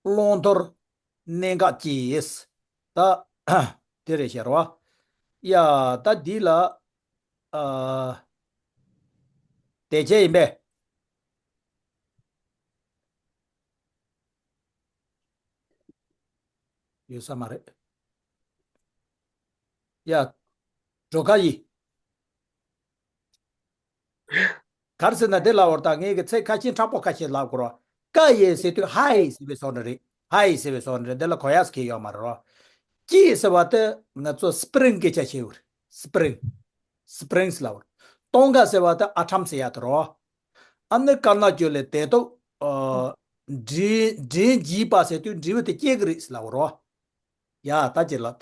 བླང་དོར་གནད་འགག་སྐྱེས། ད་དེ་རེད་ཤག་རོ། ཡ་ད་འདི་ལ་ཨ་དེ་ཆེ་ཡིན་པས། ཡོད་ས་མ་རེད། ཡ། འགྲོ་ཁ་ཡིན། ག་རེ་ཟེར་ན་དེ་ལབ་པར་ད་ངས་ཀྱི་ཚིག་ཁ་ཤས་མཁྲེགས་པོ་ཁ་ཤས་ལབ་དགོས་རོགས། ཀ་ཡེ་ཟེར་དུས་ཧ་ཡེ་ཟེར་བའི་བཟོ་འདྲ་རེད། ཧ་ཡེ་ཟེར་བའི་བཟོ་འདྲ་རེད། འདི་ལ་གོ་ཡག་གི་ཡོད་མ་རེད་རོ། སྐྱེས་ཟེར་བ་དེ་ང་ཚོ་སི་པི་རིང་སྐད་ཆ་བཤད་ཡོད་རེད། སི་པི་རིང་། སི་པི་རིང་ལབ་པར། སྟོན་ཁ་ཟེར་བ་དེ་ཨ་ཊམ་ཟེར་ཡག་དེ་རོ། ཨ་ནི་དཀར་ནག་རྒྱུ་ལས་དེ་དག་ཨ་འབྲས་འབྲས་འབྱིན་པ་ཟེར་དུས་འབྲས་བུ་དེ་སྐྱེ་གི་རེད་ཟེར་ལབ་པ་རོ། ཡ་ད་ཅི་ལབ།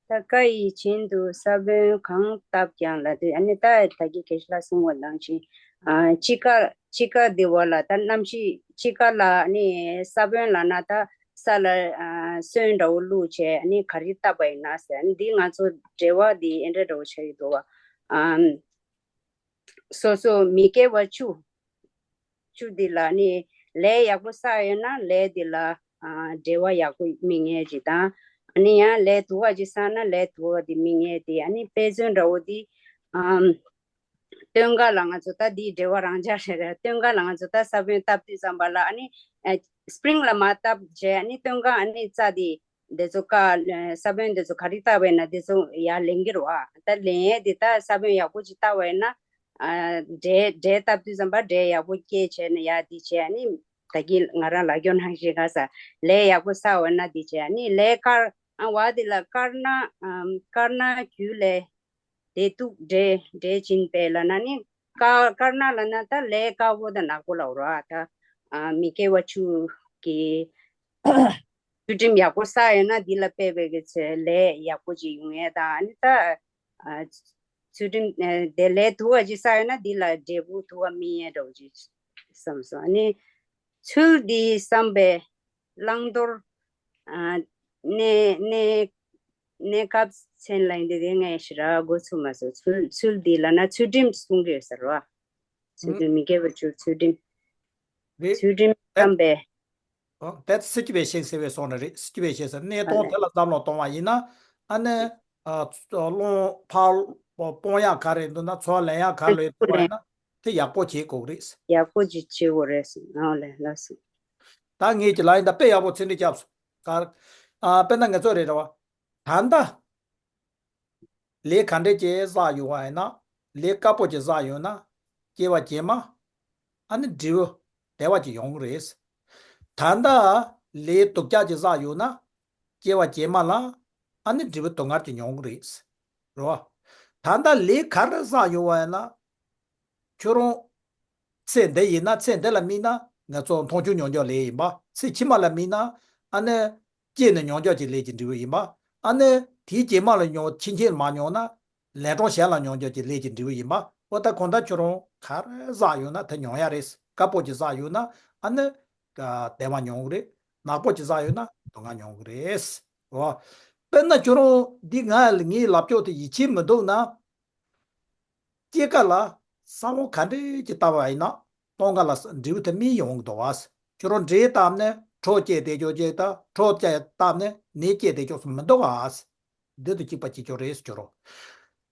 ད་ཀ་ཡི་བྱིན་དུ་ས་བོན་གང་བཏབ་ཀྱང་ལབ་དུས། ཨ་ནི་ད་ད་གི་དགེ་བཤེས་ལགས་གསུངས་པ་ནང་བཞིན། ཨ་དཔྱིད་ཀ་དཔྱིད་ཀ་འདི་བ་ལ་ད་གནམ་གཤིས་དཔྱིད་ཀ་ལ་ཨ་ནི་ས་བོན་ལབ་ན་ད་ས་ལ་ཨ་སོན་འདྲ་བོ་བླུགས་བྱས་ཨ་ནི་ག་རེ་བཏབ་པ་ཡིན་ན་ཟེར། ཨ་ནི་འདི་ང་ཚོ་འབྲེལ་བ་འདི་ཨེ་འདྲ་འདྲ་བོ་ཆགས་ཀྱི་འདུག་བ། ཨམ། སོ་སོ་མི་སྐྱེ་བ་བཅུ། བཅུ་འདི་ལ་ནི་ལས་ཡག་པོ་བསགས་ཡོད་ན་ལས་འདི་ལ་ཨ་འབྲས་བུ་ཡག་པོ་སྨིན་ངེས་ཅིག་དང་། ཨ་ནི་ཡང་ལས་དུ་བ་ཅིག་བསགས་ན་ལས་དུ་བ་འདི་སྨིན་ངེས་ཏེ། ཨ་ནི་དཔེ་མཚོན་འདྲ་བོ་འདི་ཨམ་སྟོན་ཁ་ལ་ང་ཚོ་ད་འདི་འབྲེལ་བ་རང་འཇགས་རེད་རེད། སྟོན་ཁ་ལ་ང་ཚོ་ད་ས་བོན་བཏབ་དུས་ཙམ་པ་ལ་ཨ་ནི་ཨ་སི་པི་རིང་ལ་མར་བཏབ་བྱས་ཨ་ནི་སྟོན་ཁ་ཨ་ནི་རྩྭ་འདི་འདི་ཚོ་ཀ་ས་བོན་འདི་ཚོ་ག་རེ་བཏབ་པ་ཡིན་ན་འདི་ཚོ་ཡར་ལེན་གྱི་རེད་བ། ད་ལེན་ཡས་འདི་ད་ས་བོན་ཡག་པོ་ཅིག་བཏབ་པ་ཡིན་ན་ཨ་འབྲས་འབྲས་བཏབ་དུས་ཙམ་པ་འབྲས་ཡག་པོ་སྐྱེས་བྱས་ནས་ཡར་འདི་བྱས་ནས་ད་གིན་ང་རང་ལབ་རྒྱུ་ནང་བཞིན་ག་ས་ལས་ཡག་པོ་བསགས་པ་ཡིན་ན་འདི་བྱས་ནས་ལས་དཀར་ཨ་བ་འདི་ལ་དཀར་ནག་ཨམ་དཀར་ནག་རྒྱུ་ལས་དེ་དུག་འབྲས་འབྲས་སྦྱིན་པས་ལབ་ན་ནི་དཀར་དཀར་ནག་ལབ་ན་ད་ལས་དཀར་པོ་དང་ནག་པོ་ལབ་རོ། ཨ་ད་ཨ་མི་སྐྱེ་བ་བཅུ་གི་ཚུལ་ཁྲིམས་ཡག་པོ་བསགས་ཡོད་ན་འདི་ལ་དཔེ་བའི་གི་ཚེ་ལས་ཡག་པོ་ཅིག་ཡོང་ཡས་དང་། ཨ་ནི་ད་ཨ་ཚུལ་ཁྲིམས་ཨ་དེ་ལས་དུ་བ་ཅིག་བསགས་ཡོད་ན་འདི་ལ་འབྲས་བུ་དུ་བ་སྨིན་ཡས་འདྲ་བོ་ཅིག་བསམ་སོང་། ཨ་ནི་ཚུལ་འདི་བསམ་པས་བླང་དོར་ཨ་གནས་གནས་གནས་སྐབས་མཚན་ལ་འདི་དེ་ངས་ཞེ་དྲག་འགོ་ཚུགས་མ་སོང་། ཚུལ་ཚུལ་འདི་ལབ་ན་ཚུལ་ཁྲིམས་གསུང་གི་ཡོད་ཟེར་བ། ཚུལ་ཁྲིམས་མི་དགེ་བ་བཅུ་ཚུལ་ཁྲིམས། རེད། ཚུལ་ཁྲིམས་བསམ་པས། ཨོ། དེ་སྲིད་ཀྱི་བའི་ཤིང་ཟེར་བའི་སོགས་ནི་རེད། སྲིད་ཀྱི་བའི་ཤིང་ཟེར་གནས་སྟངས་དེ་ལ་བསམ་བློ་གཏོང་བ་ཡིན་ན། ཨ་ནི་ཨ་ལོང་ཕར་སྤོང་ཡག་ག་རེ་འདུག་ན་ཚུར་ལེན་ཡག་ག་རེ་འདུག་པ་ཡིན་ན་དེ་ཡག་པོ་བྱེད་དགོས་རེད། ཡག་པོ་ཅིག་བྱེད་དགོས་རེད་ཟེར། ཨོ་ལེ་ལགས་སོ། ད་ངས་ཀྱི་ལ་ཡིན་ད་དཔེ་ཡག་པོ་ཚིག་འགྲེལ་བརྒྱབ་སོང་། ག་ཨ་དཔེར་ན་ང་ཚོ་རེད་རེད་བ། ད་ལྟ། ལས་ག་འདྲས་ཀྱི་བསགས་ཡོང་བ་ཡིན་ན། ལས་དཀར་པོ་ཅིག་བསགས་ཡོང་ན། སྐྱེ་བ་རྗེས་མ། ཨ་ནི་འབྲས་བུ་བདེ་བ་ཅིག་ཡོང་གི་རེད། ད་ལྟ་ལས་སྡུག་ཅག་ཅིག་བསགས་ཡོང་ན། སྐྱེ་བ་རྗེས་མ་ལ། ཨ་ནི་འབྲས་བུ་སྡུག་བསྔལ་ཅིག་མྱོང་གི་རེད། རེད་བ། ད་ལྟ་ལས་ག་རེ་བསགས་ཡོང་བ་ཡིན་ན། ཁྱོད་རང་ཚེ་འདི་ཡིན་ན་ཚེ་འདི་ལ་དམིགས་ན་ང་ཚོ་མཐོང་ཆོས་མྱོང་འགྱོག་ལས་ཡིན་པ། ཚེ་ཕྱི་མ་ལ་དམིགས་ན་ཨ་ནི་སྐྱེས་ནས་མྱོང་འགྱོག་གི་ལས་ཀྱི་འབྲས་བུ་ཡིན་པ། ཨ་ནི་དེའི་རྗེས་མ་ལ་མྱོང་ཕྱིན་ཆད་མ་མྱོང་ན་ལན་གྲངས་གཞན་ལ་མྱོང་འགྱོག་གི་ལས་ཀྱི་འབྲས་བུ་ཡིན་པ། འོ་ད་གང་ལྟར་ཁྱོད་རང་ག་རེ་བསགས་ཡོད་ན་དེ་མྱོང་ཡ་རེད། དཀར་པོ་ཅིག་བསགས་ཡོད་ན་ཨ་ནི་བདེ་བ་མྱོང་གི་རེད། ནག་པོ་ཅིག་བསགས་ཡོད་ན་སྡུག་བསྔལ་མྱོང་གི་རེད། འོ། དཔེར་ན་ཁྱོད་རང་འདི་ང་ལ་ངའི་ལབ་ཕྱོགས་དེ་ཡིད་ཆེས་མི་འདུག་ན། སྐྱེ་རྒ་ལ་ས་བོན་ག་འདྲས་ཀྱི་བཏབ་པ་ཡིན་ན། སྟོང་ཁ་ལ་འབྲས་བུ་དེ་སྨིན་ཡོང་གི་འདུག་བ། ཁྱོད་རང་འབྲས་བཏབ་ནས་གྲོ་སྐྱེས་བསྡད་ཆོག་ཅིག་དང་གྲོ་སྐྱེས་བཏབ་ནས་ནས་སྐྱེས་བསྡད་ཆོག་སུ་མི་འདུག་བ། འདི་དང་གཅིག་པ་གཅིག་རྐྱང་རེད་ཟེར་གྱི་རོ།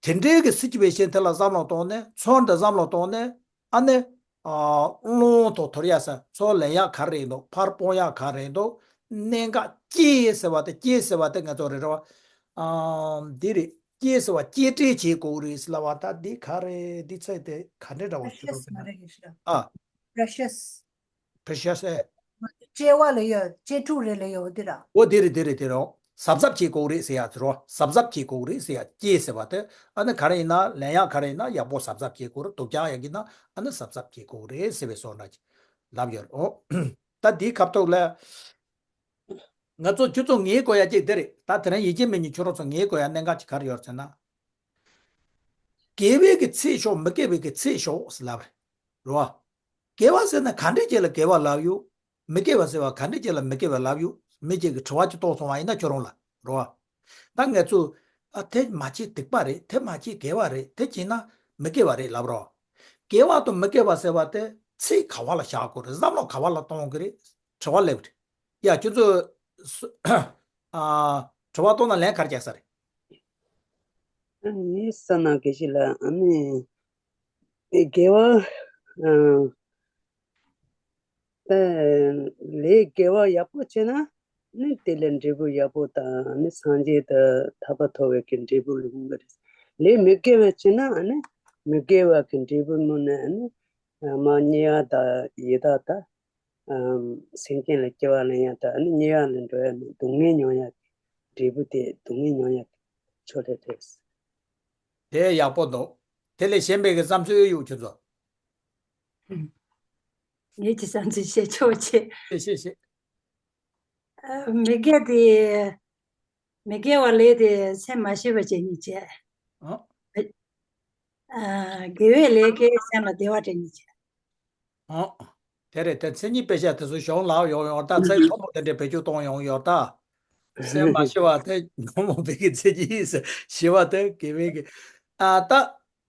དེ་འདྲའི་གི་སྲིད་ཀྱི་བའི་ཞེན་དེ་ལ་བསམ་བློ་བཏང་ནས་ཚོར་འདི་བསམ་བློ་བཏང་ནས་ཨ་ནི། ཨ། རླུང་དང་དོར་ཡ་ཟེར་ཚོར་ལེན་ཡ་ག་རེ་འདུག་ཕར་སྤོང་ཡ་ག་རེ་འདུག་གནད་འགག་སྐྱེས་ཟེར་བ་དེ་སྐྱེས་ཟེར་བ་དེ་ང་ཚོ་རེད་རེད་བ། ཨ། འདི་རེད་སྐྱེས་ཟེར་བ་སྐྱེ་འབྲས་བྱེད་དགོས་རེད་ཟེར་ལབ་པ་ད་འདི་ག་རེ་འདི་ཚད་དེ་ག་འདྲས་འདྲ་བ་ཞིག་རེད་ཟེར་ན། ཨ། Precious། Precious་ཨེ། སྐྱེ་བ་ལ་ཡོད་སྐྱེ་ཕྲུག་རེ་ལ་ཡོད་འདི་ར། འོ་དེ་རེད་དེ་རེད་དེ་རེད། གཟབ་གཟབ་བྱེད་དགོས་རེད་ཟེར་ཡ་ཚོ་རོ། གཟབ་གཟབ་བྱེད་དགོས་རེད་ཟེར་ཡ་སྐྱེས་ཟེར་བ་དེ་ཨ་ནི་ག་རེ་ཡིན་ན་ལེན་ཡག་ག་རེ་ཡིན་ན་ཡག་པོ་གཟབ་གཟབ་བྱེད་དགོས་རེད། སྡུག་ཅག་ཡག་གི་ན་ཨ་ནི་གཟབ་གཟབ་བྱེད་དགོས་རེད་ཟེར་བའི་བཟོ་འདྲ་ཅིག་ལབ་ཡོད་རེད། འོ་ད་འདིའི་ཁ་ཐུག་ལ་ང་ཚོ་ཁྱོད་ཚོ་ངའི་གོ་ཡ་ཅིག་དེ་རེད། ད་དེ་རིང་ཡིད་ཆེས་མེད་ཉིན་ཁྱོད་རང་ཚོ་ངའི་གོ་ཡ་གནད་འགག་ཅིག་ག་རེ་ཡོད་ཟེར་ན། དགེ་བའི་གི་ཚེ་ཤོག་མི་དགེ་བའི་གི་ཚེ་ཤོག་ཟེར་ལབ་རེད་རོ། དགེ་བ་ཟེར་ན་ག་འདྲས་ཅིག་ལ་དགེ་བ་ལབ་ཡོད། མི་དགེ་བ་ཟེར་བ་ག་འདྲས་ཅིག་ལ་མི་དགེ་བ་ལབ་ཡོད། མི་གཅིག་གིས་དྲི་བ་ཅིག་གཏོང་སོང་བ་ཡིན་ན་ཁྱོད་རང་ལ་རོ། ད་ངས་ཚུར་ཨ་དེ་མ་བྱེད་སྡིག་པ་རེད། དེ་མ་བྱེད་དགེ་བ་རེད། དེ་བྱེད་ན་མི་དགེ་བ་རེད་ལབ་རོ། དགེ་བ་དང་མི་དགེ་བ་ཟེར་བ་དེ་ཚིག་ག་བ་ལ་བཞག་དགོས་རེད། བསམ་བློ་ག་བ་ལ་གཏོང་དགོས་རེད། དྲི་བ་སླེབས་རེད། ཡ་ཁྱོད་ཚོས་ཨ་དྲི་བ་གཏོང་ན་ལན་ག་རེ་རྒྱག་ས་རེད། ཨ་ནི་ས་ན་དགེ་བཤེས་ལགས་ཨ་ནི་དགེ་བ་ཨ། ལས་དགེ་བ་ཡག་པོ་བྱས་ན་ནི་དེ་ལས་འབྲས་བུ་ཡག་པོ་དང་ནི་སངས་རྒྱས་དང་ཐར་པ་ཐོབ་པའི་གི་འབྲས་བུ་ལ་ཧུང་གི་རེད། ལས་མི་དགེ་བ་བྱས་ན་ནི་མི་དགེ་བ་གི་འབྲས་བུ་སྨིན་ནས་ནི་མ་རྙེད་ཡ་དང་ཡི་དྭགས་དང་སེམས་ཅན་ལ་སྐྱེ་བ་ལེན་ཡ་དང་ནི་རྙེད་ཡ་ལ་འགྲོ་ཡ་ནི་སྡུག་བསྔལ་མྱོང་ཡ་གི་འབྲས་བུ་དེ་སྡུག་བསྔལ་མྱོང་ཡ་གི་ཆོས་དེ་རེད། དེ་ཡག་པོ་འདུག་དེ་ལས་གཞན་པའི་གི་བསམ་ཚུལ་ཡོད་ཁྱོད་ཚོ། ངེད་ཀྱི་བསམ་ཚུལ་བཤད་ཆོག་ཆེ། བཤད་བཤད་བཤད། ཨ། མི་དགེ་དེ། མི་དགེ་བ་ལས་དེ་སེམས་མ་ཞི་བ་བྱེད་ཉིད་བྱེད། ཨ། ཨ། དགེ་བའི་ལས་ཀྱིས་སེམས་ལ་བདེ་བ་སྤྲད་ཉིད་བྱེད། ཨ། དེ་རེད། དེ་མཚན་ཉིད་དཔེ་ཆ་དེ་ཚོ་གཞུང་ལ་ཡོང་ཡོང་ད་ཚིག་མཐོན་པོ་དེ་འདྲའི་བེད་སྤྱོད་གཏོང་ཡོང་ཡོད་ད། སེམས་མ་ཞི་བ་དེ་ཉོན་མོངས་པའི་གི་མཚན་ཉིད་ཞི་བ་དེ་དགེ་བའི་གི། ཨ། ད།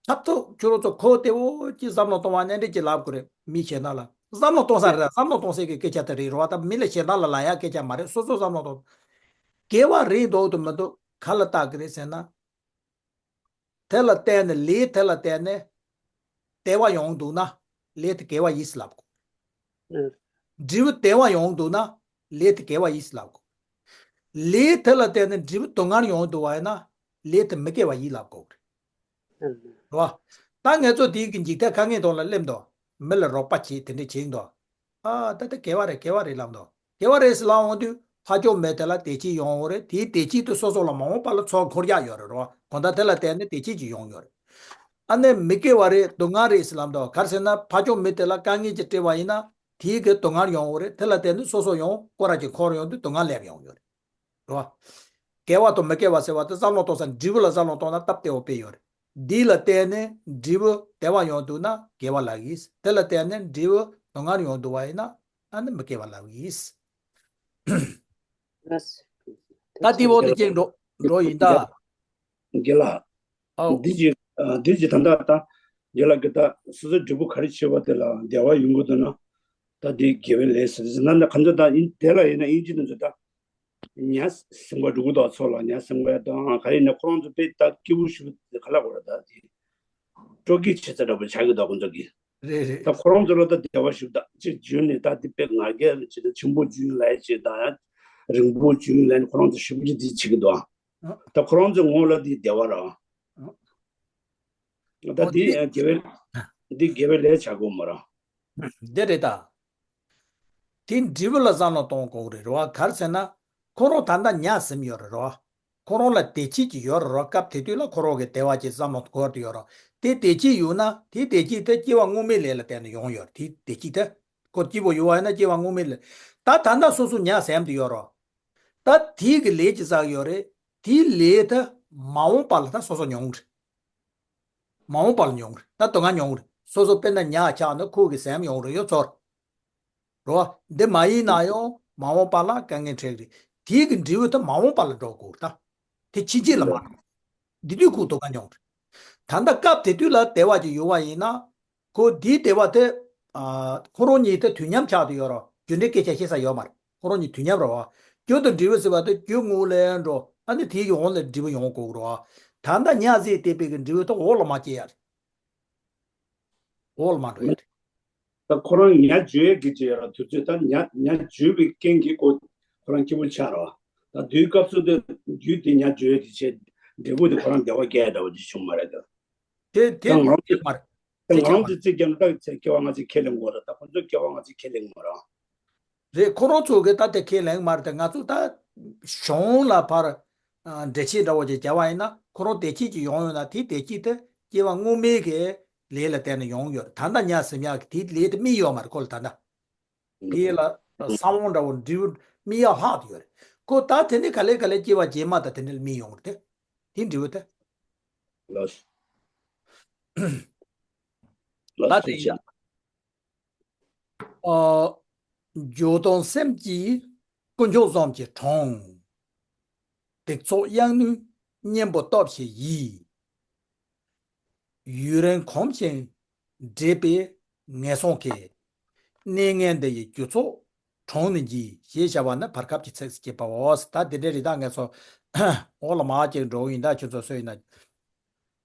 ཐབས་ཐོག་ཁྱོད་རང་ཚོ་ཁོ་བདེ་བོ་ཅིག་བསམ་བློ་གཏོང་བ་ནས་འདྲི་ཅིག་ལབ་དགོས་རེད། མི་གཞན་དག་ལ་བསམ་བློ་གཏོང་ས་རེད། བསམ་བློ་གཏོང་སའི་གི་སྐད་ཆ་དེ་རེད་རོ། ད་མི་ལ་གཞན་དག་ལ་ལབ་ཡ་སྐད་ཆ་མ་རེད། སོ་སོ་བསམ་བློ་གཏོང་། དགེ་བ་རེད་འདུག་དུ་མི་འདུག་ག་ལ་བལྟ་གི་རེད་ཟེར་ན། དེ་ལ་བརྟེན་ནས་ལས་དེ་ལ་བརྟེན་ནས་བདེ་བ་ཡོང་འདུག་ན་ལས་དེ་དགེ་བ་ཡིན་ཟེར་ལབ་དགོས། འབྲས་བུ་བདེ་བ་ཡོང་འདུག་ན་ལས་དེ་དགེ་བ་ཡིན་ཟེར་ལབ་དགོས། ལས་དེ་ལ་བརྟེན་ནས་འབྲས་བུ་སྡུག་བསྔལ་ཡོང་འདུག་བ་ཡིན་ན་ལས་དེ་མི་དགེ་བ་ཡིན་ལབ་དགོས་རེད། རེད་བ། ད་ངེད་ཚོ་དེའི་གི་འཇིག་རྟེན་དཀའ་ངལ་ཐོག་ལ་སླེབས་འདུག་མི་ལ་རོགས་པ་བྱེད་དེ་འདྲ་བྱེད་འདུག་ཨ་ད་ལྟ་དགེ་བ་རེད་དགེ་བ་རེད་ལབ་འདུག་དགེ་བ་རེད་ཟེར་ལབ་འོང་དུས་ཕ་ཆོས་མེད་དེ་ལ་བདེ་སྐྱིད་ཡོང་འོང་རེད། དེའི་བདེ་སྐྱིད་དེ་སོ་སོ་ལ་མ་འོངས་པ་ལ་ཚོར་འཁོར་རྒྱག་ཡོད་རེད་རོ། གང་ལྟར་དེ་ལ་བརྟེན་ནས་བདེ་སྐྱིད་ཅིག་ཡོང་ཡོད་རེད། ཨ་ནི་མི་དགེ་བ་རེད་སྡུག་བསྔལ་རེད་ཟེར་ལབ་འདུག་ག་རེ་ཟེར་ན་ཕ་ཆོས་མེད་དེ་ལ་དཀའ་ངལ་ཅིག་སྤྲད་པ་ཡིན་ན་དེའི་གི་སྡུག་བསྔལ་ཡོང་འོང་རེད། དེ་ལ་བརྟེན་ནས་སོ་སོ་ཡང་སྐོར་ར་ཅིག་འཁོར་ཡོང་དུས་སྡུག་བསྔལ་སླེབས་ཡོང་ཡོད་རེད། རེད་བ། དགེ་བ་དང་མི་དགེ་བ་ཟེར་བ་དེ་བསམ་བློ་གཏོང་ས་འབྲས་བུ་ལ་བསམ་བློ་གཏོང་ན་སྟབས་བདེ་བོ་དཔེ་ཡོད་རེད། འདི་ལ་བརྟེན་ནས་འབྲས་བུ་བདེ་བ་ཡོང་འདུག་ན་དགེ་བ་ལབ་ཡིན། དེ་ལ་བརྟེན་ནས་འབྲས་བུ་སྡུག་བསྔལ་ཡོང་འདུག་བ་ཡིན་ན་ཨ་ནི་མི་དགེ་བ་ལབ་ཡིན། ད་དེ་འོག་ཏུ་ཅིག་འགྲོ་འགྲོ་ཡིན་ད། དགེ་ལགས། ཨོ། འདི་ཅི་འདི་ཅི་ད་ལྟ་ད་དགེ་ལགས་ཀྱི་ད་སོ་སོའི་འབྲས་བུ་ག་རེ་བྱས་པ་དེ་ལ་བདེ་བ་ཡོང་གི་འདུག་ན་ད་འདི་དགེ་བའི་ལས་ཟེར་ཟེར་ན་ད་ག་ཚོད་ད་ཡིན་དེ་ལ་ཡིན་ན་ཡིན་གཅིག་ན་ཚོད་ད། ཉ་སེམས་པ་འགྲོ་གི་འདུག་ཚོ་ལ་ཉ་སེམས་པ་དང་ག་རེ་ནས་ཁོ་རང་ཚོ་དཔེ་ད་སྐྱིད་པོ་ཞིག་ག་ལ་གོ་ར་ད་དེ་སྤྲོ་སྐྱིད་ཆེ་ཚ་འདྲ་པོ་ཆགས་ཀྱི་འདུག་ཁོ་ཚོ་གི་རེད་རེད། ད་ཁོ་རང་ཚོ་ལ་ད་བདེ་བ་ཞིག་ད་ཅིག་འཇུས་ནས་ད་དེ་དཔེ་ང་རྒྱལ་ཅིག་ད་ཆེན་པོ་འཇུས་ལ་ཅིག་ད་རིང་པོ་འཇུས་ལ་ཁོ་རང་ཚོ་ཞིབ་ཅིག་དེ་བྱེད་ཀྱི་འདུག་ཨ། ད་ཁོ་རང་ཚོ་ངོ་ལ་དེ་བདེ་བ་ར་ཨ། ད་འོ་དེ་དེ་དགེ་བའི་འདི་དགེ་བའི་ལས་བྱ་དགོས་མ་ར། འདི་རེད་ད། དེ་འབྲས་བུ་ལ་བསམ་བློ་གཏོང་དགོས་རེད་རེད་བ། ག་རེ་ཟེར་ན་ཁོ་རང་ད་ལྟ་ཉ་ཟིན་ཡོད་རེད་རེད་བ། ཁོ་རང་ལ་བདེ་སྐྱིད་ཅིག་ཡོད་རེད་རེད་བ། སྐབས་དེ་དུས་ལ་ཁོ་རང་གི་བདེ་བ་ཅིག་བསམ་བློ་འཁོར་དུ་ཡོད་རེད་བ། དེ་བདེ་སྐྱིད་ཡོད་ན་དེ་བདེ་སྐྱིད་དེ་སྐྱེ་བ་སྔོན་མའི་ལས་ལ་བརྟེན་ནས་ཡོང་ཡོད་རེད། དེ་བདེ་སྐྱིད་དེ་ཁོ་སྐྱིད་པོ་ཡོད་བ་ཡིན་ན་སྐྱེ་བ་སྔོན་མའི་ལས། ད་ད་ལྟ་སོ་སོ་ཉ་ཟིན་དུ་ཡོད་རེད་བ། ད་དེའི་གི་ལས་ཅིག་བསགས་ཡོད་རེད། དེའི་ལས་དེ་མ་འོངས་པ་ལ་ད་སོ་སོ་མྱོང་རེད། མ་འོངས་པ་ལ་མྱོང་རེད། ད་དོན་ལྔ་མྱོང་རེད། སོ་སོ་དཔེར་ན་ཉ་ཆགས་ན་ཁོ་གི་སེམས་མྱོང་རེད་ཡོད་ཚོར། རོ། འདི་མ་ཡིན་ན་ཡང་མ་འོངས་པ་ལ་དཀའ་ངལ་འཕྲད་རེད། དེའི་གི་འབྲས་བུ་དེ་མ་འོངས་པ་ལ་འགྲོ་དགོས་རེད་ད། དེ་ཕྱིན་ཆད་ལ་མ་འགྲོ། འདི་དུས་ཁོ་དོན་ལྔ་མྱོང་རེད། ད་ལྟ་སྐབས་དེ་དུས་ལ་བདེ་བ་ཅིག་ཡོད་པ་ཡིན་ན། ཁོ་འདིའི་བདེ་བ་དེ་ ཨ། ཁོ་རང་གཉིས་དེ་དུས་མཉམ་ཆགས་ཏེ་ཡོད་རེད་བ། རྒྱུ་འབྲས་སྐད་ཆ་བཤད་ས་ཡོད་མ་རེད། ཁོ་རང་གཉིས་དུས་མཉམ་རེད་བ། རྒྱུ་དང་འབྲས་བུ་ཟེར་བ་དེ་རྒྱུ་དངོས་ལ་འགྲོ། ཨ་ནི་དེའི་འོག་ལ་འབྲས་བུ་ཡོང་དགོས་རེད་བ། ད་ལྟ་ཉ་ཟེར་བསྡད་པའི་གི་འབྲས་བུ་དེ་འོག་ལ་མ་སྐྱེ་ཡ་རེད། འོག་ལ་མ་འགྲོ་ཡ་རེད། ད་ཁོ་རང་ཉ་འཇུ་ཡས་ཀྱི་ཅིག་ཡོད་ར། དུས་ཚོད་ད་ཉ་ཉ་འཇུ་བའི་རྐྱེན་གྱིས་ཁོ་ཁོ་རང་སྐྱིད་པོ་ཆགས་ར་བ། ད་དུས་སྐབས་སུ་དེ་རྒྱུ་དེ་ཉ་འཇུ་ཡས་དེ་བྱས་འབྲས་བུ་དེ་ཁོ་རང་བདེ་བ་སྐྱེ་ཡ་འདྲ་བོ་ཅིག་བྱུང་མ་རེད་ད། དེ་དེ་ད་ང་རང་ཅིག་མ་རེད། དེ་ང་རང་ཅིག་ཅིག་རྒྱབ་ན་ད་ཚེ་སྐྱེ་བ་སྔ་ཕྱི་ཁས་ལེན་དགོས་ར། ད་ཁོ་ཚོས་སྐྱེ་བ་སྔ་ཕྱི་ཁས་ལེན་དགོས་ར། རེད། ཁོ་རང་ཚོ་གིས་ད་དེ་ཁས་ལེན་མ་རེད། ད་ང་ཚོ་ད་གཞུང་ལ་ཕར་ཨ་འགྲེལ་བཤད་འདྲ་བོ་ཅིག་བརྒྱབ་པ་ཡིན་ན། ཁོ་རང་བདེ་སྐྱིད་ཅིག་ཡོང་ཡོད་ན་དེའི་བདེ་སྐྱིད་དེ་སྐྱེ་བ་སྔོན་མའི་གི་ལས་ལ་བརྟེན་ནས་ཡོང་ཡོད་རེད། ད་ལྟ་ཉ་ཟེར་ཡག་གི་དེའི་ལས་དེ་དམིགས་ཡོད་མ་རེད་ཁོ་ལ། ད་ལྟ་དེ་ལ་ས་བོན་འདྲ་བོ་འབྲས་བུ་དམིགས་ཡག་ལྷག་ཏུ་ཡོད་རེད། ཁོ་ད་དེ་ནས་ག་ལེ་ག་ལེ་སྐྱེ་བ་རྗེས་མ་ད་དེ་འདྲ་ལ་དམིགས་ཡོང་གི་རེད་དེ། དེ་འབྲས་བུ་དེ། ལགས་སོ། ད་ལགས་དེ་སོ་ཡིན་ན། ཨ། རྒྱུ་དང་སེམས་ཀྱིས་དཀོན་མཆོག་གསུམ་གྱི་གྲངས། སྡིག་ཚོགས་གཡང་ནུས་གཉེན་པོ་སྟོབས་བཞི་ཡིས། ཡུན་རིང་གོམས་ཤིང་འདྲིས་པའི་ངན་སོང་གི། གནས་ངན་འདི་ཡི་རྒྱུ་ཚོགས་གྲངས་ནི་འགྱིས། ཞེས་བྱ་བ་ནི་བར་སྐབས་ཀྱི་ཚིགས་སུ་བཅད་པའོ། ད་དེ་འདྲའི་རིགས་ད་ངས་ཚོ་འོག་ལ་མར་ཅིག་འགྲོ་གི་ཡིན། ད་ཁྱོད་ཚོ་སུ་ཡིན་ན།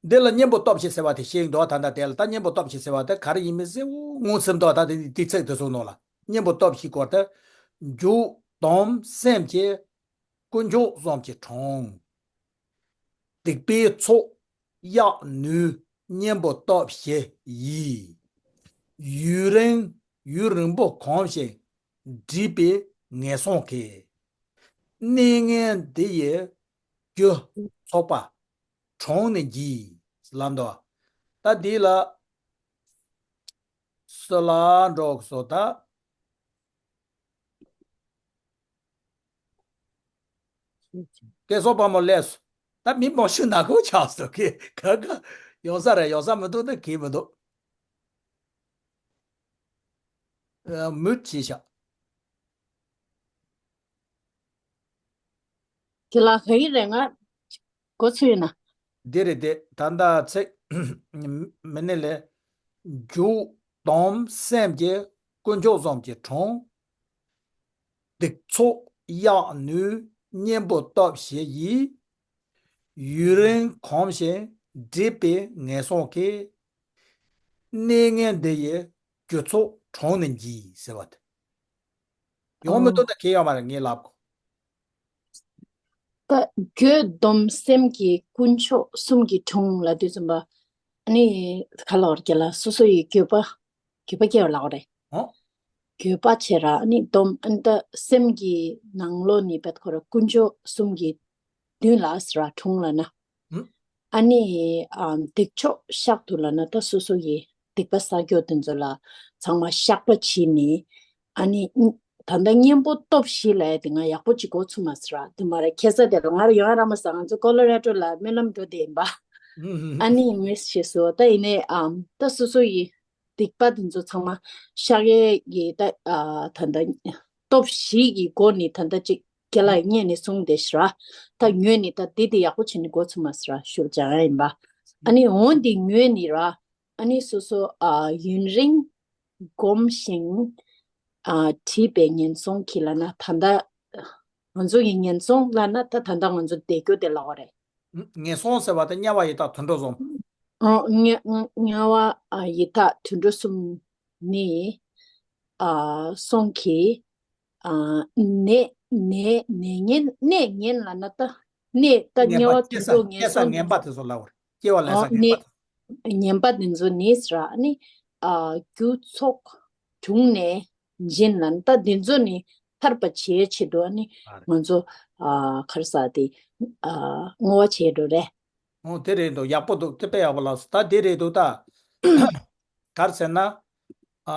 འདི་ལ་གཉེན་པོ་སྟོབས་བཞི་ཟེར་བ་དེ་ཤེས་ཀྱི་འདུག་ད་ལྟ་དེ་ལ་ད་གཉེན་པོ་སྟོབས་བཞི་ཟེར་བ་དེ་ག་རེ་ཡིན་མིན་གསལ་བོ་ངོ་ཚ་འདུག་ད་དེ་དེ་ཚིག་དེ་ཚོའི་ནང་ལ་གཉེན་པོ་སྟོབས་བཞི་སྐོར་དེ། རྒྱུ་དང་སེམས་ཀྱི་དཀོན་མཆོག་གསུམ་གྱི་གྲངས། སྡིག་པའི་ཚོགས་གཡག་ནུས་གཉེན་པོ་སྟོབས་བཞི་ཡིས། ཡུན་རིང་ཡུན་རིང་པོ་གོམས་ཤིང་འདྲིས་པའི་ངན་སོང་གི། གནས་ངན་འདི་ཡི་རྒྱུ་ཚོགས་པ་གྲངས་ནི་འགྱིས། ལབ་འདུག་ད་འདི་ལ་སུ་ལ་འགྲོ་དགོས་སོ་ད། སྐལ་བཟང་དཔལ་མོ་ལགས་སོ། ད་མི་མང་ཤོས་ནག་པོ་ཆགས་སོ། ཁྱེད་ག་ག་ཡོང་ས་རེད། ཡོང་ས་མི་འདུག་ན་གི་མི་འདུག་ཨ། མུད་བྱས་ཤག་ཁྱེད་ལ་ག་ཡིན་རེད། ང་འགོ་ཚུགས་ཡིན་ན། འདི་རེད་དེ། ད་ལྟ་ཚིག་མི་ནི་ལས། རྒྱུ་དང་སེམས་ཀྱི་དཀོན་མཆོག་གསུམ་གྱི་གྲངས། སྡིག་ཚོགས་གཡག་ནུས་གཉེན་པོ་སྟོབས་བཞི་ཡིས། ཡུན་རིང་གོམས་ཤིང་འདྲིས་པའི་ངན་སོང་གི། གནས་ངན་འདི་ཡི་རྒྱུ་ཚོགས་གྲངས་ནི་འགྱིས་ཟེར་བ་དེ། ཡོང་མི་འདུག་ད་གི་ཡོད་མ་རེད། ངས་ལབ་གོ་ད་རྒྱུ་དང་སེམས་ཀྱི་དཀོན་མཆོག་གསུམ་གྱི་གྲངས་ལབ་དུས་ཙམ་པ། ཨ་ནི་ག་ལབ་རྒྱུ་ལ་སོ་སོ་ཡི་འགྱོད་པ། འགྱོད་པ་སྐྱེ་བ་ལབ་རེད། ཨོ། འགྱོད་པ་བྱེད་ར། ཨ་ནི་སྡོམ་ཨ་ནི་ད་སེམས་ཀྱི་ནང་ལོགས་ནས་བེད་ཁོ་ར་དཀོན་མཆོག་གསུམ་གྱི་མདུན་ལ་ཟེར་བ་གྲངས་ལབ་ན། ཨུ། ཨ་ནི་ཨ་སྡིག་ཕྱོགས་བཤགས་འདུག་ལབ་ན། ད་སོ་སོ་ཡི་སྡིག་པ་བསགས་རྒྱུ་དེ་ཚོ་ལ་ཚང་མ་བཤགས་པ་བྱས་ནས། ཨ་ནི་ད་ལྟ་གཉེན་པོ་སྟོབས་བཞི་ལབ་ཡ་དེ་ང་ཡག་པོ་ཅིག་གོ་ཚུགས་མ་སོང་ར། དེ་མ་རེད། ཁ་སང་དེ་ལ་ང་རང་ཡོང་ཡ་རག་མ་སོང་། ང་ཚོ་ཀོ་ལོ་ར་ཌོ་ལ་སྨོན་ལམ་འགྲོ་བསྡད་ཡིན་པ། ཨ་ནི་མི་ཤེས་སོང་། ད་ཡིན་ནའི་ཨམ་ད་སོ་སོ་ཡི་སྡིག་པ་དེ་ཚོ་ཚང་མ་བཤགས་ཡས་ཀྱི་ད་ཨ་ད་ལྟ་སྟོབས་བཞི་གི་སྒོ་ནས་ད་ལྟ་ཅིག་རྒན་ལགས་ངས་ནས་གསུངས་བསྡད་ཤག་ར། ད་ངོས་ནས་ད་འདི་དེ་ཡག་པོ་བྱས་ནས་གོ་ཚུགས་མ་སོང་ར། ཞུ་སྦྱང་ཡ་ཡིན་པ། ཨ་ནི་འོན་ཏེ་ངོས་ནས་ར། ཨ་ནི་སོ་སོ་ཨ་ཡུན་རིང་སྒོམ་ཞིང་ཨ་འདྲིས་པའི་ངན་སོང་གི་ལབ་ན། ད་ལྟ་ང་ཚོ་ཡི་ངན་སོང་ལབ་ན་ད་ད་ལྟ་ང་ཚོ་བསྡད་རྒྱུ་དེ་ལབ་པ་རེད། ངན་སོང་ཟེར་བ་དེ་དམྱལ་བ་ཡི་དྭགས་དུད་འགྲོ་གསུམ། ཨ་དམྱལ་དམྱལ་བ་ཨ་ཡི་དྭགས་དུད་འགྲོ་གསུམ་ནི་ཨ་སོང་གི་ཨ་ནད་ནད་ནད་ངན་ནད་ངན་ལབ་ན་ད་ནད་ད་ངན་དམྱལ་བ་པ་སྐྱེ་དུད་ས་འགྲོ་ངན་སྐྱེ་ས་སོང་ངན་པ་དེ་ཚོ་ལབ་པ་རེད། སྐྱེ་བ་ལེན་ས་ཨ་ངན་ནད་པ་དེ། ངན་པ་དེ་ཚོ་ནི་ཟེར་ར། ཨ་ནི་ཨ་རྒྱུ་ཚོགས་དྲུངས་ནས་འབྱིན་ལབ་ན། ད་དེ་ཚོ་ནི་ཐར་པ་བྱེད་ཆེད་དུ་ཨ་ནི་ང་ཚོ་ཨ་ག་རེ་ཟེར་དེ་ཨ་བསྔོ་བ་བྱེད་འགྲོ་རེད། ཨོ་དེ་རེད་འདུག་ཡག་པོ་འདུག་དེ་དཔེ་ཡག་པོ་ལབ་སོང་། ད་དེ་རེད་འདུག་ད་ག་རེ་ཟེར་ན། ཨ་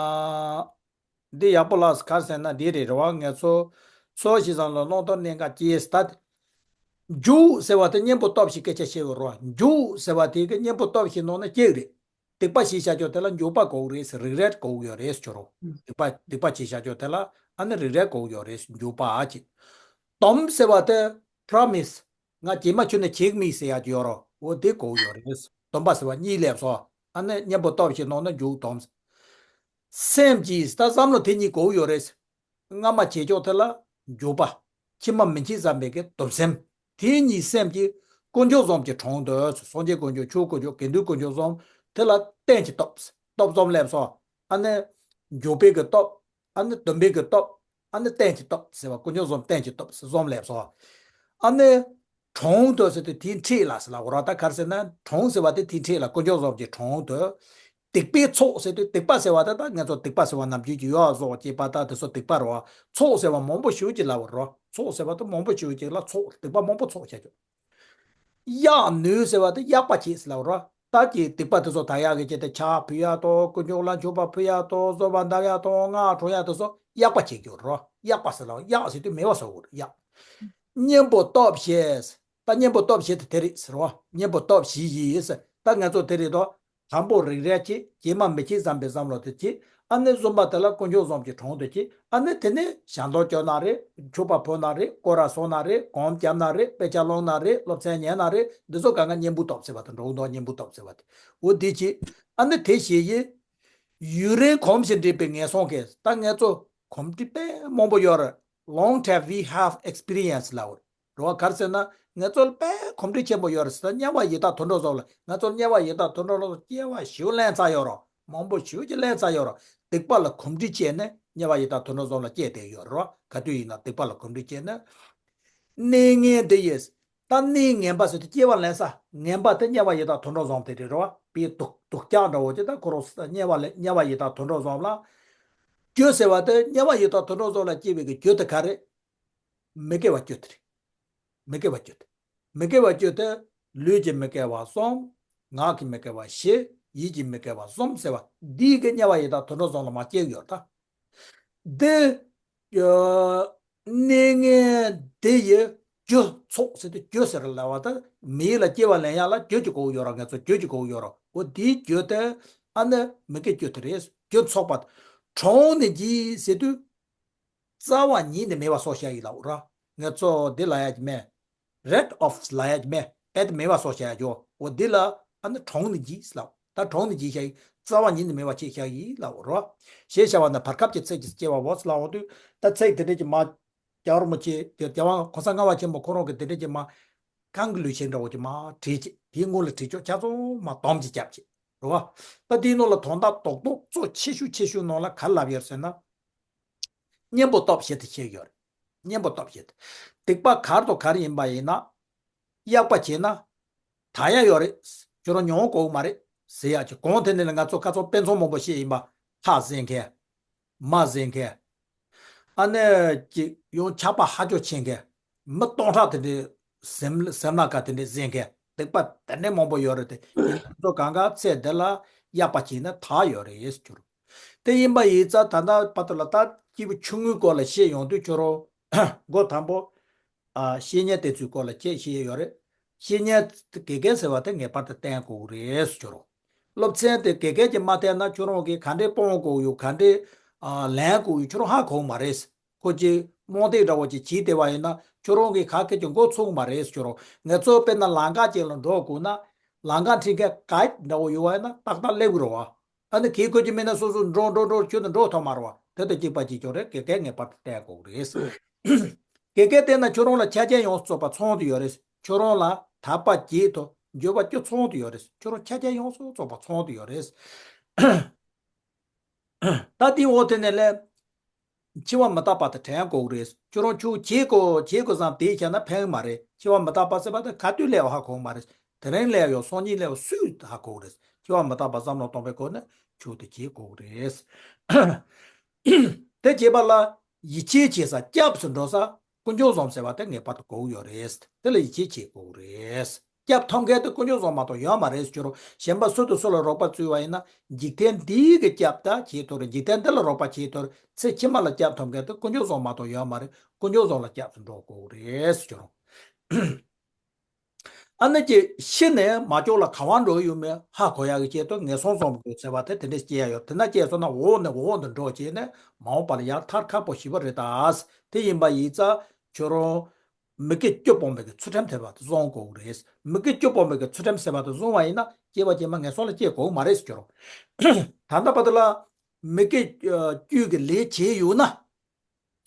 འདི་ཡག་པོ་ལབ་སོང་། ག་རེ་ཟེར་ན་འདི་རེད་རེད་བ། ངས་ཚོ་ཚོ་ཞིག་ཙམ་ལ་བླང་དོར་གནད་འགག་སྐྱེས་ད། རྒྱུ་ཟེར་བ་དེ་གཉེན་པོ་སྟོབས་བཞིའི་སྐད་ཆ་བཤད་ཡོད་རེད་བ། རྒྱུ་ཟེར་བ་དེ་གི་གཉེན་པོ་སྟོབས་བཞི་ནང་ན་གཅིག་རེད། སྡིག་པ་བྱས་བཞག་རྒྱུ་དེ་ལ་འཇུག་པ་དགོས་རེད། རིགས་རལ་དགོས་ཡོད་རེད་ཟེར་རོ། སྡིག་པ་སྡིག་པ་བྱས་བཞག་རྒྱུ་དེ་ལ་ཨ་ནི་རིགས་རལ་དགོས་ཡོད་རེད། འཇུག་པ་ཨ་ཅེ། སྡོམ་ཟེར་བ་དེ་promise། ང་རྗེས་མ་ཁྱོད་ནས་བྱེད་མི་ཟེར་ཡག་ཅིག་ཡོད་རོ། འོ་དེ་དགོས་ཡོད་རེད། སྡོམ་པ་ཟེར་བ་གཉིས་སླེབས་སོ། ཨ་ནི་གཉེན་པོ་སྟོབས་བཞི་ནང་ན་འཇུག་སྡོམ། སེམས་ཀྱིས་ད་བསམ་བློ་དེ་གཉིས་གོ་ཡོད་རེད། སྔ་མ་བྱེད་ཕྱོགས་དེ་ལ་འཇུག་པ། ཕྱི་མ་མི་བྱེད་བསམ་པའི་གི་སྡོམ་སེམས། དེ་གཉིས་སེམས་ཀྱི་དཀོན་མཆོག་གསུམ་གྱི་དྲུང་དུ་སངས་རྒྱས་དཀོན་མཆོག་ཆོས་དཀོན་མཆོག་དགེ་འདུན་དཀོན་མཆོག་གསུམ་དེ་ལ་རྟེན་གྱི་སྟོབས་སྟོབས་གསུམ་སླེབས་སོ། ཨ་ནི་འཇུག་པའི་གི་སྟོབས། ཨ་ནི་སྡོམ་པའི་གི་སྟོབས། ཨ་ནི་རྟེན་གྱི་སྟོབས་ཟེར་བ་དཀོན་མཆོག་གསུམ་རྟེན་གྱི་སྟོབས་གསུམ་སླེབས་སོ། ཨ་ནི། དྲུང་དུ་ཟེར་དུས་དེའི་འཁྲིས་ལ་ཟེར་ལ་འོ་ར། ད་ག་རེ་ཟེར་ན་དྲུང་ཟེར་བ་དེ་དེའི་འཁྲིས་ལ་དཀོན་མཆོག་གསུམ་གྱི་དྲུང་དུ། སྡིག་པའི་ཚོགས་ཟེར་དུས་སྡིག་པ་ཟེར་བ་དེ་ད་ང་ཚོ་སྡིག་པ་ཟེར་བ་ནམ་རྒྱུན་གྱི་ཡོ་བཟོ་བ་སྐྱེས་པ་ད་དེ་ཚོ་སྡིག་པ་རེད་བ། ཚོགས་ཟེར་བ་མང་པོ་ཞེ་པོ་ཅིག་ལབ་པ་རེད་བ། ཚོགས་ཟེར་བ་དེ་མང་པོ་ཞེ་པོ་ཅིག་ལ་ཚོགས་སྡིག་པ་མང་པོ་ཚོགས་བྱ་རྒྱུ། གཡག་ནུས་ཟེར་བ་དེ་གཡག་པ་བྱེད་ཟེར་ལབ་པ་རེད་བ། ད་ཀྱི་སྡིག་པ་དེ་ཚོ་དག་ཡག་གི་ཆེད་དུ་ཕྱག་ཕུལ་ཡག་དང་དཀོན་མཆོག་ལ་མཆོད་པ་ཕུལ་ཡག་དང་གསོལ་བ་འདེབས་ཡག་དང་སྔགས་འཁྲུག་ཡག་དེ་ཚོ་གཡག་པ་བྱེད་རྒྱུ་རེད་བ། གཡག་པ་ཟེར་ལབ་པ། གཡག་ཟེར་དུས་མེད་པ་བཟོ་དགོས་རེད་གཡག་གཉེན་པོ་སྟོབས་བཞི། ད་གཉེན་པོ་སྟོབས་བཞི་དེ་དེ་རེད་ཟེར་བ། གཉེན་པོ་སྟོབས་བཞི་ཡིས། ད་ང་ཚོ་དེ་རེད་དོ། དང་པོ་རིག་རལ་གྱིས་རྗེས་མ་མི་བྱེད་བསམ་པའི་བསམ་བློ་དེ་གྱིས། ཨ་ནི་བཟུམ་པ་དེ་ལ་དཀོན་མཆོག་གསུམ་གྱི་དྲུང་དུ་གྱིས། ཨ་ནི་དེ་ནས་ཞལ་འདོན་བསྐྱོན་ན་རེད། མཆོད་པ་ཕུལ་ན་རེད། སྐོར་ར་སོང་ན་རེད། སྒོམ་བརྒྱབ་ན་རེད། དཔེ་ཆ་ཀློག་ན་རེད། སློབ་ཚན་ཉན་ན་རེད། འདི་ཚོ་གང་ག་གཉེན་པོ་སྟོབས་ཟེར་བ་དང་འགྲོ་འདུག་གཉེན་པོ་སྟོབས་ཟེར་བ་དེ། འོ་དེ་གྱིས། ཨ་ནི་དེ་བཞི་ཡིས། ཡུན་རིང་གོམས་ཤིང་འདྲིས་པའི་ངན་སོང་གི། ད་ང་ཚོ་གོམས་འདྲིས་དཔེ་མང་པོ་ཡོད་རེད། Long time we have experience ལབ་པ་རེད་བ། ག་རེ་ཟེར་ན་ང་ཚོ་ལ་དཔེ་གོམས་འདྲིས་ཆེན་པོ་ཡོད་རེད་ཟེར། དམྱལ་བ་ཡི་དྭགས་དུད་འགྲོ་སོགས་ལ། ང་ཚོ་དམྱལ་བ་ཡི་དྭགས་དུད་འགྲོ་ལ་སྐྱེ་བ་ཞེ་པོ་ལེན་ཚར་ཡོད་རེད། མང་པོ་ཞེ་པོ་ཅིག་ལེན་ཚར་ཡོད་རེད། སྡིག་པ་ལ་གོམས་འདྲིས་བྱས་ནས་དམྱལ་བ་ཡི་དྭགས་དུད་འགྲོ་སོགས་ལ་སྐྱེས་བསྡད་ཡོད་རེད་བ། ག་དུས་ཡིན་ན་སྡིག་པ་ལ་གོམས་འདྲིས་བྱས་ནས། གནས་ངན་འདི་ཡིས། ད་གནས་ངན་པ་ཟེར་དུས་སྐྱེ་བ་ལེན་ས་ངན་པ་དེ་དམྱལ་བ་ཡི་དྭགས་དུད་འགྲོ་གསུམ་དེ་རེད་བ། དཔེ་སྡུག་སྡུག་ཅག་འདྲ་བོ་ཅིག་ད་ཁོ་རང་དམྱལ་བ་ལས་དམྱལ་བ་ཡི་དྭགས་དུད་འགྲོ་གསུམ་ལ། རྒྱུ་ཟེར་བ་དེ་དམྱལ་བ་ཡི་དྭགས་དུད་འགྲོ་གསུམ་ལ་སྐྱེ་བའི་གི་རྒྱུ་དེ་ག་རེད། མི་དགེ་བ་བཅུ་དེ་རེད། མི་དགེ་བ་བཅུ་དེ། མི་དགེ་བ་བཅུ་དེ། ལུས་ཀྱི་མི་དགེ་བ་གསུམ། ངག་གི་མི་དགེ་བ་བཞི། ཡིད་ཀྱི་མི་དགེ་བ་གསུམ་ཟེར་བ་འདི་གི་དམྱལ་བ་ཡི་དྭགས་དུད་འགྲོ་གསུམ་ལ་མར་སྐྱེ་གི་ཡོད་ད། འདི། གནས་ངན་འདི་ཡི་རྒྱུ་ཚོགས་ཟེར་དུས་རྒྱུ་ཟེར་ལབ་པ་ད་མི་ཡི་ལ་སྐྱེ་བ་ལེན་ཡག་ལ་རྒྱུ་ཅིག་དགོས་ཀྱི་ཡོད་ར། ང་ཚོ་རྒྱུ་ཅིག་དགོས་ཀྱི་ཡོད་ར། འོ་དེའི་རྒྱུ་དེ་ཨ་ནི་མི་དགེ་བཅུ་དེ་རེད། རྒྱུ་ཚོགས་པ། གྲོང་ནས་འཇིགས་ཟེར་དུས། རྩ་བ་ཉིད་ནས་མེད་པ་བཟོ་བྱ་ཡིན་ལབ་ར། ང་ཚོ་འདི་ལབ་ཡག་གི་མེད། rid of ལབ་ཡག་གི་མེད། ཨེ་ད་མེད་པ་བཟོ་བྱ་ཡག་གི། འོ་འདི་ལ་ཨ་ནི་གྲོང་ནས་འཇིགས་ལབ། ད་གྲོང་ནས་འཇིགས་བྱ་ཡིན། རྩ་བ་ཉིད་ནས་མེད་པ་བྱེད་བྱ་ཡིན་ལབ་ར། ཞེས་བྱ་བ་ནི་བར་སྐབས་ཀྱི་ཚིག་གིས་སྐྱེ་བའོ་ལབ་འོང་དུས། ད་ཚིག་དེ་འདྲས་ཀྱི་མ། རྒྱལ་བ་རིན་པོ་ཆེ་དེ་རྒྱལ་བ་གོང་ས་ལྔ་པ་ཆེན་པོ་ཁོ་རང་གིས་དེ་འདྲས་ཀྱི་མ། གང་གི་ལུས་ཆེན་འདྲ་བོ་ཅིག་མ་བྲིས་ཅིག་དེའི་སྔོན་ལ་བྲིས་ཆོག་ཆ་ཚང་མ་སྡོམ་ཅིག་བརྒྱབ་ཅིག་རེད་བ། ད་དེའི་ནང་ལ་དོན་དག་རྡོག་རྡོག་གཙོ་ཆེ་ཤོས་ཆེ་ཤོས་ནང་ལ་ག་རེ་ལབ་ཡོད་ཟེར་ན། གཉེན་པོ་སྟོབས་བཞི་དེ་བཤད་ཡོད་རེད། གཉེན་པོ་སྟོབས་བཞི་དེ། སྡིག་པ་ག་རེ་དང་ག་རེ་ཡིན་པ་ཡིན་ན། གཡག་པ་བྱས་ན། དག་ཡག་ཡོད་རེད། ཁྱོད་རང་མྱོང་དགོས་མ་རེད་ཟེར་ཡག་ཅིག་གོང་དེ་ནས་ལ་ང་ཚོ་ཁ་སང་དཔེ་མཚོན་མང་པོ་བཤད་ཡིན་པ། ཁ་བཟེད་མཁན། མ་བཟེད་མཁན། ཨ་ནི་ཅིག་ཡང་ཆགས་པ་ཧ་ཅང་ཆེ་མཁན། མི་སྟོང་ཕྲག་དེ་འདྲའི་སེམས་སེམས་ནང་ཁ་དེ་འདྲའི་བཟེད་མཁན། སྡིག་པ་དེ་འདྲའི་མང་པོ་ཡོད་རེད་དེ། ཡིན་ན་ང་ཚོ་གང་ག་ཚེ་འདི་ལ་གཡག་པ་བྱས་ན་དག་ཡོད་རེད་ཟེར་གྱུར། དེ་ཡིན་པ་ཡིན་ཙང་ད་ལྟ་བར་དུ་ལ་ད་སྐྱེས་བུ་ཆུང་ངུའི་སྐོར་ལ་བཤད་ཡོང་དུས་ཁྱོད་རང་། མགོ་དང་པོ། ཨ། བཤེས་གཉེན་དེ་ཚོའི་སྐོར་ལ་ཁྱེད་ཤེས་ཡོད་རེད། བཤེས་གཉེན་དགེ་རྒན་ཟེར་བ་དེ་ངེས་པར་དུ་བསྟེན་དགོས་རེད་ཟེར་གྱུར། སློབ་ཚན་དེ་དགེ་རྒན་གྱིས་མ་བསྟེན་ན་ཁྱོད་རང་གིས་ག་འདྲས་སྤོང་དགོས་ཡོད། ག་འདྲས། ཨ། ལེན་དགོས་ཡོད་ཁྱོད་རང་ཧ་གོ་གི་མ་རེད། ཁོ་ཅིག་རྨོངས་དད་འདྲ་བོ་ཅིག་བྱས་བསྡད་པ་ཡིན་ན་ཁྱོད་རང་གིས་ག་གེ་ཅིག་མགོ་ཚོས་གི་མ་རེད་ཟེར་གྱུར། ང་ཚོ་དཔེར་ན་ལམ་ཁ་ཅིག་ལ་འགྲོ་དགོས་ན། ལམ་ཁ་འཁྲིད་མཁན་གའིཌ་འདྲ་བོ་ཡོད་པ་ཡིན་ན་ཏག་ཏག་སླེབས་ཀྱི་རེད་བ། ཨ་ནི་གིས་ཁོ་ཅིག་མིན་ན་སོ་སོ་འགྲོ་འགྲོ་འགྲོ་ཁྱོད་ཚོ་འགྲོ་ཐུབ་མ་རེད་བ། དེ་དང་གཅིག་པ་གཅིག་རྐྱང་རེད། དགེ་རྒན་ངེས་པར་དུ་བསྟེན་དགོས་རེད། དགེ་རྒན་བསྟེན་ན་ཁྱོད་རང་ལ་ཆ་རྐྱེན་ཡོངས་སུ་རྫོགས་པ་ཚང་དུ་ཡོད་རེད། ཁྱོད་རང་ལ་དད་པ་བྱེད་ཐུབ། འགྱོད་པ་སྐྱོ་ཚང་དུ་ཡོད་རེད། ཁྱོད་རང་ཆ་རྐྱེན་ཡོངས་སུ་རྫོགས་པ་ཚང་དུ་ཡོད་རེད། ད་དེའི་འོག་དེ་ནས་ལས། འཆི་བ་མི་རྟག་པ་དེ་དྲན་དགོས་རེད། ཁྱོད་རང་ཆོས་བྱེད་དགོས་བྱེད་དགོས་བསམ་དེ་བྱས་ན་ཕན་གི་མ་རེད། འཆི་བ་མི་རྟག་པ་ཟེར་བ་དེ་ག་དུས་སླེབས་ཡོང་ཧ་གོ་གི་མ་རེད། དེ་རིང་སླེབས་ཡོང་སང་ཉིན་སླེབས་ཡོང་སུས་ཧ་གོ་གི་རེད། འཆི་བ་མི་རྟག་པ་བསམ་བློ་གཏོང་བའི་སྒོ་ནས་ཆོས་དེ་བྱེད་དགོས་རེད། དེ་བྱེད་པ་ལ་ཡིད་ཆེས་བྱེད་ས་སྐྱབས་སུ་འགྲོ་ས་དཀོན་མཆོག་གསུམ་ཟེར་བ་དེ་ངེས་པར་དུ་དགོས་ཀྱི་ཡོད་རེད། དེ་ལ་ཡིད་ཆེས་བྱེད་དགོས་རེད། སྐྱབས་ཐོབ་མཁན་དེ་དཀོན་མཆོག་གསུམ་མ་གཏོགས་ཡོད་མ་རེད་ཟེར་གྱི་རེད། གཞན་པ་སུ་དང་སུ་ལ་རོགས་པ་བཙལ་བ་ཡིན་ན་འཇིག་རྟེན་འདིའི་གི་སྐྱབས་ད་བྱེད་ཐུབ་རེད། འཇིག་རྟེན་འདི་ལ་རོགས་པ་བྱེད་ཐུབ་རེད། ཚེ་ཕྱི་མ་ལ་སྐྱབས་ཐོབ་མཁན་དེ་དཀོན་མཆོག་གསུམ་མ་གཏོགས་ཡོད་མ་རེད། དཀོན་མཆོག་གསུམ་ལ་སྐྱབས་སུ་འགྲོ་དགོས་རེད་ཟེར་གྱི་རེད། ཨ་ནི་ཀྱི་ཤི་ནས་མ་ལྕོགས་ལ་ག་པར་འགྲོ་ཡོད་མེད་ཧ་གོ་ཡག་གི་ཆེད་དུ་ངན་སོང་གསུམ་དགོས་ཟེར་བ་དེ་དེ་འདྲས་སྐྱེ་ཡ་ཡོད། དེ་ན་སྐྱེས་སོང་ན་འོག་ནས་འོག་ཏུ་འགྲོ་བྱས་ནས་མ་འོངས་པ་ལ་ཡར་ཐར་ཁག་པོ་ཞེ་པོ་རེད་ད། དེ་ཡིན་པ་ཡིན་ཙང་ཁྱོད་རང་མི་དགེ་བཅུ་སྤོང་བའི་གི་ཚུལ་ཁྲིམས་ཟེར་བ་དེ་བསྲུང་དགོས་རེད། མི་དགེ་བཅུ་སྤོང་བའི་གི་ཚུལ་ཁྲིམས་ཟེར་བ་དེ་བསྲུང་བ་ཡིན་ན་སྐྱེ་བ་རྗེས་མ་ངན་སོང་ལ་སྐྱེ་དགོས་མ་རེད་ཟེར་གྱི་རེད། ད་ལྟ་བར་དུ་ལ། མི་དགེ་བཅུ་གི་ལས་བྱས་ཡོད་ན།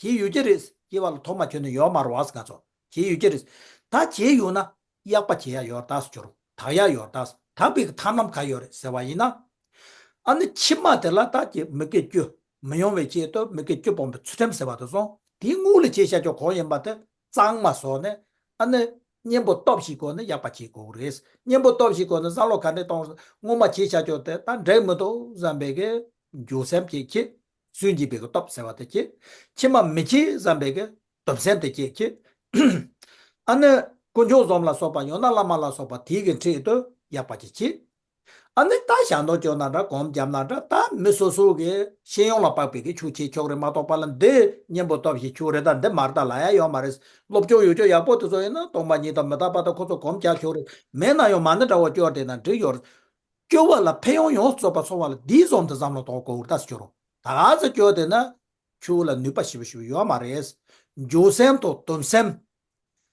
བྱས་ཡོད་ཀྱི་རེད། སྐྱེ་བ་ལ་ཐོག་མ་ཁྱོན་ནས་ཡོད་མ་རེད་བ་ང་ཚོ། བྱས་ཡོད་ཀྱི་རེད། ད་བྱས་ཡོད་ན་གཡག་པ་བྱེད་ཡ་ཡོད་རེད་ད་ཟེར་ཁྱོད་རང་དག་ཡ་ཡོད་རེད་ད། དག་པའི་གི་མཐའ་རྣམས་ག་ཡོད་རེད་ཟེར་བ་ཡིན་ན། ཨ་ནི་ཕྱི་མ་དེ་ལ་ད་ཀྱི་མི་དགེ་བཅུ་མི་ཡོང་བའི་ཆེད་དུ་མི་དགེ་བཅུ་སྤོང་བའི་ཚུལ་ཁྲིམས་ཟེར་བ་དེ་སོང་དེའི་དངུལ་ལ་བྱས་བྱ་ཆོག་གང་ཡིན་པ་དེ་གཙང་མ་བཟོ་ནས། ཨ་ནི་གཉེན་པོ་སྟོབས་ཤིག་གོ་ནས་གཡག་པ་བྱེད་དགོས་རེད། གཉེན་པོ་སྟོབས་ཤིག་གོ་ནས་བསམ་བློ་ག་འདྲས་གཏོང་སྔོན་མ་བྱས་བྱ་ཆོག་དེ་ད་འགྲིག་མི་འདུག་བསམ་པའི་གི་འགྱོད་སེམས་ཀྱིས་ཁྱེད། སུན་འབྱིན་པའི་གི་སྟོབས་ཟེར་བ་དེ་ཁྱེད། ཕྱི་མ་མི་བྱེད་བསམ་པའི་གི་འདོད་སེམས་དེ་ཁྱེད་ཁྱེད། ཨ་ནི་དཀོན་མཆོག་གསུམ་ལ་སོགས་པ་ཡང་ན་བླ་མ་ལ་སོགས་པ་དེའི་གི་འཁྲིས་དུ་གཡག་པ་ཅིག་བྱེད། ཨ་ནི་ད་ཞལ་འདོན་སྐྱོན་ན་འདྲ་སྒོམ་བརྒྱབ་ན་འདྲ་ད་མི་སོ་སོ་གི་ཤེས་ཡོན་ལ་དཔག་པའི་གི་ཆོས་བྱེད་ཆོག་རེད་མ་གཏོགས་པ་ལ་འདི་གཉེན་པོ་སྟོབས་ཤིག་ཆོག་རེད་ད་འདི་མ་རེད་ད་ལབ་ཡ་ཡོད་མ་རེད། སློབ་སྦྱོང་ཡོད་ཆོག་ཡག་པོ་དེ་ཚོ་ཡིན་ན་སྟོང་པ་ཉིད་དང་མི་རྟག་པ་དང་ཁོ་ཚོ་སྒོམ་རྒྱག་ཆོག་རེད། མེད་ན་ཡང་མ་ཎི་འདྲ་བོ་སྐྱོར་བསྡད་ན་འགྲིག་ཡོད་རེད། སྐྱོ་བ་ལ་ཕན་ཡོན་ཡོངས་རྫོགས་པ་ཚོར་བ་ལ་འདིའི་བཟོ་འདི་བསམ་བློ་གཏོང་དགོས་ཀྱི་རེད་ད་ཟེར་ཁྱོད་རང་། ད་ག་ཚོད་སྐྱོ་དེ་ན་ཆུ་ལ་ནུས་པ་ཞེ་པོ་ཞེ་པོ་ཡོད་མ་རེད། འགྱོད་སེམས་དང་འདོད་སེམས།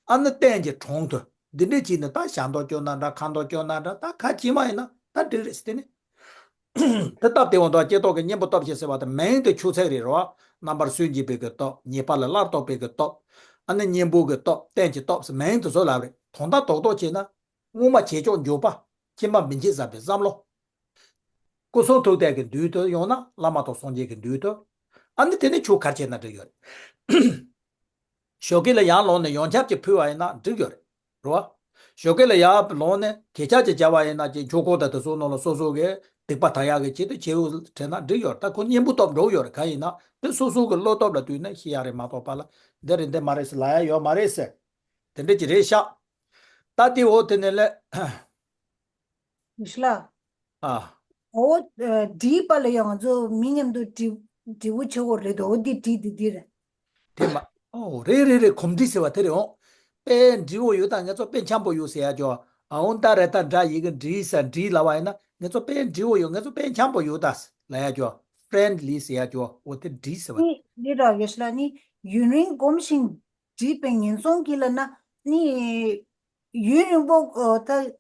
ཨ་ནི་རྟེན་གྱི་གྲོང་དུ་འདི་འདྲས་བྱས་ནས་ད་ཞལ་འདོན་སྐྱོར་ན་འདྲ་ཁ་འདོན་སྐྱོར་ན་འདྲ་ད་ཁ་ཅི་མ་ཡིན་ན་ད་འགྲིག་རེད་ཟེར་དེ་ནི། དེ་སྟབས་བདེ་བ་འདུག་སྐྱེ་ཐོག་གི་གཉེན་པོ་སྟོབས་ཤིག་ཟེར་བ་དེ་མིང་དེ་ཆུ་ཚད་རེད་རོ། རྣམ་པར་སུན་འབྱིན་པའི་གི་སྟོབས་ཉེས་པ་ལ་སླར་ལྡོག་པའི་གི་སྟོབས། ཨ་ནི་གཉེན་པོ་གི་སྟོབས་རྟེན་གྱི་སྟོབས་ཟེར་མིང་དེ་ཚོ་ལབ་རེད་དོན་དག་རྡོག་རྡོག་བྱས་ན། སྔོན་མ་བྱེད་ཆོག་འགྱོད་པ། ཕྱི་མ་མི་བྱེད་བསམ་པའི་བསམ་བློ། སྐུ་གསུང་ཐུགས་རྟེན་གྱི་མདུན་དུ་ཡོང་ན་བླ་མ་དང་སངས་རྒྱས་ཀྱི་མདུན་དུ། ཨ་ནི་དེ་ནི་ཆོས་ག་རེ་བྱས་ན་འགྲིག་ཡོད་རེད། ཞོགས་ཀས་ལ་ཡར་ལངས་ནས་ཡོན་ཆབ་ཅིག་ཕུལ་བ་ཡིན་ན་འགྲིག་ཡོད་རེད། རེད་བ། ཞོགས་ཀས་ལ་ཡར་ལངས་ནས་གད་ཕྱགས་ཅིག་བརྒྱབ་པ་ཡིན་ན་ཅིག་ཆོས་འཁོར་དང་དེ་ཚོ་ནང་ལ་སོ་སོ་གི་སྡིག་པ་དག་ཡག་གི་ཆེད་དུ་བྱེའུ་དྲན་ན་འགྲིག་ཡོད་རེད། ད་ཁོ་གཉེན་པོ་སྟོབས་འགྲོ་ཡོད་རེད། གང་ཡིན་ན་དེ་སོ་སོ་གི་བློ་སྟོབས་ལ་ལྟོས་ནས་ཤེས་ཡག་རེད་མ་གཏོགས་པ་ལ་འདི་རེད་འདི་མ་རེད་ཟེར་ལབ་ཡག་ཡོད་མ་རེད་ཟེར། དེ་འདྲ་ཅིག་རེད་ཤག་ད་དེ་འོ་དེ་ནས་ལས། ཡེ་ཤེས་ལགས། ཨ། འོ། ཨ། བྲིས་པ་ལ་ཡང་ང་ཚོ་མི་མཉམ་དུ་བྲིས་བྲིས་པོ་བྱེད་དགོས་རེད་དོ། འོ་འདི་བྲིས་འདི་འདི་རེད། དེ་མ། ཨོ་རེད་རེད་རེད། གོམས་འདྲིས་ཟེར་བ་དེ་རེད། འོ། དཔེ་འདྲིས་པོ་ཡོད་ད་ང་ཚོ་དཔེ་འཆམ་པོ་ཡོད་ཟེར་ཡ་ཅོ། ཨ་འོ་ད་རེད་ད་འདྲ་ཡི་གེ་འདྲིས་ཟེར་འདྲིས་ལབ་པ་ཡིན་ན་ང་ཚོ་དཔེ་འདྲིས་པོ་ཡོད། ང་ཚོ་དཔེ་འཆམ་པོ་ཡོད་ད་ལབ་ཡ་ཅོ། ཕྲེན་ཌི་ལི་ཟེར་ཡ་ཅོ། འོ་དེ་འདྲིས་ཟེར་བ། ནི་འདི་ར་ཡེ་ཤེས་ལགས་ནི་ཡུན་རིང་གོམས་ཤིང་བྲིས་པའི་ངན་སོང་གི་ལ་ན་ནི། ཡུན་རིང་པོ་ཨོ་ད་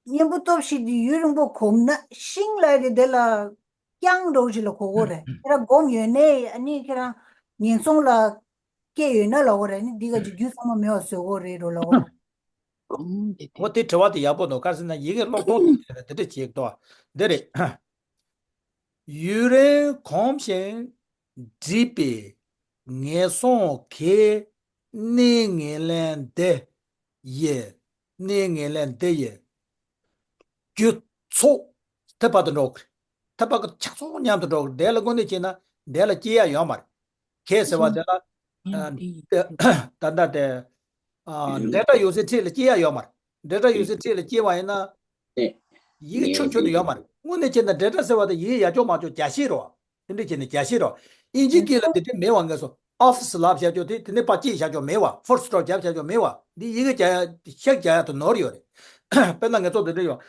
གཉེན་པོ་སྟོབས་ཤིག་དེ་ཡུན་རིང་པོ་གོམས་ན་ཤིང་ལ་དེ་དེ་ལ་རྐྱང་འགྲོ་ཞིག་ལ་གོ་གོ་རེད། ཁྱེད་རང་སྒོམ་ཡོད་ནའི་ཨ་ནི་ཁྱེད་རང་ངན་སོང་ལ་སྐྱེ་ཡོད་ན་ལ་གོ་རེད། ནི་འདི་ག་ཅིག་རྒྱུ་ཚང་མ་མེད་པ་བཟོ་གོ་རེད་འགྲོ་ལ་གོ་རེད། འོ་དེ་དྲི་བ་དེ་ཡག་པོ་འདུག་ག་རེ་ཟེར་ན་ཡི་གེ་ཀློག་ཐོག་དེ་འདྲ་བྱེད་དོ། འདི་རེད། ཡུན་རིང་གོམས་ཤིང་བྲིས་པའི་ངན་སོང་གི་གནས་ངན་ལེན་འདི་ཡི། གནས་ངན་ལེན་འདི་ཡི་རྒྱུ་ཚོགས་ཐེབས་པ་དུ་འགྲོ་གི། ཐེབས་པ་གི་ཆ་ཚང་མཉམ་དུ་འགྲོ་གི། དེ་ལ་དངོས་གནས་བྱས་ན་དེ་ལ་སྐྱེ་ཡ་ཡོད་མ་རེད། གས་ཟེར་བ་དེ་ལ་ཨ་ད་ལྟ་དེ་ཨ་འབྲེལ་སྒྲ་ཡོད་སའི་འཕྲིན་ལ་སྐྱེ་ཡ་ཡོད་མ་རེད། འབྲེལ་སྒྲ་ཡོད་སའི་འཕྲིན་ལ་སྐྱེ་བ་ཡིན་ན། ཡི་གེ་ཆུང་ཆུང་དུ་ཡོད་མ་རེད། དངོས་གནས་བྱས་ན་འབྲེལ་སྒྲ་ཟེར་བ་དེ་ཡི་གེ་ཡག་ཅོག་མ་ཅོག་རྒྱ་ཤེས་རོ། དེ་འདྲ་བྱས་ནས་རྒྱ་ཤེས་རོ། ཨིན་ཇི་སྐད་ལ་དེ་འདྲ་མེད་པ་ངས་སོ་ཨོ་ཕི་སི་ལབ་བྱ་ཅོག་དེ་དེ་ནས་ཕར་སྐྱེས་བྱ་ཅོག་མེད་པ། ཕུལ་སི་ཊོབ་རྒྱབ་བྱ་ཅོག་མེད་པ། འདི་ཡི་གེ་རྒྱག་ཡ་ཤད་རྒྱག་ཡ་དུ་ནོར་ཡོད་རེད། དཔེར་ན་ངས་ཚོ་དེ་འདྲ་ཡོད།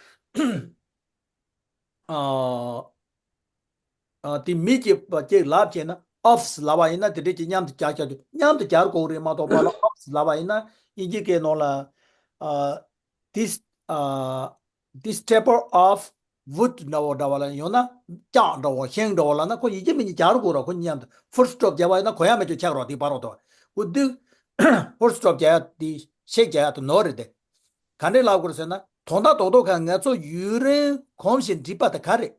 ཨ། ཨ། དེ་མི་སྐྱེས་པ་ཅིག་ལབ་བྱས་ན་ཨོ་ཕི་སི་ལབ་པ་ཡིན་ན་དེ་འདྲ་ཅིག་མཉམ་དུ་རྒྱག་བྱ་ཅོག་མཉམ་དུ་རྒྱག་དགོས་རེད་མ་གཏོགས་པ་ལ་ཨོ་ཕི་སི་ལབ་པ་ཡིན་ན་ཨིན་ཇི་སྐད་ནང་ལ་ཨ། this ཨ། this staple of wood འདྲ་བོ་འདྲ་བ་ལ་ཡང་ན་ལྕགས་འདྲ་བོ་ཤིང་འདྲ་བོ་ལ་ན་ཁོ་ཡི་གེ་མིང་གཉིས་རྒྱག་རུ་དགོས་ར། ཁོ་མཉམ་དུ་ཕུལ་སི་ཊོབ་རྒྱག་པ་ཡིན་ན་གོ་ཡ་མེད་ཅོག་ཆགས་རོགས་དེ་བར་རོགས་དོ། འོ་འདི་ཕུལ་སི་ཊོབ་རྒྱག་ཡ་དེ་ཤད་རྒྱག་ཡ་དེ་ནོར་རེད་དེ། ག་འདྲས་ལབ་དགོས་རེད་ཟེར་ན་དོན་དག་རྡོག་རྡོག་ག་ང་ཚོ་ཡུན་རིང་གོམས་ཤིང་འདྲིས་པ་དེ་ག་རེད།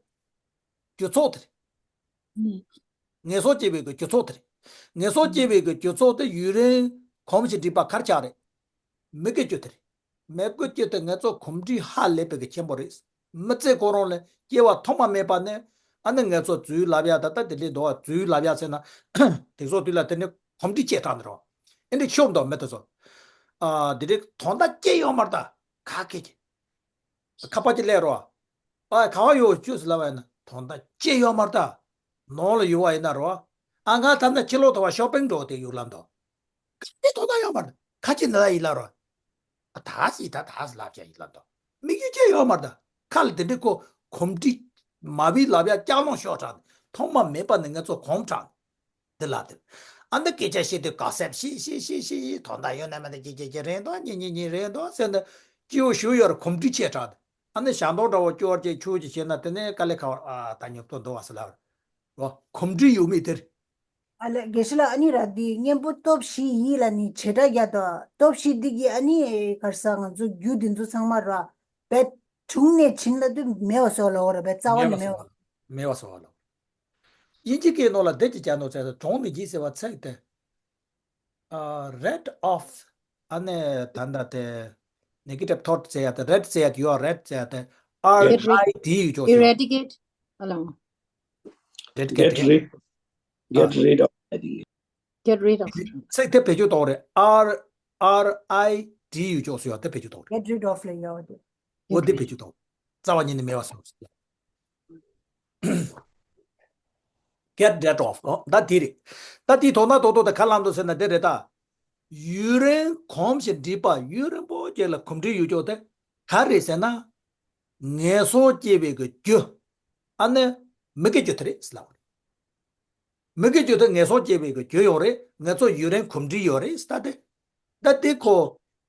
རྒྱུ་ཚོགས་དེ་རེད། ངན་སོང་སྐྱེ་བའི་གི་རྒྱུ་ཚོགས་དེ་རེད། ངན་སོང་སྐྱེ་བའི་གི་རྒྱུ་ཚོགས་དེ་ཡུན་རིང་གོམས་ཤིང་འདྲིས་པ་ག་རེ་ཆགས་རེད། མི་དགེ་བཅུ་དེ་རེད། མི་དགེ་བཅུ་དེ་ངེད་ཚོ་གོམས་འདྲིས་ཧ་ལས་པའི་གི་ཆེན་པོ་རེད། མི་ཚེ་ཁོ་རང་ལ་སྐྱེ་བ་ཐོག་མ་མེད་པ་ནས་ཨ་ནི་ངེད་ཚོ་རྫུན་ལབ་ཡ་ད་ལྟ་དེ་འདྲའི་འདུག་བ། རྫུན་ལབ་ཡ་ཟེར་ན་དེ་ཚོ་དུས་ལ་དེ་ནི་གོམས་འདྲིས་བྱས་དྲགས་ནི་རོ། ཨེ་འདྲ་ཤོར་འདུག་མི་དེ་ཚོ། ཨ་དེ་འདྲའི་དོན་དག་སྐྱེ་ཡོད་མ་རེད་ད། ཁ་སྐད་ཀྱི། ཁ་པར་གྱི་ཀླད་རོ། ཨ་ག་བ་ཡོད་བཅུ་ཟེར་ལབ་པ་ཡིན་ན་དོན་དག་ཅི་ཡོད་མ་རེད་ད། ནང་ལ་ཡོད་པ་ཡིན་ན་རོ། ཨ་ང་ཐ་ན་ཕྱི་ལོགས་ཐོག་བ་ཤོ་པིང་འགྲོ་དེ་ཡོད་ལབ་འདུག་ག་དེ་དོན་དག་ཡོད་མ་རེད། ཁ་ཅིག་ནི་ལ་ཡིན་ལ་རོ། ཨ་ད་སི་ད་ད་སི་ལབ་ཀྱང་ཡིན་ལབ་འདུག་མི་རྒྱུ་ཅི་ཡོད་མ་རེད་ད། ཁ་ལ་དེ་འདྲའི་ཁོ་གོམས་འདྲིས་མ་བི་ལབ་ཡ་ལྕགས་ལོང་ཤོར་དྲགས་ཐོག་མ་མེད་པ་ནས་ངེད་ཚོ་གོམས་དྲགས། འདི་ལ་དེ། ཨ་འདི་སྐད་ཆ་བཤད་དུས་ག་སེབ་ཤི་ཤི་ཤི་ཤི་ཡི་དོན་དག་ཡོད་ན་མེད་ན་ཀྱི་ཀྱི་ཀྱི་རེད་འདུག་ཉི་ཉི་ཉི་རེད་འདུག་ཟེར་ནས་སྐྱིའུ་ཞུ་ཡོར་གོམས་འདྲིས་ཆེ་དྲགས། ཨ་ནི་ཞང་དོང་འདྲ་བོ་སྐྱོར་གྱི་ཆུ་གྱི་བྱས་ན་དེ་ནས་དཀའ་ལས་ཁག་ཨ་ད་ཉོབ་ཏོ་འདུག་བ་ཟེར་ལབ། རོ། གོམས་འདྲིས་ཡོད་མེད་དེར། ཨ་ལེ་དགེ་བཤེས་ལགས། ཨ་ནི་ར་འདི་གཉེན་པོ་སྟོབས་བཞི་ཡིས་ལ་ནི་བྱེ་བྲག་བརྒྱད་དང་། སྟོབས་བཞི་འདི་གི་ཨ་ནི་གར་ས་ང་ཚོ་རྒྱུ་འདི་ཚོ་ཚང་མ་ར་བེད་དྲུང་ནས་བྱིན་ལ་དུ་མེད་པ་སོགས་ལ་འོ་ར་བེད་རྩ་བ་ནས་མེད་པ། མེད་པ་སོགས་ལ། དབྱིན་ཇི་སྐད་ནང་ལ་འདི་ཅི་བྱ་ནོ་ཚེ་གྲོང་ནི་ཇི་ཟེར་བ་ཚིག་དེ། ཨ་red of ཨ་ནི་ད་ལྟ་དེ་negative thought ཟེར་ཡ་དེ་red ཟེར་ཡ་དེ་ཡོད། red ཟེར་ཡ་དེ་R I D ཡོད་ཅོག་ཞུ། Eradicate. ཨ་ལ། red Get rid. Get rid of. Get rid of. ཚིག་དེ་བེད་སྤྱོད་གཏོང་རེད། R R I D ཡོད་ཅོག་ཞུ་ཡ་དེ་བེད་སྤྱོད་གཏོང་རེད། Get rid of ལ་ཡོད་དེ། འོ་དེ་བེད་སྤྱོད་གཏོང་། རྩ་བ་ཉིད་ནས་མེད་པ་སོང་། Get rid of ད་དེ་རེད། ད་དེའི་དོན་དག་ཏོག་ཏོག་དེ་ག་ལ་འདུག་ཟེར་ན་འདི་རེད་ད། ཡུན་རིང་གོམས་ཤིང་འདྲིས་པ། ཡུན་རིང་པོ་ཅིག་ལ་གོམས་འདྲིས་ཡོད་ཅོག་དེ་ག་རེད་ཟེར་ན། ངན་སོང་སྐྱེ་བའི་གི་རྒྱུ། ཨ་ནི་མི་དགེ་རྒྱུ་དེ་རེད་ཟེར་ལབ་པ་རེད། མི་དགེ་རྒྱུ་དེ་ངན་སོང་སྐྱེ་བའི་གི་རྒྱུ་ཡོད་རེད། ང་ཚོ་ཡུན་རིང་གོམས་འདྲིས་ཡོད་རེད་ཟེར་ད་དེ། ད་དེ་ཁོ་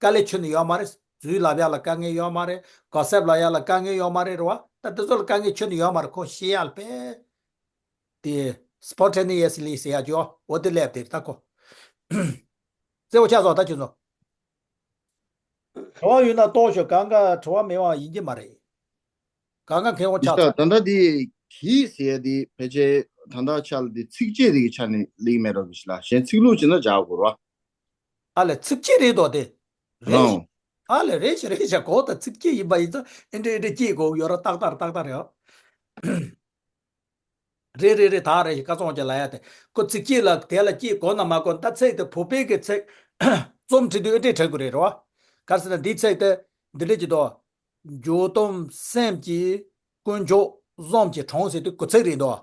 དཀའ་ལས་ཁྱོན་ནས་ཡོད་མ་རེད། འཛུལ་ལབ་ཡ་ལ་དཀའ་ངལ་ཡོད་མ་རེད། གོ་སེབ་ལབ་ཡ་ལ་དཀའ་ངལ་ཡོད་མ་རེད་རེད་བ། ད་དེ་ཚོ་ལ་དཀའ་ངལ་ཁྱོན་ནས་ཡོད་མ་རེད། ཁོ་ཤེས་ཡ་ལ་དཔེ། དེ་spontaneously ཟེར་ཡ་ཅོ་འོ་དེ་ལབ་དེ་ད་ཁོ། གསལ་པོ་ཆགས་སོང་ད་ཁྱོད་ཚོ། དྲི་བ་ཡོད་ན་གཏོང་ཤོག་གང་ག་དྲི་བ་མེད་པ་ཡིན་གྱི་མ་རེད། གང་ག་མཁས་དབང་ཆགས་སོང་། ད་ལྟ་དེ་གིས་ཟེར་ཡ་དེ་ཕལ་ཆེར་ད་ལྟ་ཆ་ལ་དེ་ཚིགས་བཅད་དེ་གི་ཆ་ནས་ལེགས་མེད་རོགས་གི་ཤི་ལ་གཞན་ཚིག་ལྷུག་བྱས་ན་བྱ་དགོས་རོ། ཨ་ལས་ཚིགས་བཅད་རེད་དོ་དེ། རེད། ལོང་། ཨ་ལས་རེད་ཤི་རེད་ཤི་གོ་ད་ཚིགས་བཅད་ཡིན་པ་ཡིན་ཙང་ཨེ་འདྲ་ཨེ་འདྲ་སྐྱེས་དགོས་ཡོད་ར། ཏག་ཏག་ཏག་ཏག་རེད། རེད་རེད་རེད། ད་རེད་ཤི་ཀ་ཙོང་ཅེ་ལ་ཡ་དེ་ཁོ་ཚིགས་བཅད་ལ་དེ་ལ་སྐྱེས་དགོས་ན་མ་དགོས་ན་ད་ཚིག་དེ་བོད་པའི་གི་ཚིག་རྩོམ་བྲིས་དུས་ཨེ་འདྲ་བྲིས་དགོས་རེད་རོ། ག་རེ་ཟེར་ན་འདི་ཚིག་དེ་འདི་འདྲ་ཅིག་དོ། འགྱོད་སྟོབས་སེམས་ཀྱི་དཀོན་མཆོག་གཟུངས་ཀྱི་གྲངས་ཟེར་དུས་སྐུ་ཚིག་རེད་འདུག་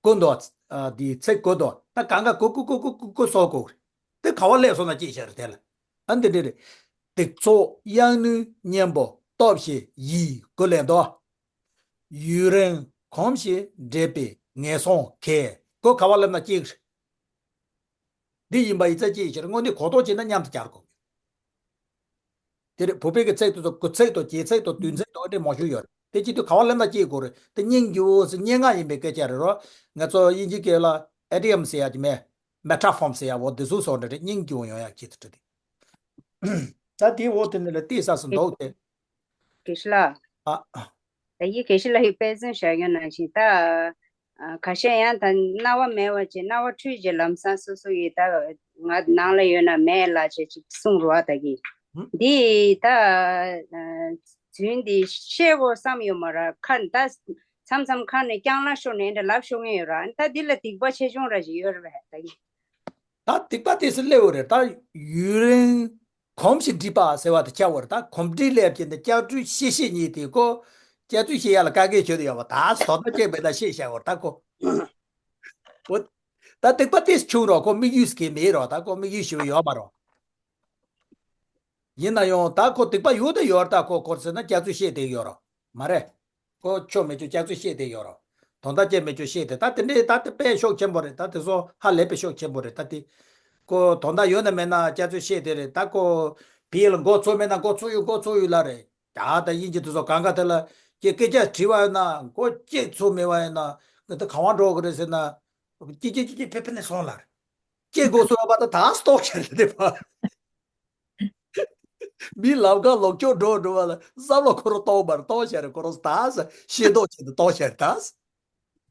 སྐུ་འདུག་ཨ་དེའི་ཚིག་སྐུ་འདུག་ད་གང་ག་སྐུ་སྐུ་སྐུ་སོགས་གོ། དེ་ག་བ་སླེབས་སོང་ན་ཅི་བྱ་རེད་དེ་ལ། ཨ་འདི་འདྲ་རེད། སྡིག་ཚོགས་གཡང་ནུས་གཉེན་པོ་སྟོབས་བཞི་ཡིས་སྐུ་ལས་འདུག་ཡུན་རིང་གོམས་ཤིང་འདྲེས་པའི་ངན་སོང་གས་སྐུ་ག་བ་སླེབས་ན་ཅི་རེད། འདི་ཡིན་པ་ཡིན་ཙང་ཅི་ཡིན་ཕྱིར་དངོས་གནས་གོ་རྟོགས་བྱས་ན་མཉམ་དུ་སྦྱར་དགོས། དེ་རེད། བོད་པའི་གི་ཚིག་དེ་ཚོ་སྐུ་ཚིག་དང་རྗེས་ཚིག་དང་དུས་ཚིག་དང་ཨེ་འདྲ་མང་ཤོས་ཡོད་རེད། དེ་བྱེད་དུས་ག་བ་སླེབས་ན་ཅི་དགོས་རེད། དེ་སྙིང་རྗེ་བོ་ཟེར་སྙན་ངག་ཡིན་པའི་སྐད་ཆ་རེད་རོ། ང་ཚོ་དབྱིན་ཇི་སྐད་ལ་ཨེ་ཌི་ཡམ་ཟེར་ཡ་ཅིག་མེད། མེ་ཊ་ཕོར་ཟེར་ཡ་འོ་དེ་ཚོ་སོགས་འདྲ་རེད། སྙིང་རྗེ་བོ་ཡོང་ཡ་ཁྱེད་ཚོ་འདྲ་དེ། ད་དེའི་འོག་དེ་ནས་ལ་ཏི་ས་སུ་འདུག་སྟེ། དགེ་བཤེས་ལགས། ཨ། ད་ཡིག་དགེ་བཤེས་ལགས་ཡིག་དཔེ་མཚོན་བཞག་ཡོད་ནང་བཞིན་ད། ཁ་ཤས་ཡང་ད་རྣ་བ་མེད་པ་ཅིག་རྣ་བ་འཁྲུལ་རྗེས་ལམ་སང་སོ་སོ་ཡི་ད་ང་ནང་ལ་ཡོད་ན་མེད་ལ་ཅེས་ཅིག་གསུང་རོགས་ད་གི། འདི་ད་རྫུན་འདི་བཤད་དགོས་བསམ་ཡོད་མ་ར་ཁ་ད་མཚམས་མཚམས་ཁ་ནས་རྐྱང་ལ་ཤོར་ནས་འདྲ་ལབ་ཤོར་ངེས་ཡོད་ར། ད་འདི་ལ་སྡིག་པ་ཆེ་ཆུང་ར་ཞིག་ཡོད་རེད་པས་ད་གི། ད་སྡིག་པ་དེ་སུ་སླེབས་ཡོད་རེད། ད་ཡུན་རིང་གོམས་ཤིང་འདྲིས་པ་ཟེར་བ་དེ་ཆགས་ཡོད་རེད། ད་གོམས་འདྲིས་སླེབས་ཀྱི་འདི་སྐྱག་ཕྲུག་བཤད་བཤད་ཉིད་དེ་ཁོ་སྐྱག་ཚོད་བཤད་ཡ་ལ་དཀའ་ངལ་ཁྱོད་དུ་ཡོད་པ་ད་སོ་ད་ཅེས་མེད་ད་བཤད་བཞག་ཡོད་རེད། ད་ཁོ་འོ་ད་སྡིག་པ་དེ་ཆུང་རོགས་ཁོ་དམིགས་ཡུལ་གི་མེད་རོགས། ད་ཁོ་དམིགས་ཡུལ་ཞིག་ཡོད་མ་རོགས། ཡིན་ན་ཡང་ད་ཁོ་སྡིག་པ་ཡོད་དེ་ཡོད་རེད། ད་ཁོ་ཁོར་ཟེར་ན་སྐྱག་ཚོད་བཤད་དེ་ཡོད་རོགས་མ་རེད། ཁོ་ཆོ་མེ་ཆོ་སྐྱག་ཚོད་བཤད་དེ་ཡོད་རོགས། དོན་དག་ཅེས་མེ་ཆོ་བཤད་དེ་ད་དེ་འདྲའི་ད་དེ་དཔེ་ཤུགས་ཆེན་པོ་རེད། ད་དེ་ཚོ་ཧ་ལས་པའི་ཤུགས་ཆེན་པོ་རེད། ད་དེ་ཁོ་དོན་དག་ཡོད་ན་མེད་ན་སྐྱག་ཚོད་བཤད་དེ་རེད། ད་ཁོ་བི་ལ་མགོ་ཚོས་མེད་ན་མགོ་ཚོས་ཡོད་མགོ་ཚོས་ཡོད་ལ་རེད། ད་ད་དབྱིན་ཇི་དེ་ཚོ་གང་ག་དེ་ལ་ཀྱེ་སྐད་ཆ་དྲི་བ་ཡོད་ན་མགོ་གཅིག་ཚོས་མེད་པ་ཡིན་ན་ང་ད་ག་བ་འགྲོ་གི་རེད་ཟེར་ན་ཀྱེ་ཀྱེ་ཀྱེ་ཀྱེ་ཕེ་ཕེ་ནས་སོང་ལ་རེད། ཀྱེ་མགོ་ཚོས་ཡོད་པ་ད་ད་སྟོག་ཤར་རེད་པ། མི་ལམ་ཁ་ལོག་ཅོག་འགྲོ་འགྲོ་བ་ལ་བསམ་བློ་ཁོ་རང་གཏོང་བར་གཏོང་བྱ་རེད། ཁོ་རང་ད་ས་ཤེས་མདོག་བྱེད་དུ་གཏོང་བྱ་རེད་ད།